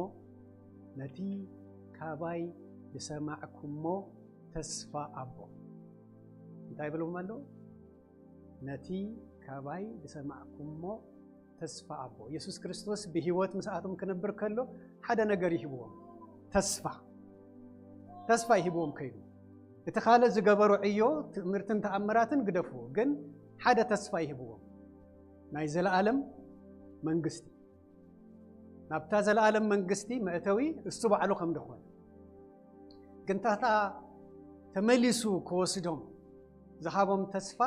ነቲ ካባይ ዝሰማዕኩሞ ተስፋ ኣቦ። እንታይ ይብልዎም ኣሎ? ነቲ ካባይ ዝሰማዕኩሞ ተስፋ ኣቦ። የሱስ ክርስቶስ ብህይወት ምስኣቶም ክነብር ከሎ ሓደ ነገር ይህብዎም፣ ተስፋ። ተስፋ ይህብዎም ከይዱ። እቲ ካልእ ዝገበሮ ዕዮ፣ ትእምርትን ተኣምራትን ግደፍዎ፣ ግን ሓደ ተስፋ ይህብዎም፣ ናይ ዘለኣለም መንግስቲ። ናብታ ዘለኣለም መንግስቲ መእተዊ እሱ ባዕሉ ከም ዝኾነ። ግን ታታ ተመሊሱ ክወስዶም ዝሃቦም ተስፋ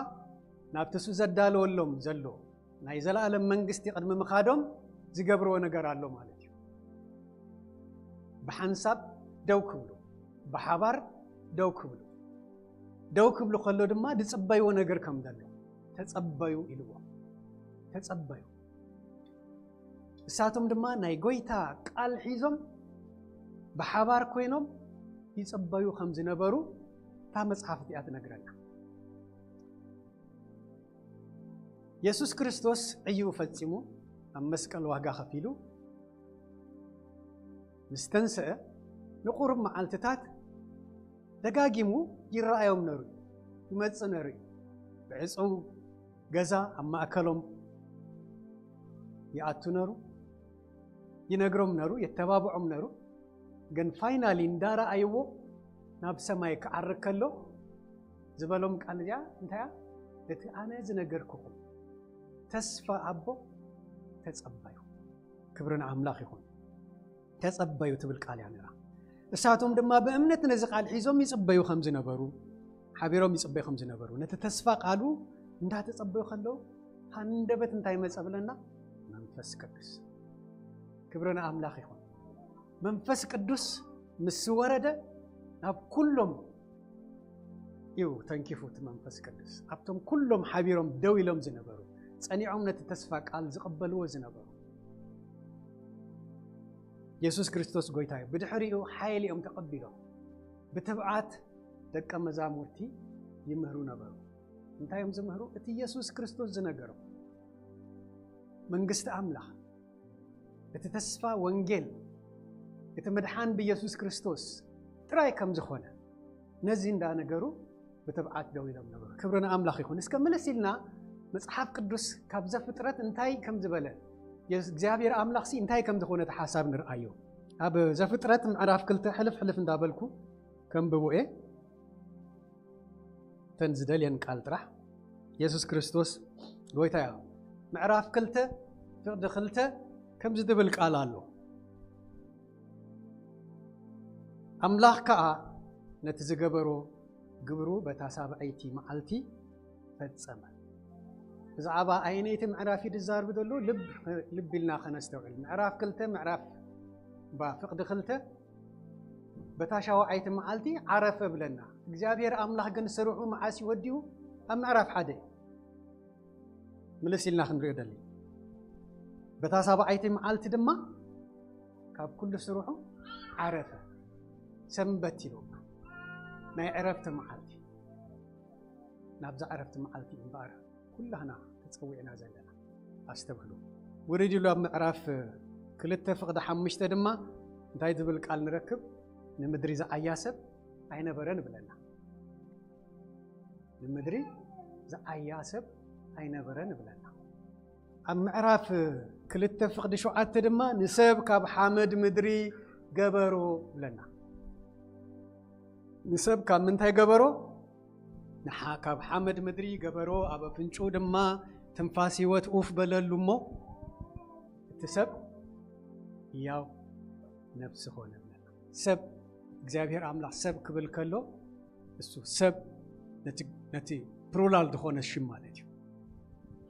ናብቲ እሱ ዘዳለወሎም ዘሎ ናይ ዘለኣለም መንግስቲ ቅድሚ ምኻዶም ዝገብርዎ ነገር ኣሎ ማለት እዩ። ብሓንሳብ ደው ክብሉ፣ ብሓባር ደው ክብሉ፣ ደው ክብሉ ከሎ ድማ ዝጽበይዎ ነገር ከም ዘሎ፣ "ተጸበዩ" ኢልዎም። ተጸበዩ። እሳቶም ድማ ናይ ጎይታ ቃል ሒዞም ብሓባር ኮይኖም ይጽበዩ ከም ዝነበሩ እታ መጽሓፍ እዚኣ ትነግረና። የሱስ ክርስቶስ ዕይኡ ፈጺሙ ኣብ መስቀል ዋጋ ከፊሉ ምስ ተንስአ ንቁሩብ መዓልትታት ደጋጊሙ ይረኣዮም ነሩ፣ ይመጽእ ነሩ እዩ። ብዕጹው ገዛ ኣብ ማእከሎም ይኣቱ ነሩ፣ ይነግሮም ነሩ፣ የተባብዖም ነሩ። ግን ፋይናሊ እንዳረኣይዎ ናብ ሰማይ ክዓርግ ከሎ ዝበሎም ቃል እዚኣ እንታይ እያ? "እቲ ኣነ ዝነገርኩኹም ተስፋ ኣቦ ተጸበዩ፣ ክብሪ ንኣምላኽ ይኹን። ተጸበዩ ትብል ቃል እያ ነራ። እሳቶም ድማ ብእምነት ነዚ ቃል ሒዞም ይጽበዩ ከም ዝነበሩ፣ ሓቢሮም ይጽበዩ ከም ዝነበሩ፣ ነቲ ተስፋ ቃሉ እንዳተጸበዩ ከለዉ፣ ሃንደበት እንታይ መጸ ብለና? መንፈስ ቅዱስ። ክብሪ ንኣምላኽ ይኹን። መንፈስ ቅዱስ ምስ ወረደ ናብ ኩሎም እዩ ተንኪፉ እቲ መንፈስ ቅዱስ። ኣብቶም ኩሎም ሓቢሮም ደው ኢሎም ዝነበሩ፣ ጸኒዖም ነቲ ተስፋ ቃል ዝቕበልዎ ዝነበሩ። የሱስ ክርስቶስ ጎይታ እዩ። ብድሕሪኡ ሓይሊ እዮም ተቐቢሎም። ብትብዓት ደቀ መዛሙርቲ ይምህሩ ነበሩ። እንታይ እዮም ዝምህሩ? እቲ የሱስ ክርስቶስ ዝነገሮም። መንግስቲ ኣምላኽ፣ እቲ ተስፋ ወንጌል፣ እቲ ምድሓን ብየሱስ ክርስቶስ ጥራይ ከም ዝኾነ ነዚ እንዳነገሩ ብትብዓት ደው ኢሎም ነበሩ። ክብሪ ንኣምላኽ ይኹን። እስከ ምልስ ኢልና መጽሓፍ ቅዱስ ካብ ዘፍጥረት እንታይ ከም ዝበለ፣ የስ-፣ እግዚኣብሔር ኣምላኽሲ እንታይ ከም ዝኾነ እቲ ሓሳብ ንርኣዮ። ኣብ ዘፍጥረት ምዕራፍ ክልተ ሕልፍ ሕልፍ እንዳበልኩ ከንብቦ እየ። እተን ዝደልየን ቃል ጥራሕ። የሱስ ክርስቶስ ጎይታ እያ። ምዕራፍ ክልተ ፍቕዲ ክልተ ከምዚ ዝብል ቃል ኣሎ። ኣምላኽ ከኣ ነቲ ዝገበሮ ግብሩ በታ ሳብዐይቲ መዓልቲ ፈጸመ። ብዛዕባ ኣየነይቲ ምዕራፍ እዩ ዝዛረብ ዘሎ? ልብ፣ ልብ ኢልና ከነስተውዕል። ምዕራፍ ክልተ፣ ምዕራፍ ባ ፍቕዲ ክልተ፣ በታ ሻውዓይቲ መዓልቲ ዓረፈ ብለና። እግዚኣብሔር ኣምላኽ ግን ስርሑ መዓስ እዩ ወዲኡ? ኣብ ምዕራፍ ሓደ። ምልስ ኢልና ክንሪኦ ደሊ። በታ ሳብዓይቲ መዓልቲ ድማ ካብ ኩሉ ስርሑ ዓረፈ። ሰንበት ኢሎማ። ናይ ዕረፍቲ መዓልቲ። ናብዛ ዕረፍቲ መዓልቲ እምበኣር ኩላህና ተጸዊዕና ዘለና። ኣስተብህሉ። ውርድ ኢሉ ኣብ ምዕራፍ ክልተ ፍቕዲ ሓሙሽተ ድማ እንታይ ዝብል ቃል ንረክብ? ንምድሪ ዝዓያ ሰብ ኣይነበረን ብለና። ንምድሪ ዝዓያ ሰብ ኣይነበረን ብለና። ኣብ ምዕራፍ ክልተ ፍቕዲ ሸውዓተ ድማ ንሰብ ካብ ሓመድ ምድሪ ገበሮ ብለና። ንሰብ ካብ ምንታይ ገበሮ? ንሓ-፣ ካብ ሓመድ ምድሪ ገበሮ፣ ኣብ ኣፍንጭኡ ድማ ትንፋስ ህይወት ኡፍ በለሉ እሞ እቲ ሰብ ህያው ነፍሲ ኾነ ብለና። ሰብ፣ እግዚኣብሔር ኣምላኽ ሰብ ክብል ከሎ እሱ ሰብ ነቲ፣ ነቲ ፕሉራል ዝኾነ ሽም ማለት እዩ።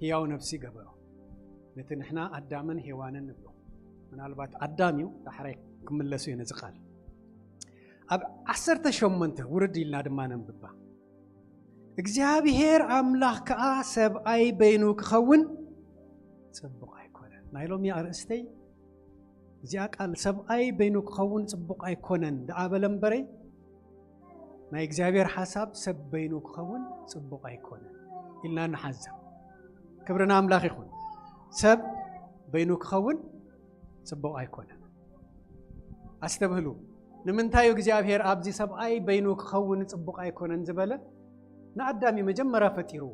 ህያው ነፍሲ ገበሮ። ነቲ ንሕና ኣዳምን ሄዋንን ንብሎ። ምናልባት ኣዳም እዩ፣ ዳሕራይ ክምለሱ እየ ነዚ ቃል። ኣብ ዓሰርተ ሸሞንተ ውርድ ኢልና ድማ ነንብባ። እግዚኣብሔር ኣምላኽ ከኣ ሰብኣይ በይኑ ክኸውን ጽቡቕ ኣይኮነን። ናይ ሎሚ ኣርእስተይ እዚኣ ቃል፣ ሰብኣይ በይኑ ክኸውን ጽቡቕ ኣይኮነን ደኣ በለ እምበረይ፣ ናይ እግዚኣብሔር ሓሳብ ሰብ በይኑ ክኸውን ጽቡቕ ኣይኮነን ኢልና ንሓዛ። ክብሪ ንኣምላኽ ይኹን። ሰብ በይኑ ክኸውን ጽቡቕ ኣይኮነን። ኣስተብህሉ። ንምንታይ እዩ እግዚኣብሔር ኣብዚ ሰብኣይ በይኑ ክኸውን ጽቡቕ ኣይኮነን ዝበለ? ንኣዳም እዩ መጀመርያ ፈጢርዎ።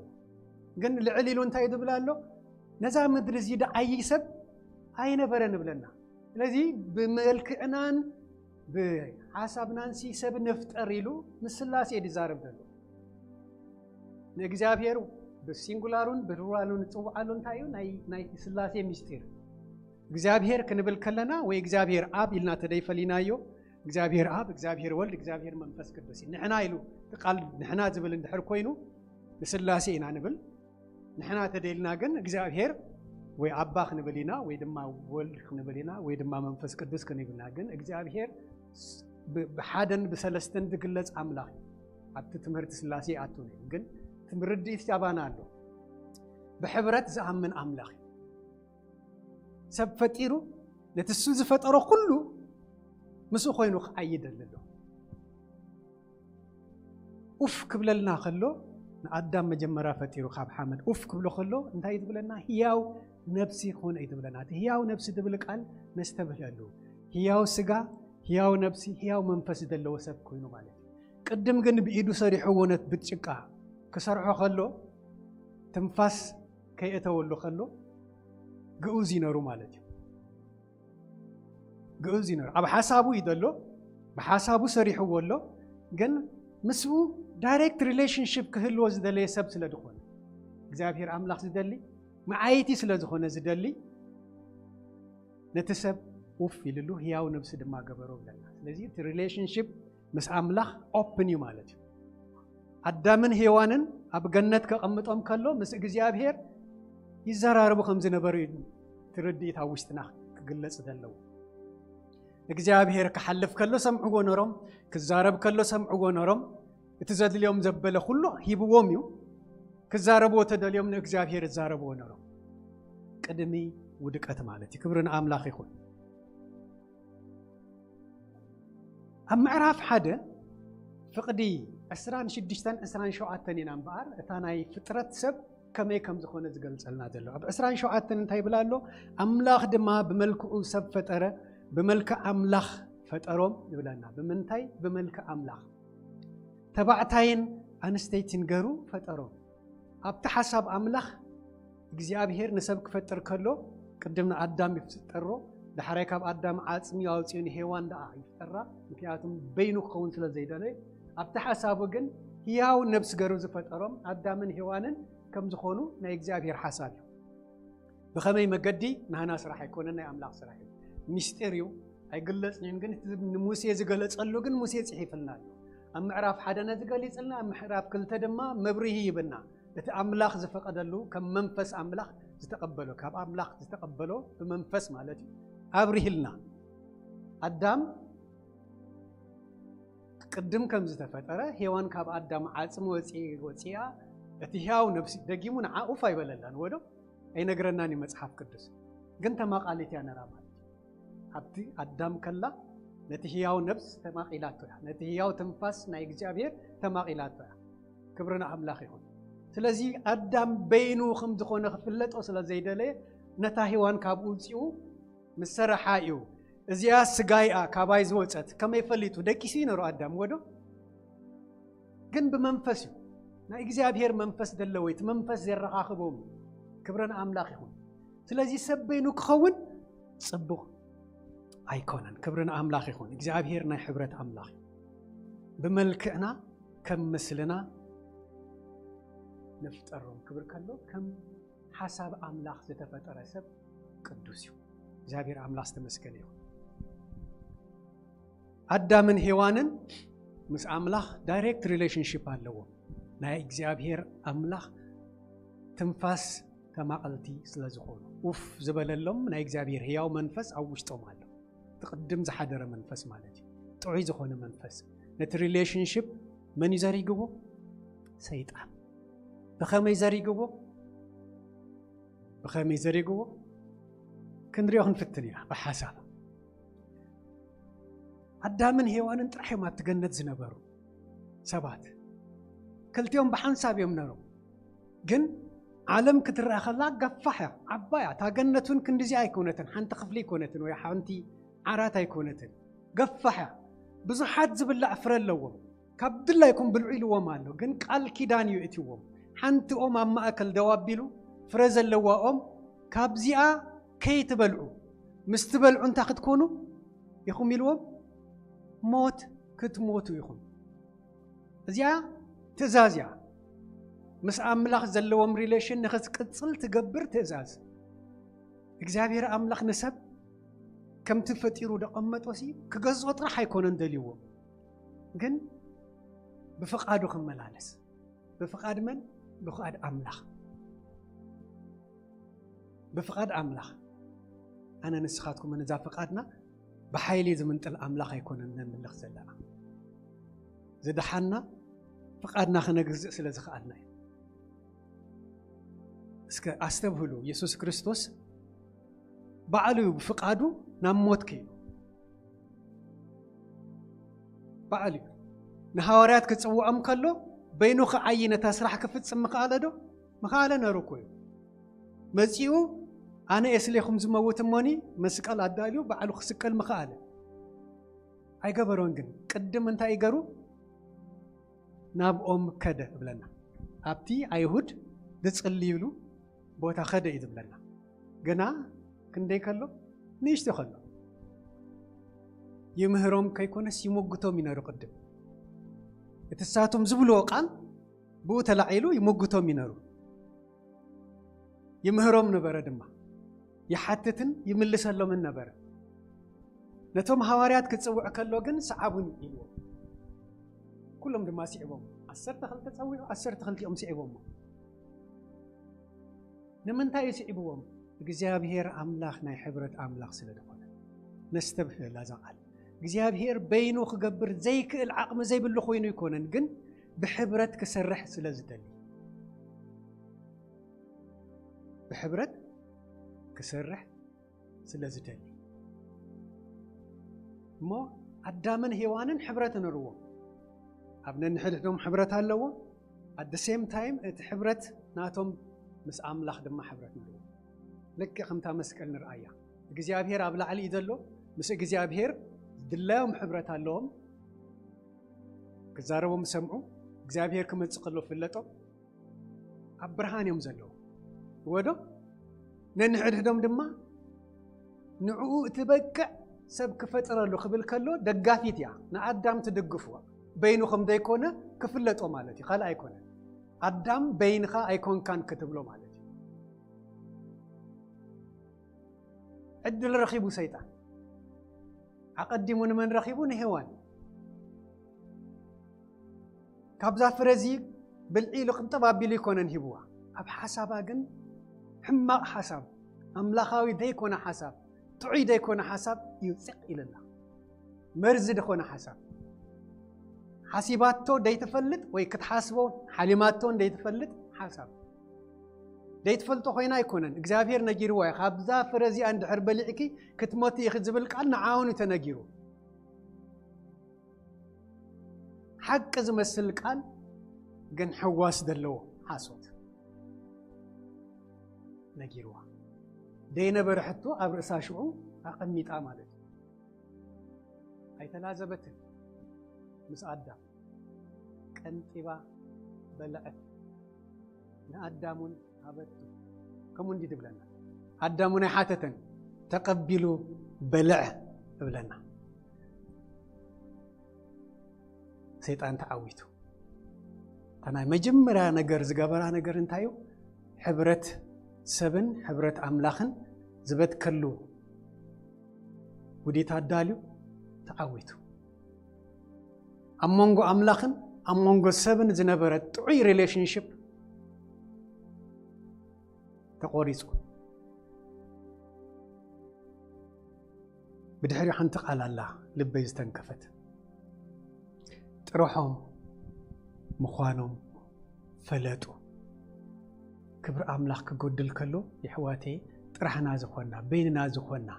ግን ልዕል ኢሉ እንታይ ዝብል ኣሎ? ነዛ ምድሪ እዚ ደዓዪ ሰብ ኣይነበረን እብለና። ስለዚ ብመልክዕናን ብሓሳብናን ሲ ሰብ ንፍጠር ኢሉ ምስ ስላሴ እዩ ዝዛረብ ዘሎ። ንእግዚኣብሔር ብሲንጉላሩን ብፕሉራሉን ንጽውዓሉ እንታይ እዩ? ናይ፣ ናይ ስላሴ ምስጢር። እግዚኣብሔር ክንብል ከለና ወይ እግዚኣብሔር ኣብ ኢልና ተደይፈሊናዮ፣ እግዚኣብሔር ኣብ፣ እግዚኣብሔር ወልድ፣ እግዚኣብሔር መንፈስ ቅዱስ እዩ። ንሕና ኢሉ እቲ ቃል ንሕና ዝብል እንድሕር ኮይኑ ንስላሴ ኢና ንብል። ንሕና ተደይልና ግን እግዚኣብሔር ወይ ኣባ ክንብል ኢና፣ ወይ ድማ ወልድ ክንብል ኢና፣ ወይ ድማ መንፈስ ቅዱስ ክንብል ኢና። ግን እግዚኣብሔር ስ-፣ ብ-፣ ብሓደን ብሰለስተን ዝግለጽ ኣምላኽ እዩ። ኣብቲ ትምህርቲ ስላሴ ይኣትው ነው። ግን እቲ ምርድኢት ጃባና ኣሎ። ብሕብረት ዝኣምን ኣምላኽ እዩ። ሰብ ፈጢሩ ነቲ እሱ ዝፈጠሮ ኩሉ ምስኡ ኮይኑ ክዓይድ ኣሎ። ኡፍ ክብለልና ከሎ፣ ንኣዳም መጀመርያ ፈጢሩ ካብ ሓመድ ኡፍ ክብሎ ከሎ እንታይ እዩ ዝብለና? ህያው ነብሲ ኾነ እዩ ዝብለና። እቲ ህያው ነብሲ ዝብል ቃል ነስተብህለሉ። ህያው ስጋ፣ ህያው ነብሲ፣ ህያው መንፈስ ዘለዎ ሰብ ኮይኑ ማለት እዩ። ቅድም ግን ብኢዱ ሰሪሕዎ ነት ብጭቃ ክሰርሖ ከሎ፣ ትንፋስ ከየእተወሉ ከሎ፣ ግኡዝ ይነሩ ማለት እዩ። ግኡዝ ይነሩ። ኣብ ሓሳቡ እዩ ዘሎ፣ ብሓሳቡ ሰሪሕዎ ኣሎ፣ ግን ምስኡ ዳይሬክት ሪሌሽንሺፕ ክህልዎ ዝደለየ ሰብ ስለ ዝኾነ፣ እግዚኣብሔር ኣምላኽ ዝደሊ፣ መዓይቲ ስለ ዝኾነ ዝደሊ፣ ነቲ ሰብ ውፍ ኢልሉ ህያው ነብሲ ድማ ገበሮ ብለና። ስለዚ እቲ ሪሌሽንሽፕ ምስ ኣምላኽ ኦፕን እዩ ማለት እዩ። ኣዳምን ሄዋንን ኣብ ገነት ከቐምጦም ከሎ ምስ እግዚኣብሔር ይዘራረቡ ከም ዝነበሩ እዩ እቲ ርድኢት ኣብ ውሽጥና ክግለጽ ዘለዎ። እግዚኣብሔር ክሓልፍ ከሎ ሰምዕዎ ነሮም፣ ክዛረብ ከሎ ሰምዕዎ ነሮም። እቲ ዘድልዮም ዘበለ ኩሉ ሂብዎም እዩ። ክዛረብዎ ተደልዮም ንእግዚኣብሔር ይዛረብዎ ነሮም። ቅድሚ ውድቀት ማለት እዩ። ክብሪ ንኣምላኽ ይኹን። ኣብ ምዕራፍ ሓደ ፍቕዲ ዕስራን ሽዱሽተን ዕስራን ሸውዓተን ኢና እምበኣር፣ እታ ናይ ፍጥረት ሰብ ከመይ ከም ዝኾነ ዝገልጸልና ዘሎ። ኣብ ዕስራን ሸውዓተን እንታይ ይብል ኣሎ? ኣምላኽ ድማ ብመልክዑ ሰብ ፈጠረ፣ ብመልክዕ ኣምላኽ ፈጠሮም ይብለና። ብምንታይ? ብመልክዕ ኣምላኽ። ተባዕታይን ኣንስተይትን ገሩ ፈጠሮም። ኣብቲ ሓሳብ ኣምላኽ እግዚኣብሔር ንሰብ ክፈጥር ከሎ ቅድም ንኣዳም እዩ ዝፈጠሮ። ዳሕራይ ካብ ኣዳም ዓጽሚ ኣውፅኡ ንሄዋን ደኣ ይፍጠራ። ምክንያቱም በይኑ ክኸውን ስለ ዘይደለየ፣ ኣብቲ ሓሳቡ ግን ህያው ነብሲ ገሩ ዝፈጠሮም ኣዳምን ሄዋንን ከም ዝኾኑ ናይ እግዚኣብሔር ሓሳብ እዩ። ብኸመይ መገዲ? ናህና ስራሕ ኣይኮነን፣ ናይ ኣምላኽ ስራሕ እዩ። ሚስጢር እዩ፣ ኣይግለጽን እዩ። ግን እቲ ንሙሴ ዝገለጸሉ ግን ሙሴ ጽሒፍልና ኣሎ። ኣብ ምዕራፍ ሓደ ነዚ ገሊጽልና፣ ኣብ ምዕራፍ ክልተ ድማ መብርሂ ይብና። እቲ ኣምላኽ ዝፈቀደሉ፣ ከም መንፈስ ኣምላኽ ዝተቐበሎ፣ ካብ ኣምላኽ ዝተቐበሎ ብመንፈስ ማለት እዩ፣ ኣብርሂልና። ኣዳም ቅድም ከም ዝተፈጠረ፣ ሄዋን ካብ ኣዳም ዓጽሚ ወፂ-፣ ወፂኣ፣ እቲ ህያው ነብሲ ደጊሙ ንዓ ኡፍ ኣይበለላን፣ ወዶ ኣይነግረናን እዩ መጽሓፍ ቅዱስ። ግን ተማቃሊት እያ ነራ ማለት እዩ። ኣብቲ ኣዳም ከላ ነቲ ህያው ነብስ ተማቂላቶ እያ፣ ነቲ ህያው ትንፋስ ናይ እግዚኣብሔር ተማቂላቶ እያ። ክብሪ ንኣምላኽ ይኹን። ስለዚ ኣዳም በይኑ ከም ዝኾነ ክፍለጦ ስለ ዘይደለየ፣ ነታ ሄዋን ካብኡ ውፅኡ ምስ ሰረሓ እዩ። እዚኣ ስጋይ እያ፣ ካባይ ዝወፀት። ከመይ ፈሊጡ? ደቂሱ እዩ ነሩ ኣዳም፣ ወዶ ግን ብመንፈስ እዩ። ናይ እግዚኣብሔር መንፈስ ደለዎ፣ እቲ መንፈስ ዘረኻኽቦም። ክብሪ ንኣምላኽ ይኹን። ስለዚ ሰብ በይኑ ክኸውን ጽቡቕ ኣይኮነን። ክብሪ ንኣምላኽ ይኹን። እግዚኣብሔር ናይ ሕብረት ኣምላኽ እዩ። ብመልክዕና ከም ምስልና ንፍጠሮም ክብል ከሎ፣ ከም ሓሳብ ኣምላኽ ዝተፈጠረ ሰብ ቅዱስ እዩ። እግዚኣብሔር ኣምላኽ ዝተመስገነ ይኹን። ኣዳምን ሄዋንን ምስ ኣምላኽ ዳይሬክት ሪሌሽንሺፕ ኣለዎም። ናይ እግዚኣብሔር ኣምላኽ ትንፋስ ተማቐልቲ ስለ ዝኾኑ፣ ኡፍ ዝበለሎም ናይ እግዚኣብሔር ህያው መንፈስ ኣብ ውሽጦም ኣሎ። እቲ ቅድም ዝሓደረ መንፈስ ማለት እዩ። ጥዑይ ዝኾነ መንፈስ። ነቲ ሪሌሽንሺፕ መን እዩ ዘሪግዎ? ሰይጣን። ብኸመይ ዘሪግዎ? ብኸመይ ዘሪግዎ? ክንሪኦ ክንፍትን ኢና ብሓሳብ። ኣዳምን ሄዋንን ጥራሕ እዮም ኣብቲ ገነት ዝነበሩ ሰባት። ክልቲኦም ብሓንሳብ እዮም ነሮም። ግን ዓለም ክትረኣ ከላ ገፋሕ እያ፣ ዓባይ እያ። እታ ገነት እውን ክንዲዚኣ ኣይኮነትን፣ ሓንቲ ክፍሊ ኣይኮነትን ወይ ሓንቲ ዓራት ኣይኮነትን። ገፋሕ እያ። ብዙሓት ዝብላዕ ፍረ ኣለዎም። ካብ ድላይኩም ብልዑ ኢልዎም ኣሎ። ግን ቃል ኪዳን እዩ እትዎም። ሓንቲ ኦም ኣብ ማእከል ደው ኣቢሉ፣ ፍረ ዘለዋ ኦም፣ ካብዚኣ ከይትበልዑ፣ ምስ ትበልዑ እንታይ ክትኮኑ ኢኹም ኢልዎም? ሞት ክትሞቱ ኢኹም። እዚኣ ትእዛዝ እያ። ምስ ኣምላኽ ዘለዎም ሪሌሽን ንኽትቅጽል ትገብር ትእዛዝ። እግዚኣብሔር ኣምላኽ ንሰብ ከምቲ ፈጢሩ ደቐመጦ ሲ ክገዝኦ ጥራሕ ኣይኮነን ደልይዎ፣ ግን ብፍቓዱ ክመላለስ። ብፍቓድ መን? ብፍቓድ ኣምላኽ። ብፍቓድ ኣምላኽ። ኣነ ንስኻትኩም ነዛ ፍቓድና ብሓይሊ ዝምንጥል ኣምላኽ ኣይኮነን ነምልኽ ዘለና። ዝደሓና ፍቓድና ክነግዝእ ስለ ዝኸኣልና እዩ። እስከ ኣስተብህሉ፣ የሱስ ክርስቶስ ባዕሉ እዩ ብፍቓዱ ናብ ሞት ከይዱ። ባዕሉ እዩ። ንሃዋርያት ክጽውዖም ከሎ በይኑ ክዓዪ ነታ ስራሕ ክፍጽም ምኽኣለ ዶ? ምኽኣለ ነሩ እኮ እዩ። መጺኡ ኣነ እየ ስሌኹም ዝመውት እሞኒ መስቀል ኣዳልዩ ባዕሉ ክስቀል ምኽኣለ። ኣይገበሮን ግን ቅድም እንታይ ይገሩ? ናብኦም ከደ እብለና። ኣብቲ ኣይሁድ ዝጽልዩሉ ቦታ ከደ እዩ ዝብለና። ግና ክንደይ ከሎ? ንእሽቶ ከሎ። ይምህሮም ከይኮነስ ይሞግቶም እዩ ነሩ ቅድም። እቲ ሳቶም ዝብልዎ ቃል ብኡ ተላዒሉ ይሞግቶም እዩ ነሩ። ይምህሮም ነበረ ድማ። ይሓትትን ይምልሰሎምን ነበረ። ነቶም ሃዋርያት ክጽውዕ ከሎ ግን ሰዓቡኒ ኢልዎም። ኩሎም ድማ ስዒቦም። ዓሰርተ ክልተ ጸዊዑ ዓሰርተ ክልቲኦም ስዒቦሞ። ንምንታይ እዩ ስዒብዎም? እግዚኣብሔር ኣምላኽ ናይ ሕብረት ኣምላኽ ስለ ዝኾነ። ነስተብህል እዛ ቃል። እግዚኣብሔር በይኑ ክገብር ዘይክእል ዓቕሚ ዘይብሉ ኮይኑ ኣይኮነን፣ ግን ብሕብረት ክሰርሕ ስለ ዝደሊ። ብሕብረት ክሰርሕ ስለ ዝደሊ። እሞ ኣዳምን ሄዋንን ሕብረት ነርዎም። ኣብ ነንሕድሕዶም ሕብረት ኣለዎም። At the same time እቲ ሕብረት ናቶም ምስ ኣምላኽ ድማ ሕብረት ነርዎም። ልክዕ ከምታ መስቀል ንርኣያ። እግዚኣብሔር ኣብ ላዕሊ እዩ ዘሎ። ምስ እግዚኣብሔር ድላዮም ሕብረት ኣለዎም። ክዛረቦም ዝሰምዑ እግዚኣብሔር ክመጽእ ከሎ ፍለጦም ኣብ ብርሃን እዮም ዘለዉ። እወ ዶ? ነንሕድሕዶም ድማ ንዕኡ እቲ በቅዕ ሰብ ክፈጥረሉ ክብል ከሎ ደጋፊት እያ። ንኣዳም ትድግፍዋ። በይኑ ከም ዘይኮነ ክፍለጦ ማለት እዩ። ካልእ ኣይኮነን። ኣዳም በይንኻ ኣይኮንካን ክትብሎ ማለት እዩ። ዕድል ረኺቡ ሰይጣን። ኣቐዲሙ ንመን ረኺቡ? ንሄዋን። ካብዛ ፍረ እዚ ብልዒ ኢሉ ቅንጥብ ኣቢሉ ኣይኮነን ሂብዋ። ኣብ ሓሳባ ግን ሕማቕ ሓሳብ፣ ኣምላኻዊ ዘይኮነ ሓሳብ፣ ጥዑይ ዘይኮነ ሓሳብ እዩ ጽቕ ኢልላ። መርዚ ዝኾነ ሓሳብ። ሓሲባቶ ደይትፈልጥ ወይ ክትሓስቦ ሓሊማቶ ደይትፈልጥ ሓሳብ። ደይትፈልጦ ኮይና ኣይኮነን። እግዚኣብሔር ነጊርዋ እዩ። ካብዛ ፍረ እዚኣ እንድሕር በሊዕኪ ክትሞቲ ኢኺ ዝብል ቃል ንዓውን እዩ ተነጊሩ። ሓቂ ዝመስል ቃል ግን ሕዋስ ዘለዎ ሓሶት ነጊርዋ። ደይነበረ ሕቶ ኣብ ርእሳ ሽዑ ኣቐሚጣ ማለት እዩ። ኣይተላዘበትን። ምስ ኣዳም ቀንጢባ በልዐት። ንኣዳም እውን ሃበቱ። ከምኡ እንዲ ትብለና። ኣዳም እውን ኣይሓተተን። ተቐቢሉ በልዐ እብለና። ሰይጣን ተዓዊቱ። እታ ናይ መጀመርያ ነገር ዝገበራ ነገር እንታይ እዩ? ሕብረት ሰብን ሕብረት ኣምላኽን ዝበትከሉ ውዲት ኣዳልዩ ተዓዊቱ። ኣብ መንጎ ኣምላኽን ኣብ መንጎ ሰብን ዝነበረ ጥዑይ ሪሌሽንሽፕ ተቖሪጹ። ብድሕሪኡ ሓንቲ ቃል ኣላ ልበይ ዝተንከፈት። ጥርሖም ምዃኖም ፈለጡ። ክብሪ ኣምላኽ ክጎድል ከሎ፣ የሕዋተይ፣ ጥራሕና ዝኾንና፣ በይንና ዝኾንና፣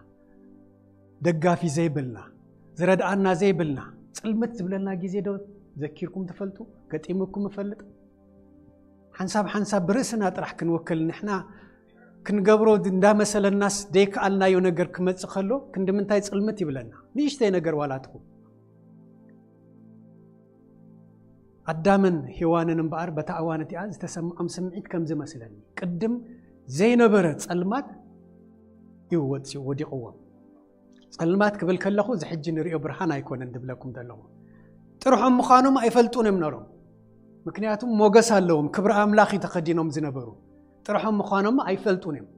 ደጋፊ ዘይብልና፣ ዝረድኣና ዘይብልና፣ ጽልምት ዝብለና ግዜ ዶ ዘኪርኩም ትፈልጡ? ገጢሙኩም ይፈልጥ? ሓንሳብ ሓንሳብ ብርእስና ጥራሕ ክንወክል ንሕና ክንገብሮ እንዳመሰለናስ ደይከኣልናዮ ነገር ክመጽእ ከሎ ክንዲ ምንታይ ጽልምት ይብለና። ንእሽተይ ነገር ዋላ ትኹን። ኣዳምን ሄዋንን እምበኣር በታ እዋን እቲኣ ዝተሰምዖም ስምዒት ከምዚ መስለኒ። ቅድም ዘይነበረ ጸልማት እዩ ወጺኡ ወዲቕዎም። ጸልማት ክብል ከለኹ እዚ ሕጂ ንሪኦ ብርሃን ኣይኮነን ዝብለኩም ዘለኹ። ጥርሖም ምዃኖም ኣይፈልጡን እዮም ነሮም። ምክንያቱም ሞገስ ኣለዎም፣ ክብሪ ኣምላኽ እዩ ተኸዲኖም ዝነበሩ። ጥርሖም ምዃኖም ኣይፈልጡን እዮም።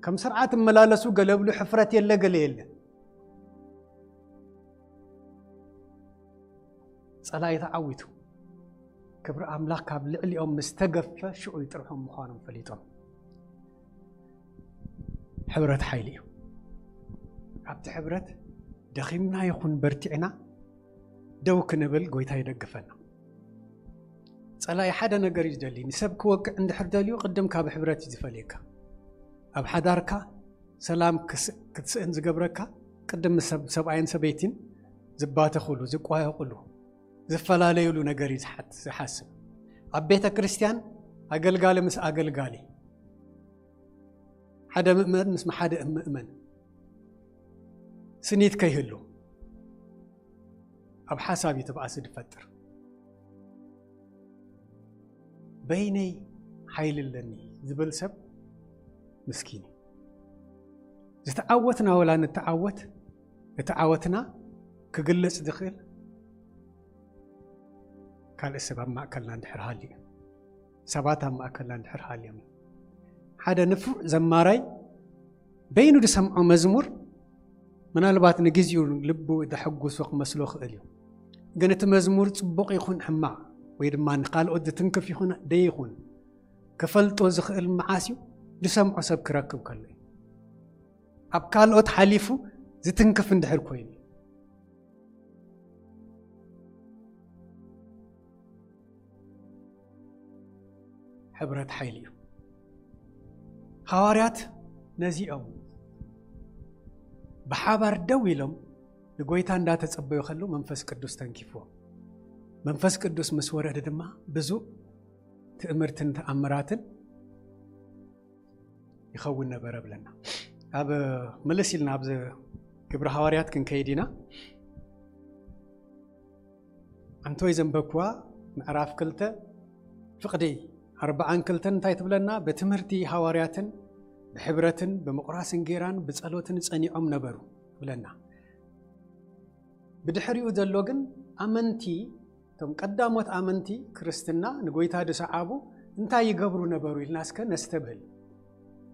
ከም ስርዓት እመላለሱ፣ ገለ ብሉ ሕፍረት የለ፣ ገለ የለ። ጸላኢ ተዓዊቱ። ክብሪ ኣምላኽ ካብ ልዕሊኦም ምስ ተገፈ፣ ሽዑ ጥርሖም ምዃኖም ፈሊጦም። ሕብረት ሓይሊ እዩ። ኣብቲ ሕብረት ደኺምና ይኹን በርቲዕና ደው ክንብል ጎይታ ይደግፈና። ጸላኢ ሓደ ነገር እዩ ዝደሊ። ንሰብ ክወቅዕ እንድሕር ደልዩ ቅድም ካብ ሕብረት እዩ ዝፈልየካ። ኣብ ሓዳርካ ሰላም ክስ-፣ ክትስእን ዝገብረካ ቅድም ሰብ-፣ ሰብኣይን ሰበይቲን ዝባተኹሉ፣ ዝቋየቑሉ፣ ዝፈላለዩሉ ነገር እዩ ዝሓት-፣ ዝሓስብ። ኣብ ቤተ ክርስቲያን ኣገልጋሊ ምስ ኣገልጋሊ፣ ሓደ ምእመን ምስ ሓደ ምእመን ስኒት ከይህሉ ኣብ ሓሳብ እዩ ትብኣሲ ዝፈጥር። በይነይ ሓይሊ ኣለኒ ዝብል ሰብ ምስኪን እዩ። ዝተዓወትና ወላ ንተዓወት፣ እቲ ዓወትና ክግለጽ ዝኽእል ካልእ ሰብ ኣብ ማእከልና እንድሕር ሃልዩ፣ ሰባት ኣብ ማእከልና እንድሕር ሃልዮም እዩ። ሓደ ንፉዕ ዘማራይ በይኑ ዝሰምዖ መዝሙር ምናልባት ንግዜኡ ልቡ ዘሐጉሶ ክመስሎ ክእል እዩ። ግን እቲ መዝሙር ጽቡቕ ይኹን ሕማቕ፣ ወይ ድማ ንኻልኦት ዝትንክፍ ይኹን ደይኹን፣ ክፈልጦ ዝኽእል መዓስ እዩ? ዝሰምዖ ሰብ ክረክብ ከሎ እዩ። ኣብ ካልኦት ሓሊፉ ዝትንክፍ እንድሕር ኮይኑ እዩ። ሕብረት ሓይሊ እዩ። ሃዋርያት ነዚኦም ብሓባር ደው ኢሎም ንጎይታ እንዳተጸበዩ ከለዉ መንፈስ ቅዱስ ተንኪፍዎም። መንፈስ ቅዱስ ምስ ወረደ ድማ ብዙ ትእምርትን ተኣምራትን ይኸውን ነበረ ብለና። ኣብ ምልስ ኢልና ኣብዚ ግብሪ ሃዋርያት ክንከይድ ኢና። ኣንቶይ ዘንበብክዋ ምዕራፍ ክልተ ፍቕዲ ኣርባዓን ክልተን እንታይ ትብለና? ብትምህርቲ ሃዋርያትን ብሕብረትን ብምቑራስ እንጌራን ብጸሎትን ጸኒዖም ነበሩ ትብለና። ብድሕሪኡ ዘሎ ግን ኣመንቲ፣ እቶም ቀዳሞት ኣመንቲ ክርስትና ንጎይታ ዝሰዓቡ እንታይ ይገብሩ ነበሩ ኢልና እስከ ነስተብህል።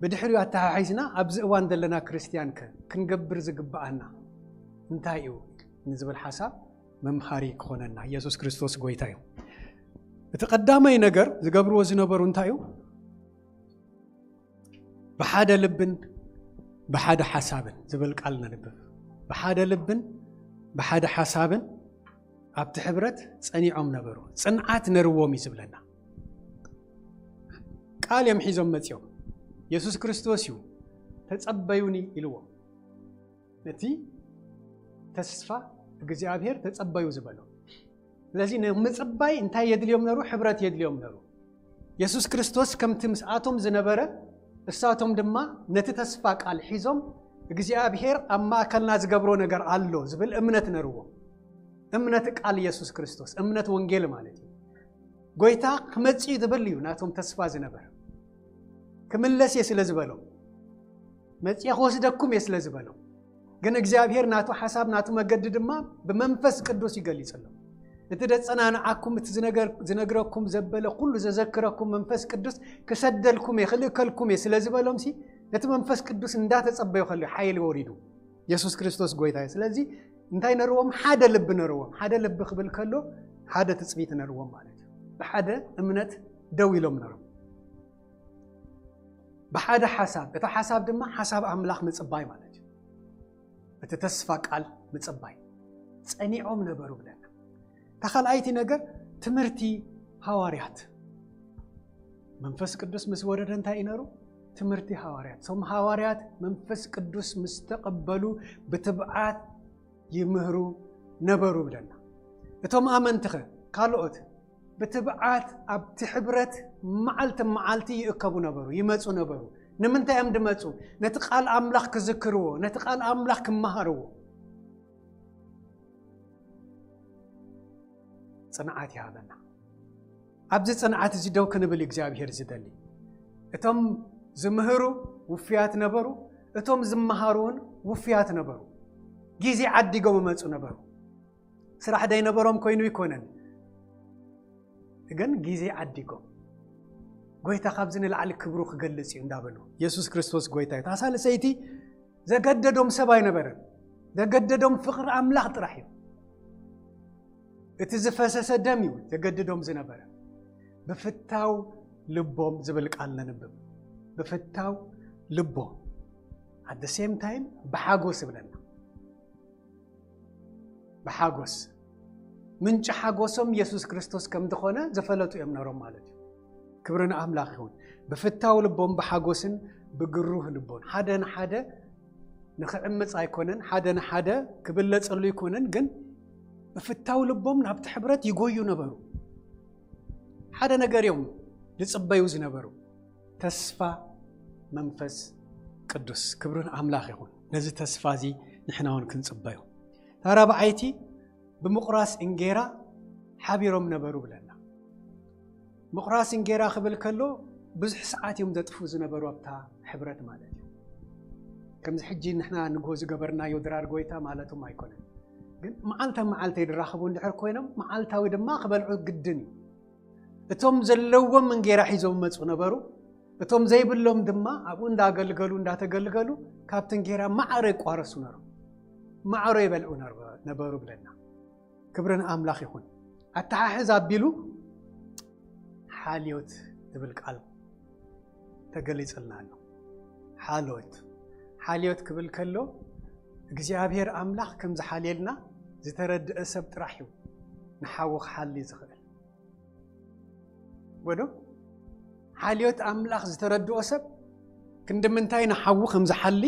ብድሕሪኡ ኣተሓሒዝና ኣብዚ እዋን ዘለና ክርስትያን ከ ክንገብር ዝግብኣና እንታይ እዩ ንዝብል ሓሳብ መምሃሪ ክኾነና ኢየሱስ ክርስቶስ ጎይታ እዩ። እቲ ቀዳማይ ነገር ዝገብርዎ ዝነበሩ እንታይ እዩ? ብሓደ ልብን ብሓደ ሓሳብን ዝብል ቃል ነንብብ። ብሓደ ልብን ብሓደ ሓሳብን ኣብቲ ሕብረት ጸኒዖም ነበሩ። ጽንዓት ነርዎም እዩ ዝብለና። ቃል እዮም ሒዞም መጺኦም። የሱስ ክርስቶስ እዩ፣ "ተጸበዩኒ" ኢልዎም። ነቲ ተስፋ እግዚኣብሔር ተጸበዩ ዝበሎ። ስለዚ ንምጽባይ እንታይ የድልዮም ነሩ? ሕብረት የድልዮም ነሩ። የሱስ ክርስቶስ ከምቲ ምስኣቶም ዝነበረ፣ እሳቶም ድማ ነቲ ተስፋ ቃል ሒዞም፣ "እግዚኣብሔር ኣብ ማእከልና ዝገብሮ ነገር ኣሎ" ዝብል እምነት ነርዎም። እምነት ቃል የሱስ ክርስቶስ፣ እምነት ወንጌል ማለት እዩ። ጎይታ ክመጽእ እዩ ዝብል እዩ ናቶም ተስፋ ዝነበረ። ክምለስ እየ ስለ ዝበሎም፣ መጽየ ክወስደኩም እየ ስለ ዝበሎም። ግን እግዚኣብሔር ናቱ ሓሳብ፣ ናቱ መገዲ ድማ ብመንፈስ ቅዱስ ይገሊጸሎም። እቲ ደጸናንዓኩም፣ እቲ ዝነገር-፣ ዝነግረኩም ዘበለ ኩሉ ዘዘክረኩም መንፈስ ቅዱስ ክሰደልኩም እየ፣ ክልእከልኩም እየ ስለ ዝበሎም ሲ፣ ነቲ መንፈስ ቅዱስ እንዳተጸበዩ ከሎ ሓይሊ ወሪዱ። የሱስ ክርስቶስ ጎይታ እዩ። ስለዚ እንታይ ነርዎም? ሓደ ልቢ ነርዎም። ሓደ ልቢ ክብል ከሎ ሓደ ትጽቢት ነርዎም ማለት እዩ። ብሓደ እምነት ደው ኢሎም ነሮም። ብሓደ ሓሳብ፣ እቲ ሓሳብ ድማ ሓሳብ ኣምላኽ ምጽባይ ማለት እዩ። እቲ ተስፋ ቃል ምጽባይ ጸኒዖም ነበሩ ብለና። እታ ካልኣይቲ ነገር ትምህርቲ ሃዋርያት። መንፈስ ቅዱስ ምስ ወረደ እንታይ እዩ ነሩ? ትምህርቲ ሃዋርያት። እቶም ሃዋርያት መንፈስ ቅዱስ ምስ ተቐበሉ ብትብዓት ይምህሩ ነበሩ ብለና። እቶም ኣመንትኸ ካልኦት ብትብዓት ኣብቲ ሕብረት መዓልቲ መዓልቲ ይእከቡ ነበሩ፣ ይመጹ ነበሩ። ንምንታይ እዮም ድመጹ? ነቲ ቃል ኣምላኽ ክዝክርዎ፣ ነቲ ቃል ኣምላኽ ክመሃርዎ። ጽንዓት ይሃበና። ኣብዚ ጽንዓት እዚ ደው ክንብል እግዚኣብሔር ዝደሊ። እቶም ዝምህሩ ውፍያት ነበሩ፣ እቶም ዝመሃሩ እውን ውፍያት ነበሩ። ግዜ ዓዲጎም ይመጹ ነበሩ። ስራሕ ደይነበሮም ኮይኑ ይኮነን፣ ግን ግዜ ዓዲጎም ጎይታ ካብዚ ንላዕሊ ክብሩ ክገልጽ እዩ እንዳበሉ፣ የሱስ ክርስቶስ ጎይታ እዩ። እታ ሳልሰይቲ ዘገደዶም ሰብ ኣይነበረን። ዘገደዶም ፍቕሪ ኣምላኽ ጥራሕ እዩ። እቲ ዝፈሰሰ ደም እዩ ዘገድዶም ዝነበረ። ብፍታው ልቦም ዝብል ቃል ነንብብ። ብፍታው ልቦም። At the same time ብሓጎስ ይብለና። ብሓጎስ። ምንጪ ሓጎሶም የሱስ ክርስቶስ ከም ዝኾነ ዝፈለጡ እዮም ነሮም ማለት እዩ። ክብሪ ንኣምላኽ ይኹን። ብፍታው ልቦም ብሓጎስን ብግሩህ ልቦን ሓደ ንሓደ ንኽዕምጽ ኣይኮነን፣ ሓደ ንሓደ ክብለጸሉ ኣይኮነን፣ ግን ብፍታው ልቦም ናብቲ ሕብረት ይጎዩ ነበሩ። ሓደ ነገር እዮም ዝጽበዩ ዝነበሩ፣ ተስፋ መንፈስ ቅዱስ። ክብሪ ንኣምላኽ ይኹን። ነዚ ተስፋ እዚ ንሕና እውን ክንጽበዮ። እታ ራብዓይቲ ብምቑራስ እንጌራ ሓቢሮም ነበሩ ብለና። ምቑራስ እንጌራ ክብል ከሎ ብዙሕ ሰዓት እዮም ዘጥፉ ዝነበሩ ኣብታ ሕብረት ማለት እዩ። ከምዚ ሕጂ ንሕና ንግሆ ዝገበርናዮ ድራር ጎይታ ማለቶም ኣይኮነን። ግን መዓልታ መዓልተ ይድራኸቡ እንድሕር ኮይኖም መዓልታዊ ድማ ክበልዑ ግድን እዩ። እቶም ዘለዎም እንጌራ ሒዞም መጹ ነበሩ። እቶም ዘይብሎም ድማ ኣብኡ እንዳገልገሉ እንዳተገልገሉ ካብቲ እንጌራ ማዕረ ይቋረሱ ነሮም፣ ማዕረ ይበልዑ ነርበ- ነበሩ ብለና። ክብሪ ንኣምላኽ ይኹን። ኣተሓሕዝ ኣቢሉ ሓልዮት ዝብል ቃል ተገሊጽልና ኣሎ። ሓልዮት፣ ሓልዮት ክብል ከሎ እግዚኣብሔር ኣምላኽ ከም ዝሓልየልና ዝተረድአ ሰብ ጥራሕ እዩ ንሓዉ ክሓሊ ዝኽእል። ወዶ ሓልዮት ኣምላኽ ዝተረድኦ ሰብ ክንዲ ምንታይ ንሓዉ ከም ዝሓሊ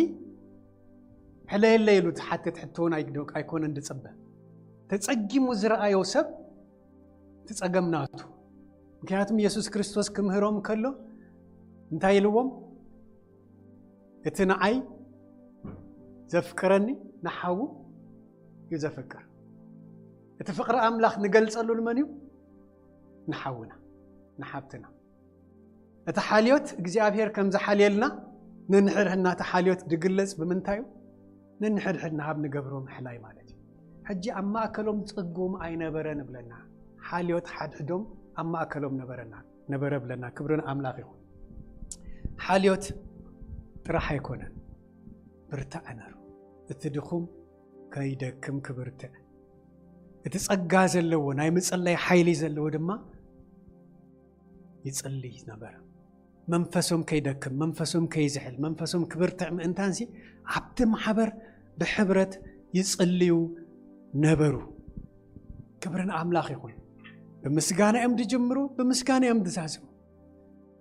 ሕለየለ ኢሉ ዝሓትት ሕቶ እውን ኣይግዶ- ኣይኮነን ዝጽበ። ተጸጊሙ ዝረኣዮ ሰብ እቲ ጸገም ናቱ። ምክንያቱም የሱስ ክርስቶስ ክምህሮም ከሎ እንታይ ኢልዎም? እቲ ንዓይ ዘፍቅረኒ ንሓዉ እዩ ዘፍቅር። እቲ ፍቕሪ ኣምላኽ ንገልጸሉ ንመን እዩ? ንሓውና፣ ንሓብትና። እቲ ሓልዮት እግዚኣብሔር ከም ዝሓልየልና ነንሕድሕድና እቲ ሓልዮት ድግለጽ ብምንታይ እዩ? ነንሕድሕድና ኣብ ንገብሮ ምሕላይ ማለት እዩ። ሕጂ ኣብ ማእከሎም ጽጉም ኣይነበረን እብለና። ሓልዮት ሓድሕዶም ኣብ ማእከሎም ነበረና፣ ነበረ እብለና። ክብሪ ንኣምላኽ ይኹን። ሓልዮት ጥራሕ ኣይኮነን፣ ብርታዐ ነሩ። እቲ ድኹም ከይደክም ክብርትዕ፣ እቲ ጸጋ ዘለዎ ናይ ምጽላይ ሓይሊ ዘለዎ ድማ ይጽልይ ነበረ። መንፈሶም ከይደክም፣ መንፈሶም ከይዝሕል፣ መንፈሶም ክብርትዕ ምእንታንሲ ኣብቲ ማሕበር ብሕብረት ይጽልዩ ነበሩ። ክብሪ ንኣምላኽ ይኹን። ብምስጋና እዮም ዝጅምሩ፣ ብምስጋና እዮም ዝዛዝሙ።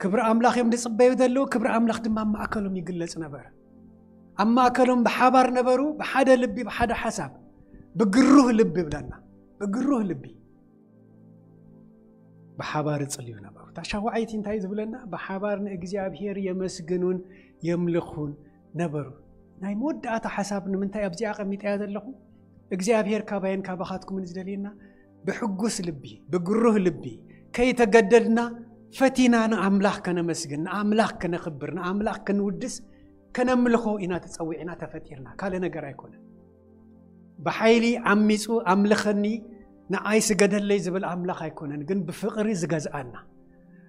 ክብሪ ኣምላኽ እዮም ዝጽበዩ ዘለዉ፣ ክብሪ ኣምላኽ ድማ ኣብ ማእከሎም ይግለጽ ነበረ። ኣብ ማእከሎም ብሓባር ነበሩ፣ ብሓደ ልቢ፣ ብሓደ ሓሳብ፣ ብግሩህ ልቢ ይብለና፣ ብግሩህ ልቢ ብሓባር ይጽልዩ ነበሩ። እታ ሻውዓይቲ እንታይ ዝብለና? ብሓባር ንእግዚኣብሔር የመስግኑን የምልኹን ነበሩ። ናይ መወዳእታ ሓሳብ ንምንታይ ኣብዚኣ ኣቐሚጠያ ዘለኹ? እግዚኣብሔር ካባየን ካባኻትኩምን ዝደልየና ብሕጉስ ልቢ፣ ብግሩህ ልቢ፣ ከይተገደድና ፈቲና ንኣምላኽ ከነመስግን፣ ንኣምላኽ ከነኽብር፣ ንኣምላኽ ክንውድስ፣ ከነምልኾ ኢና ተጸዊዕና ተፈጢርና። ካልእ ነገር ኣይኮነን። ብሓይሊ ዓሚጹ ኣምልኸኒ፣ ንዓይ ስገደለይ ዝብል ኣምላኽ ኣይኮነን፣ ግን ብፍቕሪ ዝገዝኣና።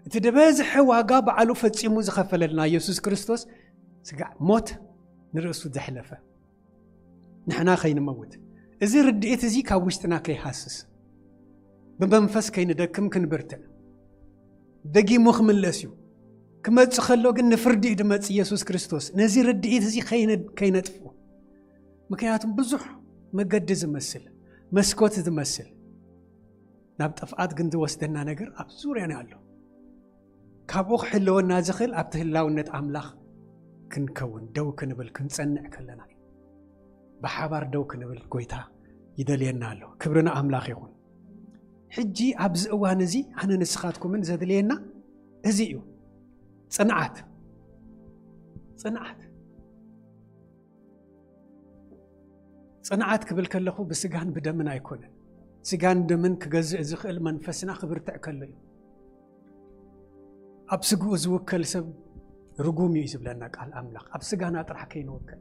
እቲ ዝበዝሐ ዋጋ ባዕሉ ፈጺሙ ዝኸፈለልና የሱስ ክርስቶስ ስጋዕ ሞት ንርእሱ ዘሕለፈ። ንሕና ከይንመውት። እዚ ርድኢት እዚ ካብ ውሽጥና ከይሃስስ። ብመንፈስ ከይንደክም ክንብርትዕ። ደጊሙ ክምለስ እዩ። ክመጽእ ከሎ ግን ንፍርዲ እዩ ድመጽእ የሱስ ክርስቶስ። ነዚ ርድኢት እዚ ከይነ- ከይነጥፍኡ። ምክንያቱም ብዙሕ መገዲ ዝመስል፣ መስኮት ዝመስል፣ ናብ ጥፍኣት ግን ዝወስደና ነገር ኣብ ዙርያና ኣሎ። ካብኡ ክሕልወና ዝኽእል ኣብቲ ህላውነት ኣምላኽ ክንከውን፣ ደው ክንብል፣ ክንጸንዕ ከለና እዩ። ብሓባር ደው ክንብል ጎይታ ይደልየና ኣሎ። ክብሪ ንኣምላኽ ይኹን። ሕጂ ኣብዚ እዋን እዚ ኣነ ንስኻትኩምን ዘድልየና እዚ እዩ። ጽንዓት። ጽንዓት። ጽንዓት ክብል ከለኹ ብስጋን ብደምን ኣይኮነን። ስጋን ደምን ክገዝእ ዝኽእል መንፈስና ክብርትዕ ከሎ እዩ። ኣብ ስግኡ ዝውከል ሰብ ርጉም እዩ ዝብለና ቃል ኣምላኽ። ኣብ ስጋና ጥራሕ ከይንወከል፣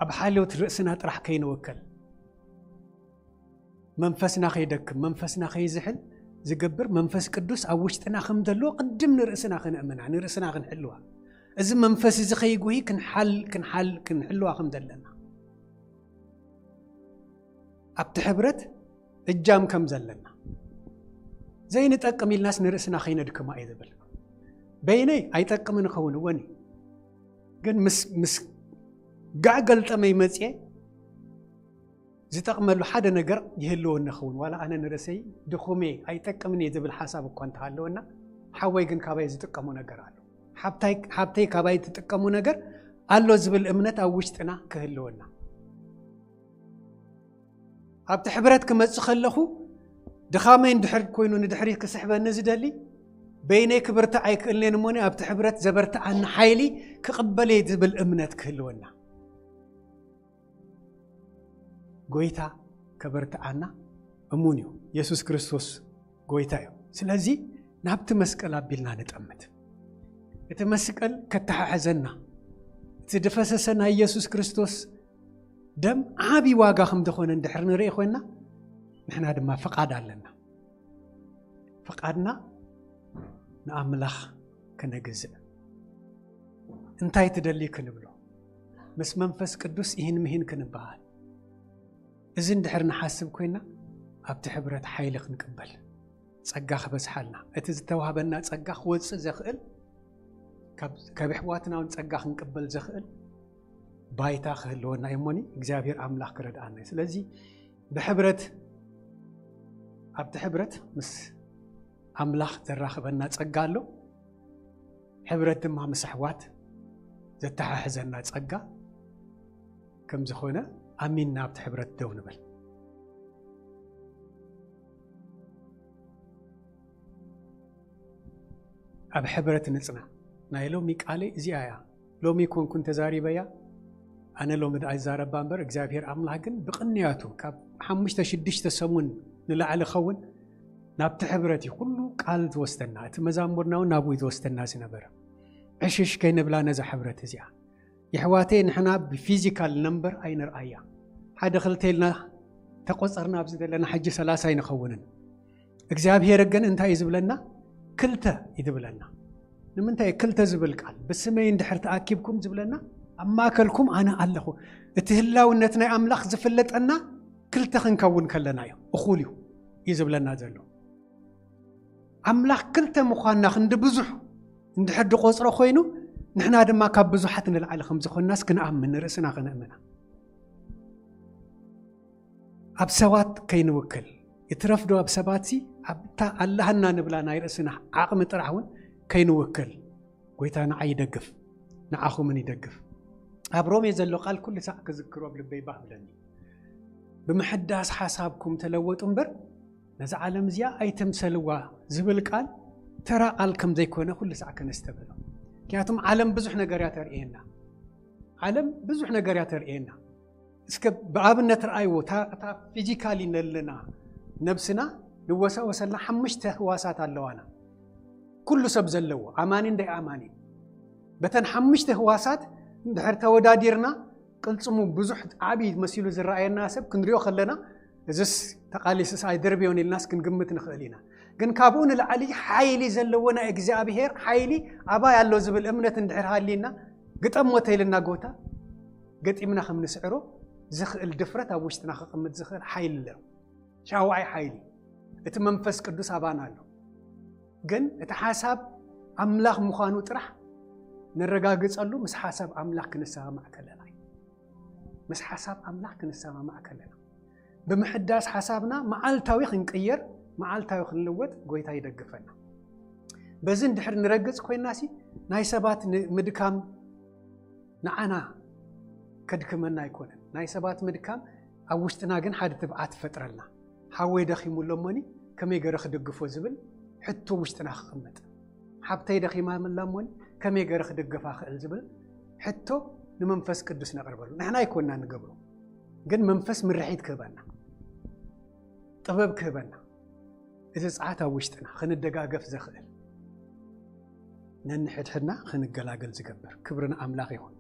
ኣብ ሓልዮት ርእስና ጥራሕ ከይንወከል፣ መንፈስና ከይደክም፣ መንፈስና ከይዝሕል ዝገብር መንፈስ ቅዱስ ኣብ ውሽጥና ከም ዘሎ ቅድም ንርእስና ክንእምና፣ ንርእስና ክንሕልዋ። እዚ መንፈስ እዚ ከይጉሂ ክንሓል-፣ ክንሓል-፣ ክንሕልዋ ከም ዘለና። ኣብቲ ሕብረት እጃም ከም ዘለና። ዘይንጠቅም ኢልናስ ንርእስና ከይነድክማ እዩ ዝብል። በይነይ ኣይጠቅምን እኸውን፣ እወን እዩ። ግን ምስ፣ ምስ ጋዕ ገልጠመይ መጽየ ዝጠቕመሉ ሓደ ነገር ይህልወኒ ይኸውን። ዋላ ኣነ ንርእሰይ ድኹም እየ፣ ኣይጠቅምን እየ ዝብል ሓሳብ እኳ እንተሃለወና፣ ሓወይ ግን ካባይ ዝጥቀሞ ነገር ኣሎ። ሓብታይ-፣ ሓብተይ ካባይ ትጥቀሙ ነገር ኣሎ ዝብል እምነት ኣብ ውሽጥና ክህልወና። ኣብቲ ሕብረት ክመጽእ ከለኹ ድኻመይ እንድሕር ኮይኑ ንድሕሪት ክስሕበኒ ዝደሊ፣ በይነይ ክብርትዕ ኣይክእልኔን እሞኒ ኣብቲ ሕብረት ዘበርትዓኒ ሓይሊ ክቕበል እየ ዝብል እምነት ክህልወና። ጎይታ ከበርትዓና እሙን እዩ። የሱስ ክርስቶስ ጎይታ እዩ። ስለዚ ናብቲ መስቀል ኣቢልና ንጠምት። እቲ መስቀል ከተሓሕዘና፣ እቲ ዝፈሰሰ ናይ የሱስ ክርስቶስ ደም ዓቢ ዋጋ ከም ዝኾነ እንድሕር ንርኢ ኮይንና፣ ንሕና ድማ ፍቓድ ኣለና። ፍቓድና ንኣምላኽ ከነግዝእ። እንታይ ትደሊ ክንብሎ፣ ምስ መንፈስ ቅዱስ ይህን ምሂን ክንበሃል። እዚ እንድሕር ንሓስብ ኮይና፣ ኣብቲ ሕብረት ሓይሊ ክንቅበል፣ ጸጋ ክበዝሓልና፣ እቲ ዝተዋህበና ጸጋ ክወጽእ ዘኽእል፣ ካብ ኣሕዋትና እውን ጸጋ ክንቅበል ዘኽእል ባይታ ክህልወና እሞኒ እግዚኣብሔር ኣምላኽ ክረድኣና እዩ። ስለዚ ብሕብረት፣ ኣብቲ ሕብረት ምስ ኣምላኽ ዘራኽበና ጸጋ ኣሎ። ሕብረት ድማ ምስ ኣሕዋት ዘተሓሕዘና ጸጋ ከም ዝኾነ ኣሚንና ኣብቲ ሕብረት ደው ንበል። ኣብ ሕብረት ንጽና። ናይ ሎሚ ቃለይ እዚኣ እያ። ሎሚ ኮንኩን ተዛሪበያ፣ ኣነ ሎሚ ደኣ ይዛረባ እምበር እግዚኣብሔር ኣምላኽ ግን ብቕንያቱ ካብ ሓሙሽተ ሽዱሽተ ሰሙን ንላዕሊ ኸውን ናብቲ ሕብረት እዩ ኩሉ ቃል ዝወስደና። እቲ መዛሙርና እውን ናብኡ እዩ ዝወስደና ዝነበረ። ዕሽሽ ከይንብላ ነዛ ሕብረት እዚኣ። የሕዋተይ ንሕና ብፊዚካል ነምበር ኣይንርኣያ። ሓደ ክልተ ኢልና ተቆጸርና ኣብዚ ዘለና ሕጂ ሰላሳ ኣይንኸውንን። እግዚኣብሔር ግን እንታይ እዩ ዝብለና? ክልተ እዩ ዝብለና። ንምንታይ ክልተ ዝብል ቃል? ብስመይ እንድሕር ተኣኪብኩም ዝብለና ኣብ ማእከልኩም ኣነ ኣለኹ። እቲ ህላውነት ናይ ኣምላኽ ዝፍለጠና ክልተ ክንከውን ከለና እዩ። እኹል እዩ እዩ ዝብለና ዘሎ። ኣምላኽ ክልተ ምዃንና ክንዲ ብዙሕ እንድሕር ድቆጽሮ ኮይኑ፣ ንሕና ድማ ካብ ብዙሓት ንላዕሊ ከም ዝኾንናስ ክንኣምን፣ ንርእስና ከነእምና። ኣብ ሰባት ከይንውክል፣ ይትረፍዶ ኣብ ሰባትሲ፣ ኣብታ ኣላህና ንብላ ናይ ርእስና ዓቕሚ ጥራሕ እውን ከይንውክል፣ ጎይታ ንዓይ ይደግፍ፣ ንዓኹምን ይደግፍ። ኣብ ሮሜ ዘሎ ቃል ኩሉ ሳዕ ክዝክሮ ኣብ ልበይ ባህ ብለኒ። ብምሕዳስ ሓሳብኩም ተለወጡ እምበር፣ ነዛ ዓለም እዚኣ ኣይተምሰልዋ ዝብል ቃል ተራ ቃል ከም ዘይኮነ ኩሉ ሳዕ ከነስተብህሎ። ምክንያቱም ዓለም ብዙሕ ነገር እያ ተርእየና። ዓለም ብዙሕ ነገር እያ ተርእየና። እስከ ብኣብነት ረኣይዎ፣ እታ፣ እታ ፊዚካሊ ነለና ነብስና ንወሳወሰልና ሓሙሽተ ህዋሳት ኣለዋና። ኩሉ ሰብ ዘለዎ፣ ኣማኒን ደይ ኣማኒን። በተን ሓሙሽተ ህዋሳት እንድሕር ተወዳዲርና፣ ቅልጽሙ ብዙሕ ዓቢ መሲሉ ዝረኣየና ሰብ ክንሪኦ ከለና፣ እዝስ ተቓሊስስ ኣይደርብዮን ኢልናስ ክንግምት ንኽእል ኢና። ግን ካብኡ ንላዕሊ ሓይሊ ዘለዎ ናይ እግዚኣብሔር ሓይሊ ኣባይ ኣሎ ዝብል እምነት እንድሕር ሃልይና፣ ግጠሞ ተይልና ጎታ፣ ገጢምና ከም ንስዕሮ ዝኽእል ድፍረት ኣብ ውሽጥና ክቕምጥ ዝኽእል ሓይሊ ኣሎ። ሻውዓይ ሓይሊ፣ እቲ መንፈስ ቅዱስ ኣባና ኣሎ። ግን እቲ ሓሳብ ኣምላኽ ምዃኑ ጥራሕ ነረጋግጸሉ ምስ ሓሳብ ኣምላኽ ክንሰማማዕ ከለና እዩ። ምስ ሓሳብ ኣምላኽ ክንሰማማዕ ከለና፣ ብምሕዳስ ሓሳብና መዓልታዊ ክንቅየር፣ መዓልታዊ ክንልወጥ ጎይታ ይደግፈና። በዚ እንድሕር ንረግጽ ኮይንናሲ፣ ናይ ሰባት ን-፣ ምድካም ንዓና ከድክመና ኣይኮነን። ናይ ሰባት ምድካም ኣብ ውሽጥና ግን ሓደ ትብዓት ይፈጥረልና። ሓወይ ደኺሙ ኣሎ እሞኒ ከመይ ገይረ ክድግፎ ዝብል ሕቶ ውሽጥና ክቕመጥ። ሓብተይ ደኺማ ኣላ እሞኒ ከመይ ገይረ ክድግፋ ክእል ዝብል ሕቶ ንመንፈስ ቅዱስ ነቕርበሉ። ንሕና ኣይኮንና ንገብሮ፣ ግን መንፈስ ምርሒት ክህበና፣ ጥበብ ክህበና፣ እዚ ጸዓት ኣብ ውሽጥና ክንደጋገፍ ዘኽእል፣ ነንሕድሕድና ክንገላገል ዝገብር። ክብሪ ንኣምላኽ ይኹን።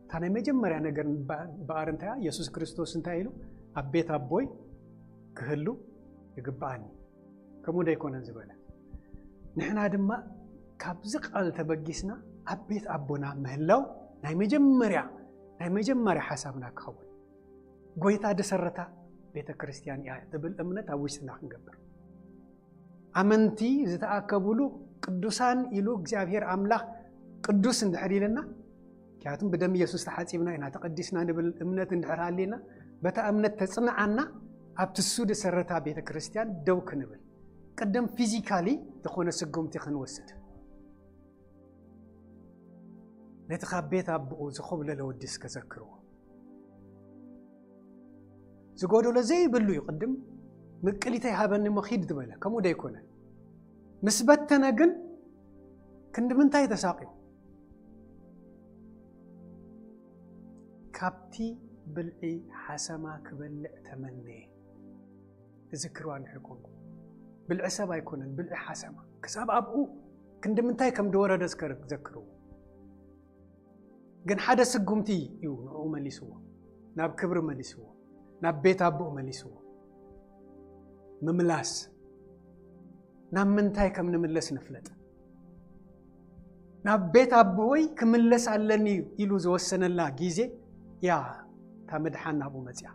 እታ ናይ መጀመርያ ነገር በ-፣ በኣር እንታይ እያ? የሱስ ክርስቶስ እንታይ ኢሉ? ኣብ ቤት ኣቦይ ክህሉ ይግብኣኒ፣ ከምኡ ዶ ኣይኮነን ዝበለ? ንሕና ድማ ካብዚ ቃል ተበጊስና ኣብ ቤት ኣቦና ምህላው ናይ መጀመርያ፣ ናይ መጀመርያ ሓሳብና ክኸውን፣ ጎይታ ዝሰረታ ቤተ ክርስቲያን እያ ትብል እምነት ኣብ ውሽጥና ክንገብር፣ ኣመንቲ ዝተኣከቡሉ ቅዱሳን ኢሉ እግዚኣብሔር ኣምላኽ ቅዱስ እንድሕር ኢልና፣ ምክንያቱም ብደም ኢየሱስ ተሓጺብና ኢና፣ ተቐዲስና ንብል እምነት እንድሕር ሃልይና፣ በታ እምነት ተጽንዓና፣ ኣብቲ እሱ ዝሰረታ ቤተ ክርስቲያን ደው ክንብል፣ ቅድም ፊዚካሊ ዝኾነ ስጉምቲ ክንወስድ፣ ነቲ ካብ ቤት ኣቦኡ ዝኾብለለ ወዲ እስከ ዘክርዎ። ዝጎደሎ ዘይብሉ እዩ። ቅድም ምቅሊተይ ሃበኒ እሞ ኪድ ዝበለ፣ ከምኡ ዶ ኣይኮነን? ምስ በተነ ግን ክንዲ ምንታይ ተሳቕዩ? ካብቲ ብልዒ ሓሰማ ክበልዕ ተመነየ። እዝክርዋ እንድሕር ኮንኩ፣ ብልዒ ሰብ ኣይኮነን፣ ብልዒ ሓሰማ። ክሳብ ኣብኡ ክንዲ ምንታይ ከም ዝወረደ ዝከር-፣ ዘክርዎ። ግን ሓደ ስጉምቲ እዩ ንዕኡ መሊስዎ፣ ናብ ክብሪ መሊስዎ፣ ናብ ቤት ኣቦኡ መሊስዎ። ምምላስ፣ ናብ ምንታይ ከም ንምለስ ንፍለጥ። ናብ ቤት ኣቦይ ክምለስ ኣለኒ ኢሉ ዝወሰነላ ግዜ እያ እታ ምድሓን ናብኡ መጺኣ።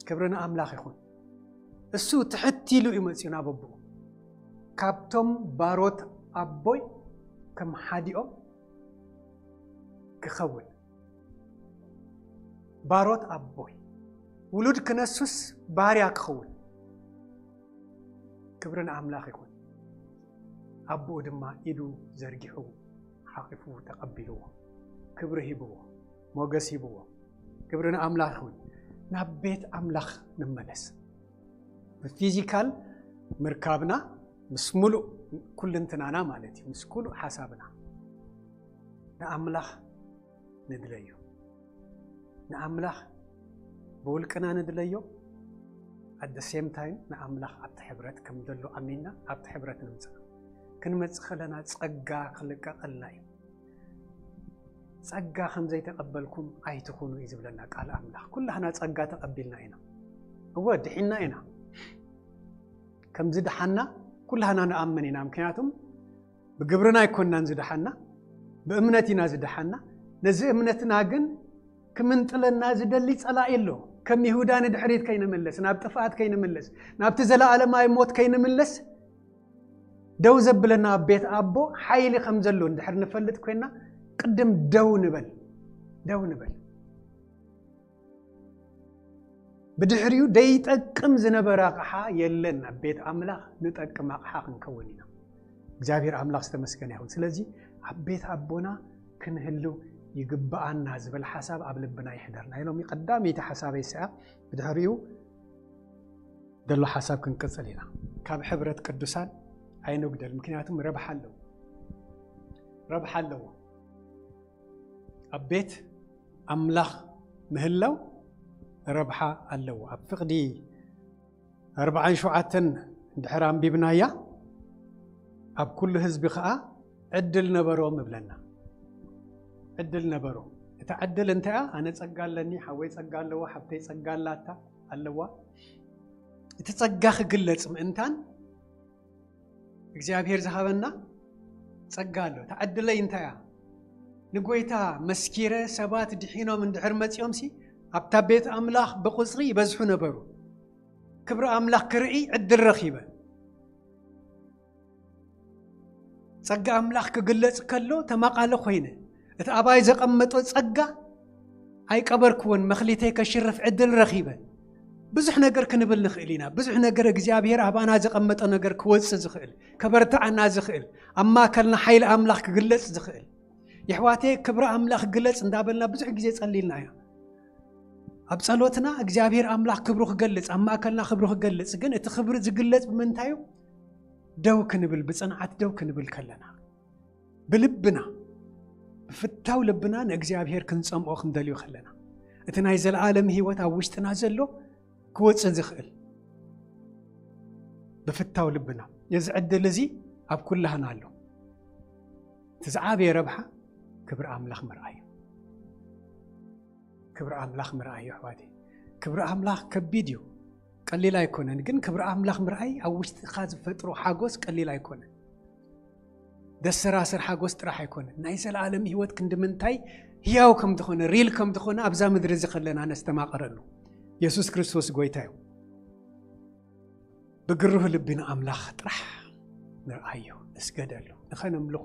ክብሪ ንኣምላኽ ይኹን። እሱ ትሕት ኢሉ እዩ መጺኡ ናብ ኣቦኡ። ካብቶም ባሮት ኣቦይ ከም ሓዲኦም ክኸውን። ባሮት ኣቦይ ውሉድ ክነሱስ ባርያ ክኸውን። ክብሪ ንኣምላኽ ይኹን። ኣቦኡ ድማ ኢዱ ዘርጊሑ ሓቒፉ ተቐቢልዎ፣ ክብሪ ሂብዎ፣ ሞገስ ሂብዎ። ክብሪ ንኣምላኽ ይኹን። ናብ ቤት ኣምላኽ ንመለስ። ብፊዚካል ምርካብና ምስ ሙሉእ ኩልንትናና ማለት እዩ፣ ምስ ኩሉ ሓሳብና ንኣምላኽ ንድለዮ። ንኣምላኽ ብውልቅና ንድለዮ፣ at the same time ንኣምላኽ ኣብቲ ሕብረት ከም ዘሎ ኣሚንና ኣብቲ ሕብረት ንምጻእ። ክንመጽእ ከለና ጸጋ ክልቀቐልና እዩ። ጸጋ ከም ዘይተቐበልኩም ኣይትኹኑ እዩ ዝብለና ቃል ኣምላኽ። ኩላህና ጸጋ ተቐቢልና ኢና። እወ ድሒና ኢና። ከም ዝደሓና ኩላህና ንኣምን ኢና። ምክንያቱም ብግብርና ኣይኮናን ዝደሓና፣ ብእምነት ኢና ዝደሓና። ነዚ እምነትና ግን ክምንጥለና ዝደሊ ጸላኢ ኣሎ። ከም ይሁዳ ንድሕሪት ከይንምለስ፣ ናብ ጥፍኣት ከይንምለስ፣ ናብቲ ዘለኣለማዊ ሞት ከይንምለስ ደው ዘብለና ኣብ ቤት ኣቦ ሓይሊ ከም ዘሎ እንድሕር ንፈልጥ ኮይና ቅድም ደው ንበል፣ ደው ንበል። ብድሕሪኡ ደይጠቅም ዝነበረ ኣቕሓ የለን። ኣብ ቤት ኣምላኽ ንጠቅም ኣቕሓ ክንከውን ኢና። እግዚኣብሔር ኣምላኽ ዝተመስገነ ይኹን። ስለዚ ኣብ ቤት ኣቦና ክንህሉ ይግብኣና ዝብል ሓሳብ ኣብ ልብና ይሕደር። ናይ ሎሚ ቀዳመይቲ ሓሳበይ ስኣ ብድሕሪኡ ዘሎ ሓሳብ ክንቅጽል ኢና። ካብ ሕብረት ቅዱሳን ኣይንጉደል፣ ምክንያቱም ረብሓ ኣለዎ፣ ረብሓ ኣለዎ። ኣብ ቤት ኣምላኽ ምህላው ረብሓ ኣለዎ። ኣብ ፍቕዲ ኣርብዓን ሸውዓተን እንድሕር ኣንቢብናያ፣ ኣብ ኩሉ ህዝቢ ኸኣ ዕድል ነበሮም እብለና። ዕድል ነበሮም። እታ ዕድል እንታይ እያ? ኣነ ጸጋ ኣለኒ፣ ሓወይ ጸጋ ኣለዎ፣ ሓብተይ ጸጋ ኣላታ፣ ኣለዋ። እቲ ጸጋ ክግለጽ ምእንታን እግዚኣብሔር ዝሃበና ጸጋ ኣሎ። እታ ዕድለይ እንታይ እያ? ንጎይታ መስኪረ ሰባት ድሒኖም እንድሕር መጺኦምሲ ኣብታ ቤት ኣምላኽ ብቁጽሪ ይበዝሑ ነበሩ። ክብሪ ኣምላኽ ክርኢ ዕድል ረኺበ። ጸጋ ኣምላኽ ክግለጽ ከሎ ተማቓለ ኮይነ። እቲ ኣባይ ዘቐመጦ ጸጋ ኣይቀበርክዎን፣ መኽሊተይ ከሽርፍ ዕድል ረኺበ። ብዙሕ ነገር ክንብል ንኽእል ኢና። ብዙሕ ነገር እግዚኣብሔር ኣባና ዘቐመጦ ነገር ክወጽእ ዝኽእል፣ ከበርትዓና ዝኽእል፣ ኣብ ማእከልና ሓይሊ ኣምላኽ ክግለጽ ዝኽእል። የሕዋተይ ክብሪ ኣምላኽ ግለጽ እንዳበልና ብዙሕ ግዜ ጸሊልና ኢና። ኣብ ጸሎትና እግዚኣብሔር ኣምላኽ ክብሩ ክገልጽ፣ ኣብ ማእከልና ክብሩ ክገልጽ፣ ግን እቲ ክብሪ ዝግለጽ ብምንታይ እዩ? ደው ክንብል፣ ብጽንዓት ደው ክንብል ከለና፣ ብልብና፣ ብፍታው ልብና ንእግዚኣብሔር ክንጸምኦ ክንደልዮ ከለና፣ እቲ ናይ ዘለኣለም ህይወት ኣብ ውሽጥና ዘሎ ክወጽእ ዝኽእል ብፍታው ልብና። እዚ ዕድል እዚ ኣብ ኩላህና ኣሎ። እቲ ዝዓበየ ረብሓ ክብሪ ኣምላኽ ምርኣይ እዩ። ክብሪ ኣምላኽ ምርኣይ እዩ ኣሕዋተይ። ክብሪ ኣምላኽ ከቢድ እዩ፣ ቀሊል ኣይኮነን። ግን ክብሪ ኣምላኽ ምርኣይ ኣብ ውሽጥኻ ዝፈጥሮ ሓጎስ ቀሊል ኣይኮነን። ደሰራስር ሓጎስ ጥራሕ ኣይኮነን። ናይ ዘለኣለም ህይወት ክንዲ ምንታይ ህያው ከም ዝኾነ፣ ሪል ከም ዝኾነ ኣብዛ ምድሪ እዚ ከለና ነስተማቕረሉ። የሱስ ክርስቶስ ጎይታ እዩ። ብግሩህ ልቢ ንኣምላኽ ጥራሕ ንርኣዮ፣ ንስገደሉ። ንኸነምልኾ፣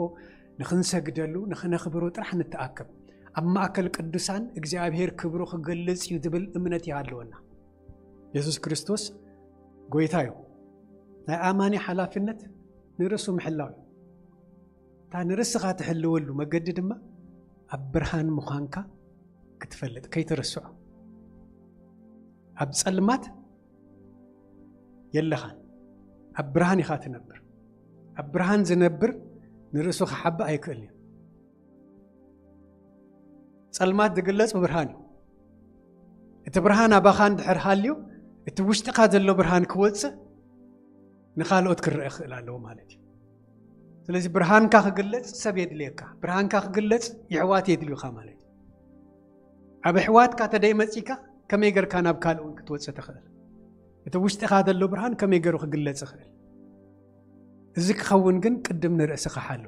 ንኽንሰግደሉ፣ ንኽነኽብሮ ጥራሕ ንተኣከብ። ኣብ ማእከል ቅዱሳን እግዚኣብሔር ክብሩ ክገልጽ እዩ ዝብል እምነት ይሃለወና። የሱስ ክርስቶስ ጎይታ እዩ። ናይ ኣማኒ ሓላፍነት ንርእሱ ምሕላው እዩ። እታ ንርእስኻ ትሕልወሉ መገዲ ድማ ኣብ ብርሃን ምዃንካ ክትፈልጥ ከይትርስዖ። ኣብ ጸልማት የለኻን፣ ኣብ ብርሃን ኢኻ ትነብር። ኣብ ብርሃን ዝነብር ንርእሱ ክሓብእ ኣይክእልን እዩ። ጸልማት ዝግለጽ ብብርሃን እዩ። እቲ ብርሃን ኣባኻ እንድሕር ሃልዩ፣ እቲ ውሽጥኻ ዘሎ ብርሃን ክወጽእ ንኻልኦት ክረአ ክኽእል ኣለዎ ማለት እዩ። ስለዚ ብርሃንካ ክግለጽ ሰብ የድልየካ፣ ብርሃንካ ክግለጽ የሕዋት የድልዩኻ ማለት እዩ። ኣብ ኣሕዋትካ ተደይ መጺካ ከመይ ገርካ ናብ ካልእ እውን ክትወጽእ ትኽእል? እቲ ውሽጥኻ ዘሎ ብርሃን ከመይ ገሩ ክግለጽ ይኽእል? እዚ ክኸውን ግን ቅድም ንርእስኻ ሓሉ።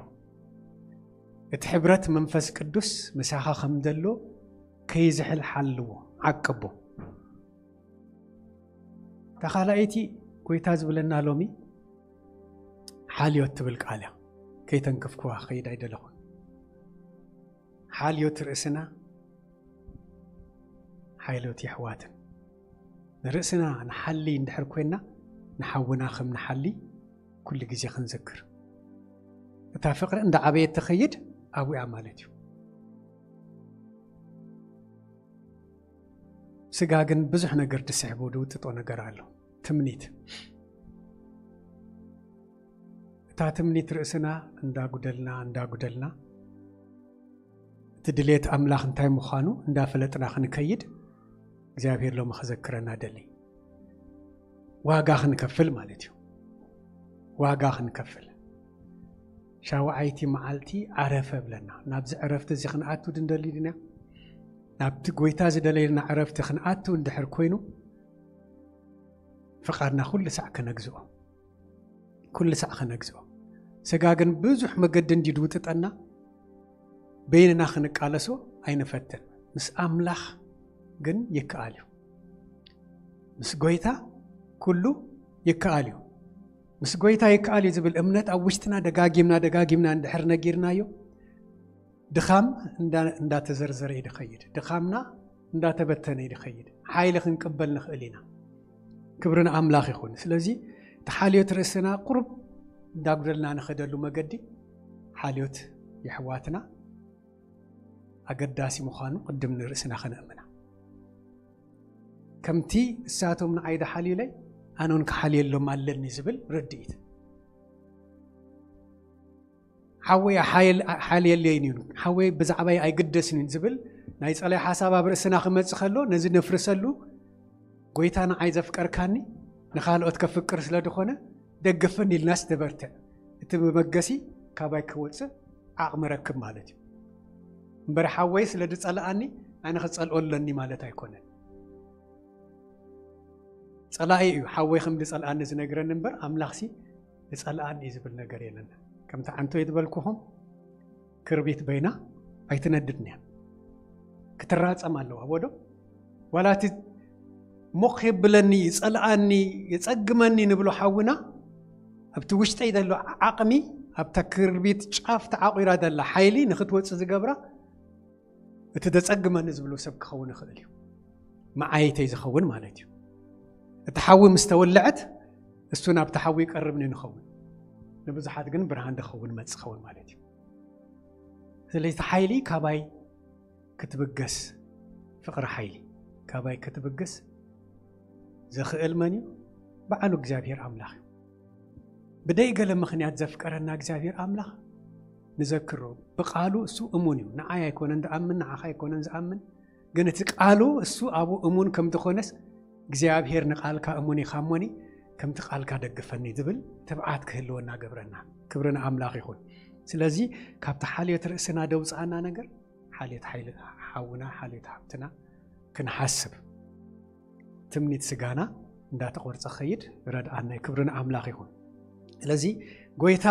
እቲ ሕብረት መንፈስ ቅዱስ ምሳኻ ከም ዘሎ ከይዝሕል ሓልዎ፣ ዓቅቦ። እታ ካልኣይቲ ጎይታ ዝብለና ሎሚ ሓልዮት ትብል ቃል እያ። ከይተንክፍክዋ ክኸይድ ኣይደለኹን። ሓልዮት ርእስና፣ ሓልዮት የሕዋትን። ንርእስና ንሓሊ እንድሕር ኮይና፣ ንሓውና ከም ንሓሊ ኩሉ ግዜ ክንዝክር። እታ ፍቕሪ እንዳዓበየት ትኸይድ ኣብኡ እያ ማለት እዩ። ስጋ ግን ብዙሕ ነገር ድስሕቦ ድውጥጦ ነገር ኣሎ። ትምኒት። እታ ትምኒት ርእስና እንዳጉደልና፣ እንዳጉደልና፣ እቲ ድሌት ኣምላኽ እንታይ ምዃኑ እንዳፈለጥና ክንከይድ እግዚኣብሔር ሎሚ ክዘክረና ደሊ። ዋጋ ክንከፍል ማለት እዩ። ዋጋ ክንከፍል። ሻውዓይቲ መዓልቲ ዓረፈ ብለና። ናብዚ ዕረፍቲ እዚ ክንኣቱ ድንደሊ ድና? ናብቲ ጎይታ ዝደለየልና ዕረፍቲ ክንኣቱ እንድሕር ኮይኑ፣ ፍቓድና ኩሉ ሳዕ ከነግዝኦ። ኩሉ ሳዕ ከነግዝኦ። ስጋ ግን ብዙሕ መገዲ እንዲ ድውጥጠና፣ በይንና ክንቃለሶ ኣይንፈትን። ምስ ኣምላኽ ግን ይከኣል እዩ። ምስ ጎይታ ኩሉ ይከኣል እዩ። ምስ ጎይታ ይከኣል እዩ ዝብል እምነት ኣብ ውሽጥና ደጋጊምና፣ ደጋጊምና እንድሕር ነጊርናዮ፣ ድኻም እንዳ-፣ እንዳተዘርዘረ እዩ ድኸይድ። ድኻምና እንዳተበተነ እዩ ድኸይድ። ሓይሊ ክንቅበል ንኽእል ኢና። ክብሪ ንኣምላኽ ይኹን። ስለዚ እቲ ሓልዮት ርእስና ቁሩብ እንዳጉደልና ንኸደሉ መገዲ፣ ሓልዮት የሕዋትና ኣገዳሲ ምዃኑ ቅድም ንርእስና ከነእምና። ከምቲ እሳቶም ንዓይ ድሓልዩለይ፣ ኣነ እውን ክሓልየሎም ኣለኒ ዝብል ርድኢት። ሓወይ ሓየል-፣ ሓልየለይን እዩ፣ ሓወይ ብዛዕባይ ኣይግደስን እዩ ዝብል ናይ ጸላይ ሓሳብ ኣብ ርእስና ክመጽእ ከሎ፣ ነዚ ነፍርሰሉ። ጎይታ ንዓይ ዘፍቀርካኒ ንኻልኦት ከፍቅር ስለ ዝኾነ፣ ደግፈኒ ኢልናስ ደበርትዕ። እቲ መበገሲ ካባይ ክወጽእ ዓቕሚ ረክብ ማለት እዩ። እምበር ሓወይ ስለ ዝጸልኣኒ ኣነ ክጸልኦ ኣለኒ ማለት ኣይኮነን። ጸላኢ እዩ ሓወይ ከም ዝጸልኣኒ ዝነግረኒ እምበር፣ ኣምላኽሲ ዝጸልኣኒ እዩ ዝብል ነገር የለን። ከምቲ ዓንቶ ዝበልኩኹም፣ ክርቢት በይና ኣይትነድድን እያ። ክትራጸም ኣለዋ። ወዶ ዋላ እቲ ሞኽ የብለኒ፣ ይጸልኣኒ፣ የጸግመኒ ንብሎ ሓውና፣ ኣብቲ ውሽጠይ ዘሎ ዓቕሚ፣ ኣብታ ክርቢት ጫፍ ተዓቑራ ዘላ ሓይሊ ንኽትወጽእ ዝገብራ፣ እቲ ዘጸግመኒ ዝብሎ ሰብ ክኸውን ይኽእል እዩ። መዓይተይ ዝኸውን ማለት እዩ። እቲ ሓዊ ምስ ተወልዐት፣ እሱ ናብቲ ሓዊ ይቀርብ ንንኸውን። ንብዙሓት ግን ብርሃን ዝኸውን መጽእ ኸውን ማለት እዩ። ስለዚ እቲ ሓይሊ ካባይ ክትብገስ፣ ፍቕሪ ሓይሊ ካባይ ክትብገስ ዘኽእል መን እዩ? በዓሉ እግዚኣብሔር ኣምላኽ እዩ። ብደይ ገለ ምኽንያት ዘፍቀረና እግዚኣብሔር ኣምላኽ ንዘክሮ። ብቃሉ እሱ እሙን እዩ። ንዓይ ኣይኮነን ዝኣምን፣ ንዓኻ ኣይኮነን ዝኣምን፣ ግን እቲ ቃሉ እሱ ኣብኡ እሙን ከም ዝኾነስ፣ እግዚኣብሔር ንቃልካ እሙን ኢኻ እሞኒ፣ ከምቲ ቃልካ ደግፈኒ ዝብል ትብዓት ክህልወና ገብረና። ክብሪ ንኣምላኽ ይኹን። ስለዚ ካብቲ ሓልዮት ርእስና ደውፅኣና ነገር፣ ሓልዮት ሓይሊ ሓውና፣ ሓልዮት ሃብትና ክንሓስብ፣ ትምኒት ስጋና እንዳተቆርጸ ኸይድ ረድኣና። ክብሪ ንኣምላኽ ይኹን። ስለዚ ጎይታ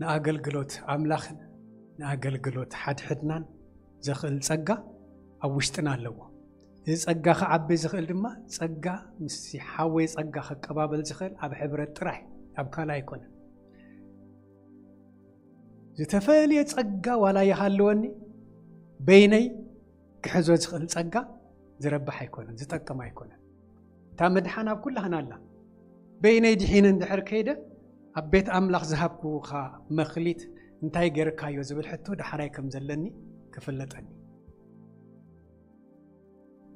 ንኣገልግሎት ኣምላኽን ንኣገልግሎት ሓድሕድናን ዘኽእል ጸጋ ኣብ ውሽጥና ኣለዎ። እዚ ጸጋ ክዓቢ ዝኽእል ድማ ጸጋ ምስ ሓወይ ጸጋ ክቀባበል ዝኽእል ኣብ ሕብረት ጥራሕ፣ ኣብ ካልእ ኣይኮነን። ዝተፈልየ ጸጋ ዋላ ይሃልወኒ፣ በይነይ ክሕዞ ዝኽእል ጸጋ ዝረብሕ ኣይኮነን፣ ዝጠቅም ኣይኮነን። እታ ምድሓን ኣብ ኩላህና ኣላ። በይነይ ድሒነ እንድሕር ከይደ፣ ኣብ ቤት ኣምላኽ ዝሃብኩኻ መኽሊት እንታይ ገይርካዮ ዝብል ሕቶ ዳሕራይ ከም ዘለኒ ክፍለጠኒ።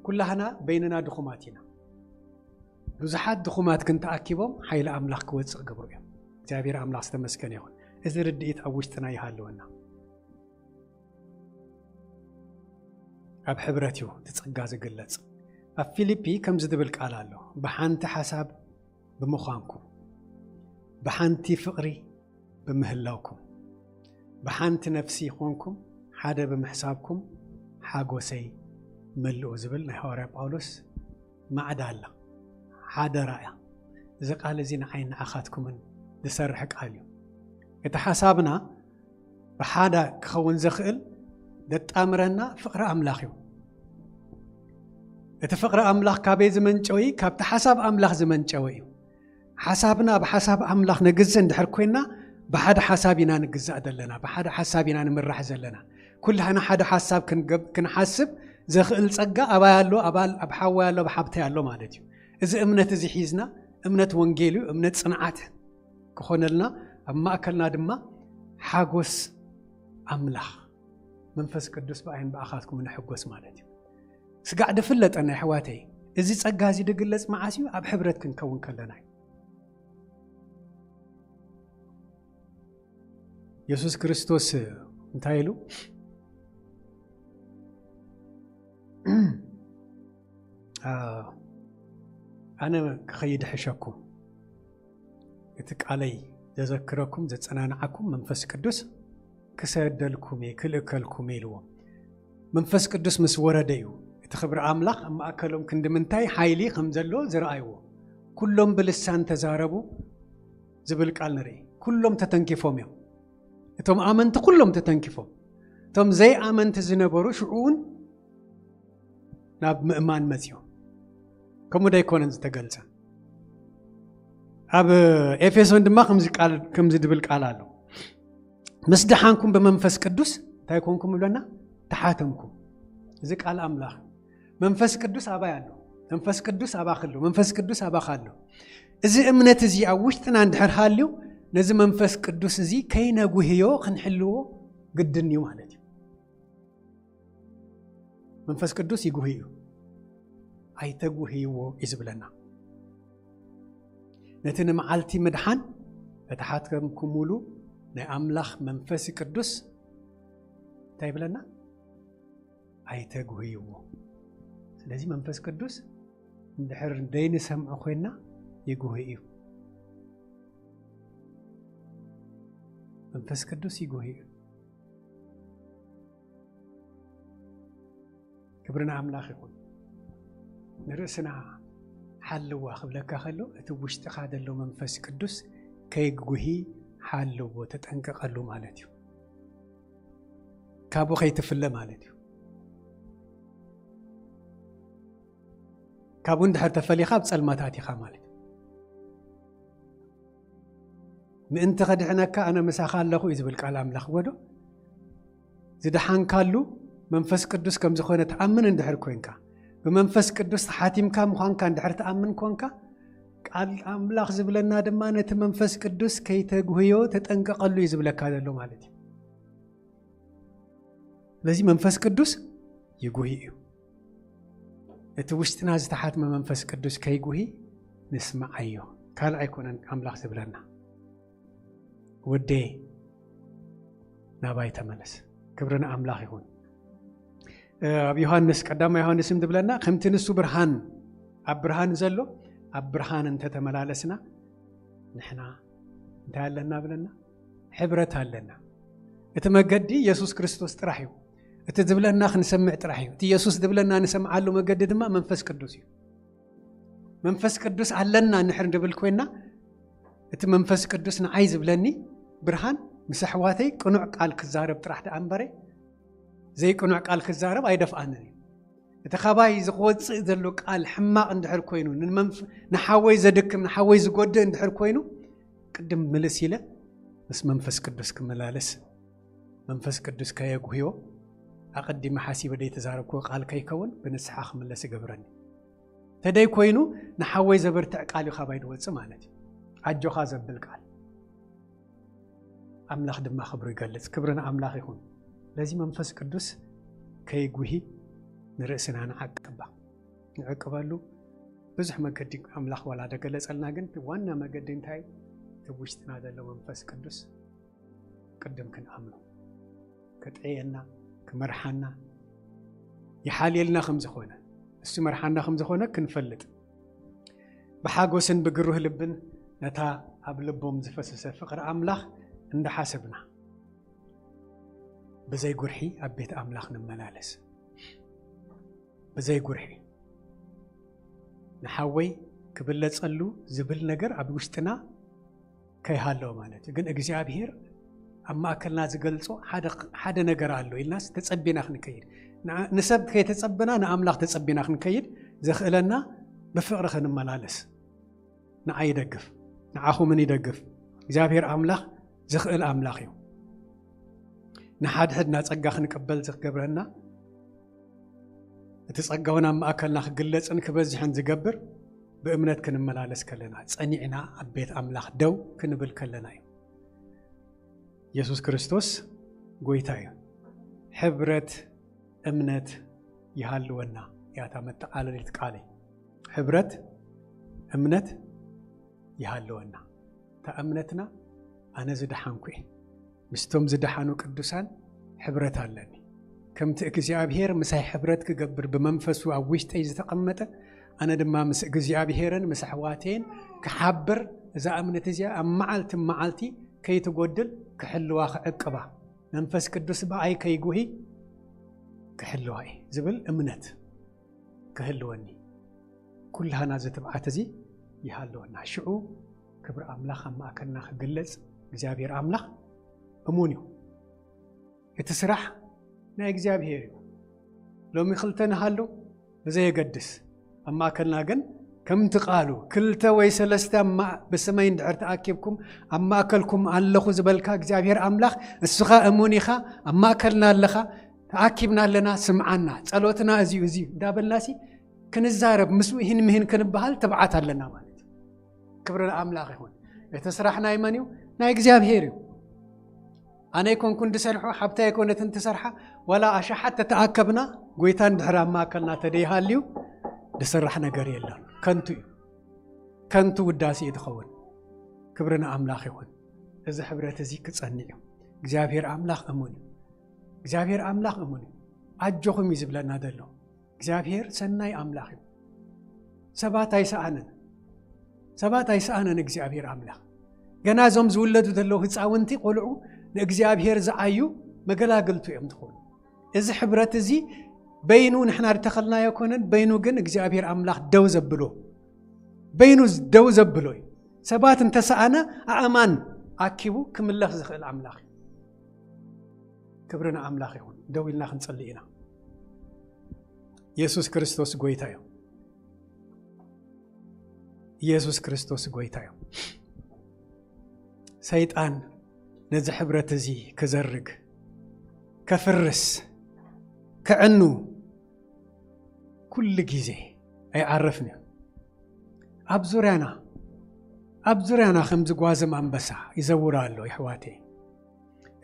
ኩላህና በይንና ድኹማት ኢና። ብዙሓት ድኹማት ግን ተኣኪቦም ሓይሊ ኣምላኽ ክወጽእ ክገብሩ እዮም። እግዚኣብሔር ኣምላኽ ዝተመስገነ ይኹን። እዚ ርድኢት ኣብ ውሽጥና ይሃልወና። ኣብ ሕብረት እዩ እቲ ጸጋ ዝግለጽ። ኣብ ፊልፒ ከምዚ ዝብል ቃል ኣሎ፣ ብሓንቲ ሓሳብ ብምዃንኩም፣ ብሓንቲ ፍቕሪ ብምህላውኩም፣ ብሓንቲ ነፍሲ ኾንኩም ሓደ ብምሕሳብኩም ሓጎሰይ መልኡ ዝብል ናይ ሃዋርያ ጳውሎስ ማዕዳ ኣላ፣ ሓደራ እያ። እዚ ቃል እዚ ንዓይ ንዓኻትኩምን ዝሰርሕ ቃል እዩ። እቲ ሓሳብና ብሓደ ክኸውን ዘኽእል ዘጣምረና ፍቕሪ ኣምላኽ እዩ። እቲ ፍቕሪ ኣምላኽ ካበይ ዝመንጨወ እዩ? ካብቲ ሓሳብ ኣምላኽ ዝመንጨወ እዩ። ሓሳብና ኣብ ሓሳብ ኣምላኽ ነግዝእ እንድሕር ኮይና፣ ብሓደ ሓሳብ ኢና ንግዛእ ዘለና፣ ብሓደ ሓሳብ ኢና ንምራሕ ዘለና። ኩላህና ሓደ ሓሳብ ክንገብ-፣ ክንሓስብ ዘኽእል ጸጋ ኣባይ ኣሎ፣ ኣባል-፣ ኣብ ሓወይ ኣሎ፣ ኣብ ሓብተይ ኣሎ ማለት እዩ። እዚ እምነት እዚ ሒዝና፣ እምነት ወንጌል እዩ፣ እምነት ጽንዓት ክኾነልና፣ ኣብ ማእከልና ድማ ሓጎስ ኣምላኽ፣ መንፈስ ቅዱስ ብኣይን ብኣኻትኩም ንሕጎስ ማለት እዩ። ስጋዕ ድፍለጠና ኣሕዋተይ፣ እዚ ጸጋ እዚ ድግለጽ መዓስ እዩ? ኣብ ሕብረት ክንከውን ከለና እዩ። የሱስ ክርስቶስ እንታይ ኢሉ? ኣ፣ ኣነ ክኸይድ ሕሸኩም፣ እቲ ቃለይ ዘዘክረኩም፣ ዘጸናንዓኩም መንፈስ ቅዱስ ክሰደልኩም እየ፣ ክልእከልኩም እየ ኢልዎም። መንፈስ ቅዱስ ምስ ወረደ እዩ እቲ ክብሪ ኣምላኽ ኣብ ማእከሎም ክንዲ ምንታይ ሓይሊ ከም ዘሎ ዝረኣይዎ። ኩሎም ብልሳን ተዛረቡ ዝብል ቃል ንርኢ። ኩሎም ተተንኪፎም እዮም። እቶም ኣመንቲ ኩሎም ተተንኪፎም። እቶም ዘይኣመንቲ ዝነበሩ ሽዑ እውን ናብ ምእማን መጺኦም። ከምኡ ዶ ኣይኮነን ዝተገልጸ? ኣብ ኤፌሶን ድማ ከምዚ ቃል፣ ከምዚ ድብል ቃል ኣሎ። ምስ ደሓንኩም ብመንፈስ ቅዱስ እንታይ ኮንኩም ይብለና? ተሓተምኩም። እዚ ቃል ኣምላኽ። መንፈስ ቅዱስ ኣባይ ኣሎ። መንፈስ ቅዱስ ኣባኺ ኣሎ። መንፈስ ቅዱስ ኣባኻ ኣሎ። እዚ እምነት እዚ ኣብ ውሽጥና እንድሕር ሃልዩ፣ ነዚ መንፈስ ቅዱስ እዚ ከይነጉህዮ ክንሕልዎ ግድን እዩ ማለት እዩ። መንፈስ ቅዱስ ይጉህይ እዩ። ኣይተጉህይዎ እዩ ዝብለና። ነቲ ንመዓልቲ ምድሓን እተሓትከምኩምሉ ናይ ኣምላኽ መንፈስ ቅዱስ እንታይ ይብለና? ኣይተጉህይዎ። ስለዚ መንፈስ ቅዱስ እንድሕር ደይንሰምዖ ኮይንና ይጉህይ እዩ። መንፈስ ቅዱስ ይጉህይ እዩ። ክብሪ ንኣምላኽ ይኹን። ንርእስና ሓልዋ ክብለካ ከሎ፣ እቲ ውሽጥኻ ዘሎ መንፈስ ቅዱስ ከይጉሂ ሓልዎ፣ ተጠንቀቐሉ ማለት እዩ። ካብኡ ከይትፍለ ማለት እዩ። ካብኡ እንድሕር ተፈሊኻ ኣብ ጸልማት ኣቲኻ ማለት እዩ። ምእንቲ ከድሕነካ ኣነ ምሳኻ ኣለኹ እዩ ዝብል ቃል ኣምላኽ። ወዶ ዝደሓንካሉ መንፈስ ቅዱስ ከም ዝኾነ ትኣምን እንድሕር ኮንካ፣ ብመንፈስ ቅዱስ ተሓቲምካ ምዃንካ እንድሕር ትኣምን ኮንካ፣ ቃል ኣምላኽ ዝብለና ድማ ነቲ መንፈስ ቅዱስ ከይተጉህዮ ተጠንቀቐሉ እዩ ዝብለካ ዘሎ ማለት እዩ። ስለዚ መንፈስ ቅዱስ ይጉሂ እዩ። እቲ ውሽጥና ዝተሓትመ መንፈስ ቅዱስ ከይጉሂ ንስምዓዮ። ካልእ ኣይኮነን ኣምላኽ ዝብለና። ወደይ ናባይ ተመለስ። ክብሪ ንኣምላኽ ይኹን። እ፣ ኣብ ዮሃንስ፣ ቀዳማይ ዮሃንስ ዝብለና፣ ከምቲ ንሱ ብርሃን፣ ኣብ ብርሃን ዘሎ፣ ኣብ ብርሃን እንተተመላለስና፣ ንሕና እንታይ ኣለና ብለና? ሕብረት ኣለና። እቲ መገዲ የሱስ ክርስቶስ ጥራሕ እዩ። እቲ ዝብለና ክንሰምዕ ጥራሕ እዩ። እቲ የሱስ ዝብለና ንሰምዓሉ መገዲ ድማ መንፈስ ቅዱስ እዩ። መንፈስ ቅዱስ ኣለና እንድሕር ንብል ኮይና፣ እቲ መንፈስ ቅዱስ ንዓይ ዝብለኒ ብርሃን ምስ ኣሕዋተይ ቅኑዕ ቃል ክዛረብ ጥራሕ ደኣ እምበረ፣ ዘይቅኑዕ ቃል ክዛረብ ኣይደፍኣንን እዩ። እቲ ካባይ ዝወፅእ ዘሎ ቃል ሕማቕ እንድሕር ኮይኑ፣ ንመንፍ-፣ ንሓወይ ዘድክም፣ ንሓወይ ዝጎድእ እንድሕር ኮይኑ፣ ቅድም ምልስ ኢለ ምስ መንፈስ ቅዱስ ክመላለስ፣ መንፈስ ቅዱስ ከየጉህዮ፣ ኣቐዲመ ሓሲበ ደይተዛረብክዎ ቃል ከይከውን ብንስሓ ክምለስ ይገብረኒ። ተደይ ኮይኑ ንሓወይ ዘበርትዕ ቃል እዩ ካባይ ዝወፅእ ማለት እዩ። ኣጆኻ ዘብል ቃል። ኣምላኽ ድማ ክብሩ ይገልጽ። ክብሪ ንኣምላኽ ይኹን። ለዚ መንፈስ ቅዱስ ከይጉሂ ንርእስና ንዓቅባ። ንዕቅበሉ ብዙሕ መገዲ ኣምላኽ ዋላ ደገለጸልና፣ ግን እቲ ዋና መገዲ እንታይ? እቲ ውሽጥና ዘሎ መንፈስ ቅዱስ ቅድም ክንኣምኖ፣ ክጥዕየና፣ ክመርሓና፣ ይሓልየልና ከም ዝኾነ፣ እሱ መርሓና ከም ዝኾነ ክንፈልጥ፣ ብሓጎስን ብግሩህ ልብን ነታ ኣብ ልቦም ዝፈሰሰ ፍቕሪ ኣምላኽ እንዳሓሰብና፣ ብዘይ ጉርሒ ኣብ ቤት ኣምላኽ ንመላለስ። ብዘይ ጉርሒ ንሓወይ ክብለጸሉ ዝብል ነገር ኣብ ውሽጥና ከይሃለወ ማለት እዩ። ግን እግዚኣብሔር ኣብ ማእከልና ዝገልጾ ሓደ ነገር ኣሎ ኢልናስ ተጸቢና ክንከይድ፣ ንሰብ ከይተጸበና ንኣምላኽ ተጸቢና ክንከይድ ዘኽእለና ብፍቕሪ ክንመላለስ ንዓ ይደግፍ፣ ንዓኹምን ይደግፍ። እግዚኣብሔር ኣምላኽ ዝኽእል ኣምላኽ እዩ። ንሓድሕድና ጸጋ ክንቀበል ዝገብረና፣ እቲ ጸጋውን ኣብ ማእከልና ክግለጽን ክበዝሕን ዝገብር ብእምነት ክንመላለስ ከለና፣ ጸኒዕና ኣብ ቤት ኣምላኽ ደው ክንብል ከለና እዩ። የሱስ ክርስቶስ ጎይታ እዩ። ሕብረት እምነት ይሃልወና እያ እታ መጠቓለሊት ቃለይ። ሕብረት እምነት ይሃልወና። እታ እምነትና ኣነ ዝደሓንኩ እየ፣ ምስቶም ዝደሓኑ ቅዱሳን ሕብረት ኣለኒ። ከምቲ እግዚኣብሔር ምሳይ ሕብረት ክገብር ብመንፈሱ ኣብ ውሽጠይ ዝተቐመጠ፣ ኣነ ድማ ምስ እግዚኣብሔርን ምስ ኣሕዋተይን ክሓብር፣ እዛ እምነት እዚኣ ኣብ መዓልቲ መዓልቲ ከይትጎድል ክሕልዋ ክዕቅባ፣ መንፈስ ቅዱስ ብኣይ ከይጉሂ ክሕልዋ እየ ዝብል እምነት ክህልወኒ፣ ኩላህና እዚ ትብዓት እዚ ይሃልወና። ሽዑ ክብሪ ኣምላኽ ኣብ ማእከልና ክግለጽ እግዚኣብሔር ኣምላኽ እሙን እዩ። እቲ ስራሕ ናይ እግዚኣብሔር እዩ። ሎሚ ክልተ ንሃሉ ብዘየገድስ፣ ኣብ ማእከልና ግን ከምቲ ቃሉ፣ "ክልተ ወይ ሰለስተ ኣብ ማ-፣ ብስመይ እንድሕር ተኣኪብኩም፣ ኣብ ማእከልኩም ኣለኹ" ዝበልካ እግዚኣብሔር ኣምላኽ፣ እስኻ እሙን ኢኻ፣ ኣብ ማእከልና ኣለኻ፣ ተኣኪብና ኣለና፣ ስምዓና፣ ጸሎትና እዚ እዩ፣ እዚ እዩ እንዳበልናሲ ክንዛረብ፣ ምስኡ ይህን ምህን ክንበሃል ትብዓት ኣለና ማለት እዩ። ክብሪ ንኣምላኽ ይኹን። እቲ ስራሕ ናይ መን እዩ? ናይ እግዚኣብሔር እዩ። ኣነ ኣይኮንኩን ድሰርሖ፣ ሓብታ ኣይኮነትን ትሰርሓ፣ ዋላ ኣሽሓት ተተኣከብና፣ ጎይታ እንድሕር ኣብ ማእከልና ተደይሃልዩ፣ ድስራሕ ነገር የለን። ከንቱ እዩ። ከንቱ ውዳሴ እዩ ትኸውን። ክብሪ ንኣምላኽ ይኹን። እዚ ሕብረት እዚ ክጸንዕ እዩ። እግዚኣብሔር ኣምላኽ እሙን እዩ። እግዚኣብሔር ኣምላኽ እሙን እዩ። ኣጆኹም እዩ ዝብለና ዘሎ። እግዚኣብሔር ሰናይ ኣምላኽ እዩ። ሰባት ኣይሰኣነን። ሰባት ኣይሰኣነን እግዚኣብሔር ኣምላኽ። ገና እዞም ዝውለዱ ዘለዉ ህፃውንቲ ቆልዑ ንእግዚኣብሔር ዝዓዩ መገላግልቱ እዮም ዝኾኑ። እዚ ሕብረት እዚ በይኑ ንሕና ዝተኸልናዮ ኣይኮነን፣ በይኑ ግን እግዚኣብሔር ኣምላኽ ደው ዘብሎ፣ በይኑ ደው ዘብሎ እዩ። ሰባት እንተሰኣነ ኣእማን ኣኪቡ ክምለኽ ዝኽእል ኣምላኽ እዩ። ክብሪ ንኣምላኽ ይኹን። ደው ኢልና ክንጽሊ ኢና። ኢየሱስ ክርስቶስ ጎይታ እዩ። ኢየሱስ ክርስቶስ ጎይታ እዩ። ሰይጣን ነዚ ሕብረት እዚ ክዘርግ፣ ከፍርስ፣ ክዕኑ ኩሉ ግዜ ኣይዓርፍን እዩ። ኣብ ዙርያና፣ ኣብ ዙርያና ከም ዝጓዝም ኣንበሳ ይዘውር ኣሎ፣ የሕዋተይ።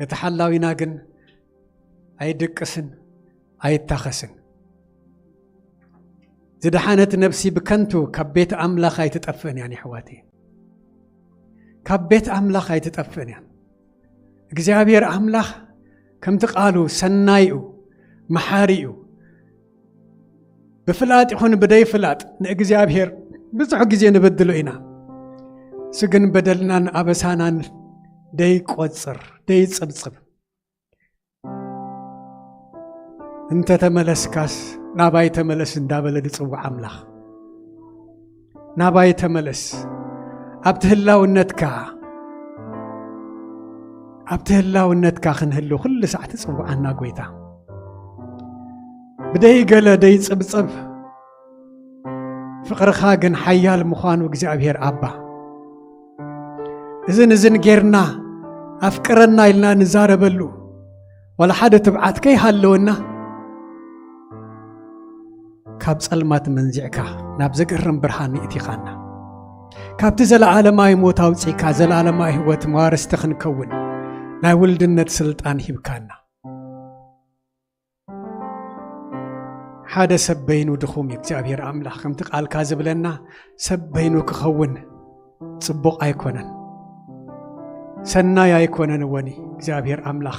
እቲ ሓላዊና ግን ኣይድቅስን ኣይታኸስን። ዝደሓነት ነፍሲ ብከንቱ ካብ ቤት ኣምላኽ ኣይትጠፍእን እያን፣ የሕዋተይ። ካብ ቤት ኣምላኽ ኣይትጠፍእን እያን። እግዚኣብሔር ኣምላኽ ከምቲ ቃሉ ሰናይ እዩ፣ መሓሪ እዩ። ብፍላጥ ይኹን ብደይፍላጥ ንእግዚኣብሔር ብዙሕ ግዜ ንበድሎ ኢና። እሱ ግን በደልናን ኣበሳናን ደይቆጽር፣ ደይጽብጽብ። እንተ ተመለስካስ ናባይ ተመለስ እንዳበለ ዝጽውዕ ኣምላኽ። ናባይ ተመለስ። ኣብቲ ህላውነትካ፣ ኣብቲ ህላውነትካ ክንህሉ ኩሉ ሳዕ ትጽውዓና ጎይታ። ብደይ ገለ ደይ ጽብጽብ ፍቕርኻ ግን ሓያል ምዃኑ እግዚኣብሔር ኣባ። እዝን እዝን ጌርና ኣፍቅረና ኢልና ንዛረበሉ ዋላ ሓደ ትብዓት ከይሃለወና ካብ ጸልማት መንዚዕካ ናብ ዘገርም ብርሃን የእቲኻና። ካብቲ ዘለዓለማዊ ሞት ኣውጺእካ ዘለዓለማዊ ህይወት መዋርስቲ ክንከውን ናይ ውልድነት ስልጣን ሂብካና። ሓደ ሰብ በይኑ ድኹም እዩ እግዚኣብሔር ኣምላኽ። ከምቲ ቃልካ ዝብለና ሰብ በይኑ ክኸውን ጽቡቕ ኣይኮነን፣ ሰናይ ኣይኮነን። እወኒ እግዚኣብሔር ኣምላኽ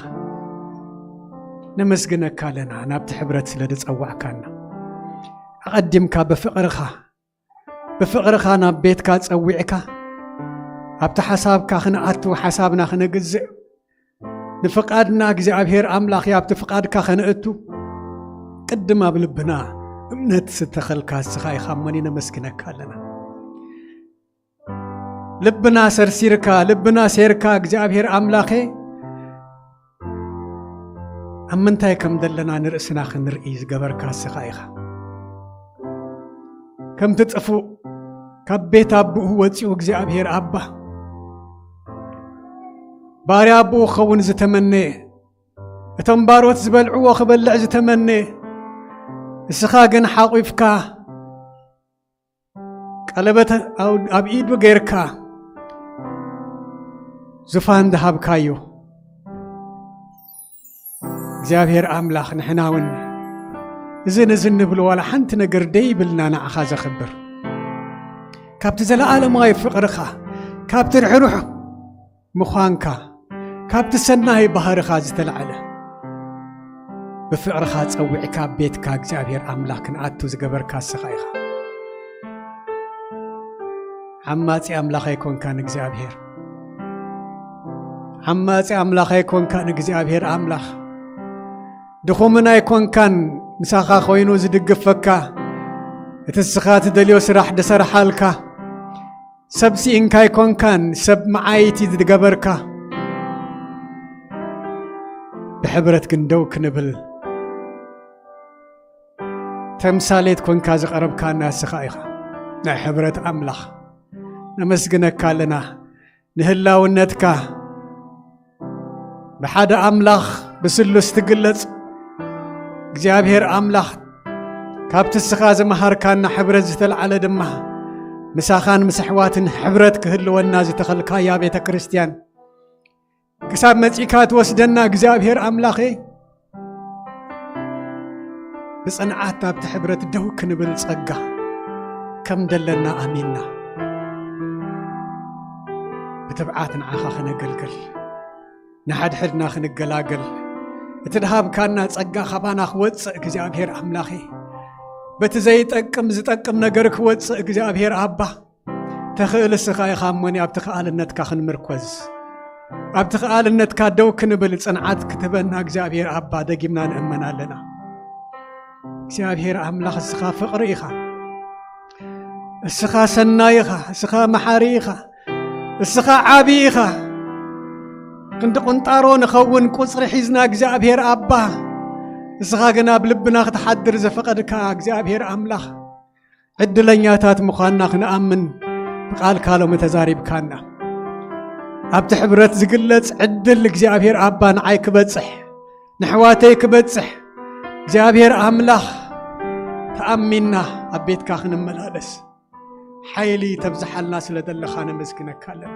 ነመስግነካ ኣለና፣ ናብቲ ሕብረት ስለ ዝጸዋዕካና። ኣቐዲምካ ብፍቕርኻ፣ ብፍቕርኻ ናብ ቤትካ ጸዊዕካ፣ ኣብቲ ሓሳብካ ክንኣቱ፣ ሓሳብና ክነግዝእ፣ ንፍቓድና እግዚኣብሔር ኣምላኽ ኣብቲ ፍቓድካ ከነእቱ፣ ቅድም ኣብ ልብና እምነት ዝተኸልካ እስኻ ኢኻ እሞኒ ነመስግነካ ኣለና። ልብና ሰርሲርካ፣ ልብና ሴርካ እግዚኣብሔር ኣምላኸ፣ ኣብ ምንታይ ከም ዘለና ንርእስና ክንርኢ ዝገበርካ እስኻ ኢኻ። ከምቲ ጥፉእ ካብ ቤት ኣቦኡ ወጺኡ እግዚኣብሔር ኣባ፣ ባርያ ኣቦኡ ክኸውን ዝተመነየ፣ እቶም ባሮት ዝበልዕዎ ክበልዕ ዝተመነየ፣ እስኻ ግን ሓቑፍካ፣ ቀለበት ኣብ፣ ኣብ ኢዱ ጌርካ፣ ዙፋን ዝሃብካዮ እግዚኣብሔር ኣምላኽ፣ ንሕና እውን እዝን እዝን ንብሎ ዋላ ሓንቲ ነገር ደይብልና ንዓኻ ዘኽብር፣ ካብቲ ዘለዓለማዊ ፍቕርኻ፣ ካብቲ ርሕሩሕ ምዃንካ፣ ካብቲ ሰናይ ባህርኻ ዝተላዕለ፣ ብፍቕርኻ ጸዊዕካ ቤትካ እግዚኣብሔር ኣምላኽ ክንኣቱ ዝገበርካ እስኻ ኢኻ። ዓማጺ ኣምላኽ ኣይኮንካን እግዚኣብሔር። ዓማጺ ኣምላኽ ኣይኮንካን እግዚኣብሔር ኣምላኽ። ድኹምን ኣይኮንካን ምሳኻ ኮይኑ ዝድግፈካ፣ እቲ እስኻ ትደልዮ ስራሕ ድሰርሓልካ። ሰብ ስኢንካ ኣይኮንካን፣ ሰብ መዓይቲ ዝገበርካ። ብሕብረት ግን ደው ክንብል ተምሳሌት ኮንካ ዝቐረብካና እስኻ ኢኻ። ናይ ሕብረት ኣምላኽ ነመስግነካ ኣለና። ንህላውነትካ ብሓደ ኣምላኽ ብስሉስ ትግለጽ እግዚኣብሔር ኣምላኽ፣ ካብቲ እስኻ ዝመሃርካና ሕብረት ዝተልዓለ ድማ ምሳኻን ምስ ኣሕዋትን ሕብረት ክህልወና ዝተኸልካያ ቤተ ክርስቲያን ክሳብ መጺእካ ትወስደና እግዚኣብሔር ኣምላኸ፣ ብጽንዓት ኣብቲ ሕብረት ደው ክንብል ጸጋ ከም ደለና ኣሚንና፣ ብትብዓት ንዓኻ ክነገልግል፣ ንሓድሕድና ክንገላገል፣ እቲ ድሃብካና ጸጋ ካባና ክወጽእ እግዚኣብሔር ኣምላኸ፣ በቲ ዘይጠቅም ዝጠቅም ነገር ክወጽእ እግዚኣብሔር ኣባ፣ ተኽእል እስኻ ኢኻ እሞኒ ኣብቲ ከኣልነትካ ክንምርኮዝ፣ ኣብቲ ከኣልነትካ ደው ክንብል ጽንዓት ክትህበና እግዚኣብሔር ኣባ ደጊምና ንእመን ኣለና። እግዚኣብሔር ኣምላኽ እስኻ ፍቕሪ ኢኻ፣ እስኻ ሰናይ ኢኻ፣ እስኻ መሓሪ ኢኻ፣ እስኻ ዓቢ ኢኻ። ክንዲ ቁንጣሮ ንኸውን ቁጽሪ ሒዝና እግዚኣብሔር ኣባ፣ እስኻ ግን ኣብ ልብና ክትሓድር ዝፈቐድካ እግዚኣብሔር ኣምላኽ፣ ዕድለኛታት ምዃንና ክንኣምን ብቃልካ ሎሚ ተዛሪብካና። ኣብቲ ሕብረት ዝግለጽ ዕድል እግዚኣብሔር ኣባ ንዓይ ክበጽሕ፣ ንሕዋተይ ክበጽሕ፣ እግዚኣብሔር ኣምላኽ ተኣሚንና ኣብ ቤትካ ክንመላለስ ሓይሊ ተብዝሓልና ስለ ዘለኻ ነመስግነካ ኣለና።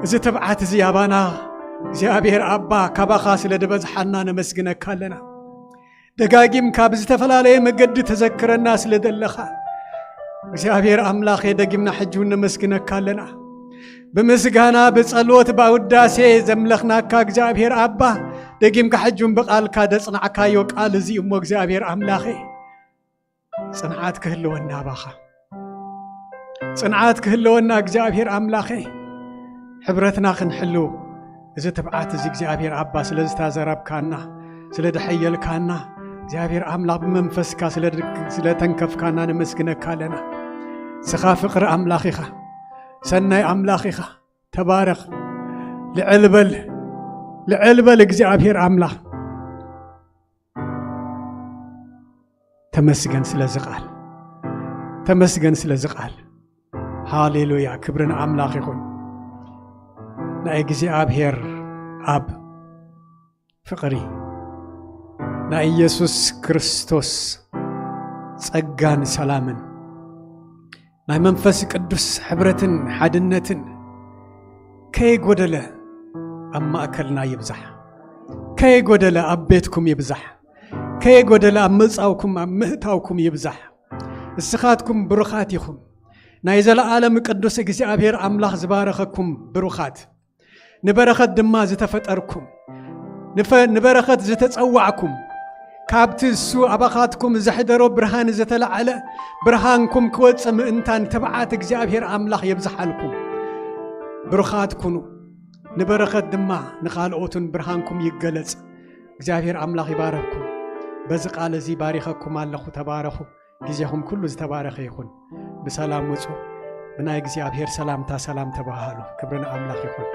እዚ ትብዓት እዚ ኣባና እግዚኣብሔር ኣባ ካባኻ ስለ ዝበዝሓልና ነመስግነካ ኣለና። ደጋጊምካ ብዝተፈላለየ መገዲ ተዘክረና ስለ ዘለኻ እግዚኣብሔር ኣምላኸ ደጊምና ሕጂ እውን ነመስግነካ ኣለና። ብምስጋና፣ ብጸሎት፣ ብውዳሴ ዘምለኽናካ እግዚኣብሔር ኣባ፣ ደጊምካ ሕጂ እውን ብቃልካ ደጽናዕካዮ ቃል እዚ እሞ እግዚኣብሔር ኣምላኸ ጽንዓት ክህልወና ኣባኻ፣ ጽንዓት ክህልወና እግዚኣብሔር ኣምላኸ፣ ሕብረትና ክንሕልው እዚ ትብዓት እዚ እግዚኣብሔር ኣባ ስለ ዝተዘረብካና፣ ስለ ደሐየልካና፣ እግዚኣብሔር ኣምላኽ ብመንፈስካ ስለ ድ-፣ ስለ ተንከፍካና ነመስግነካ ኣለና። ስኻ ፍቕሪ ኣምላኽ ኢኻ፣ ሰናይ ኣምላኽ ኢኻ። ተባረኽ። ልዕል በል፣ ልዕል በል እግዚኣብሔር ኣምላኽ። ተመስገን ስለዚ ቃል፣ ተመስገን ስለዚ ቃል። ሃሌሉያ፣ ክብሪ ንኣምላኽ ይኹን። ናይ እግዚኣብሔር ኣብ ፍቕሪ፣ ናይ ኢየሱስ ክርስቶስ ጸጋን ሰላምን፣ ናይ መንፈስ ቅዱስ ሕብረትን ሓድነትን ከይጎደለ ኣብ ማእከልና ይብዛሕ። ከይጎደለ ኣብ ቤትኩም ይብዛሕ። ከይጎደለ ኣብ ምጻውኩም፣ ኣብ ምህታውኩም ይብዛሕ። እስኻትኩም ብሩኻት ኢኹም። ናይ ዘለኣለም ቅዱስ እግዚኣብሔር ኣምላኽ ዝባረኸኩም ብሩኻት፣ ንበረኸት ድማ ዝተፈጠርኩም፣ ንፈ-፣ ንበረኸት ዝተጸዋዕኩም፣ ካብቲ እሱ ኣባኻትኩም ዘሕደሮ ብርሃን ዝተላዕለ ብርሃንኩም ክወጽእ ምእንታን ትብዓት እግዚኣብሔር ኣምላኽ የብዝሓልኩም። ብሩኻት ኩኑ፣ ንበረኸት ድማ ንኻልኦትን ብርሃንኩም ይገለጽ። እግዚኣብሔር ኣምላኽ ይባረኽኩም። በዚ ቃል እዚ ባሪኸኩም ኣለኹ። ተባረኹ። ግዜኹም ኩሉ ዝተባረኸ ይኹን። ብሰላም ውጹ። ብናይ እግዚኣብሔር ሰላምታ ሰላም ተባሃሉ። ክብሪ ንኣምላኽ ይኹን።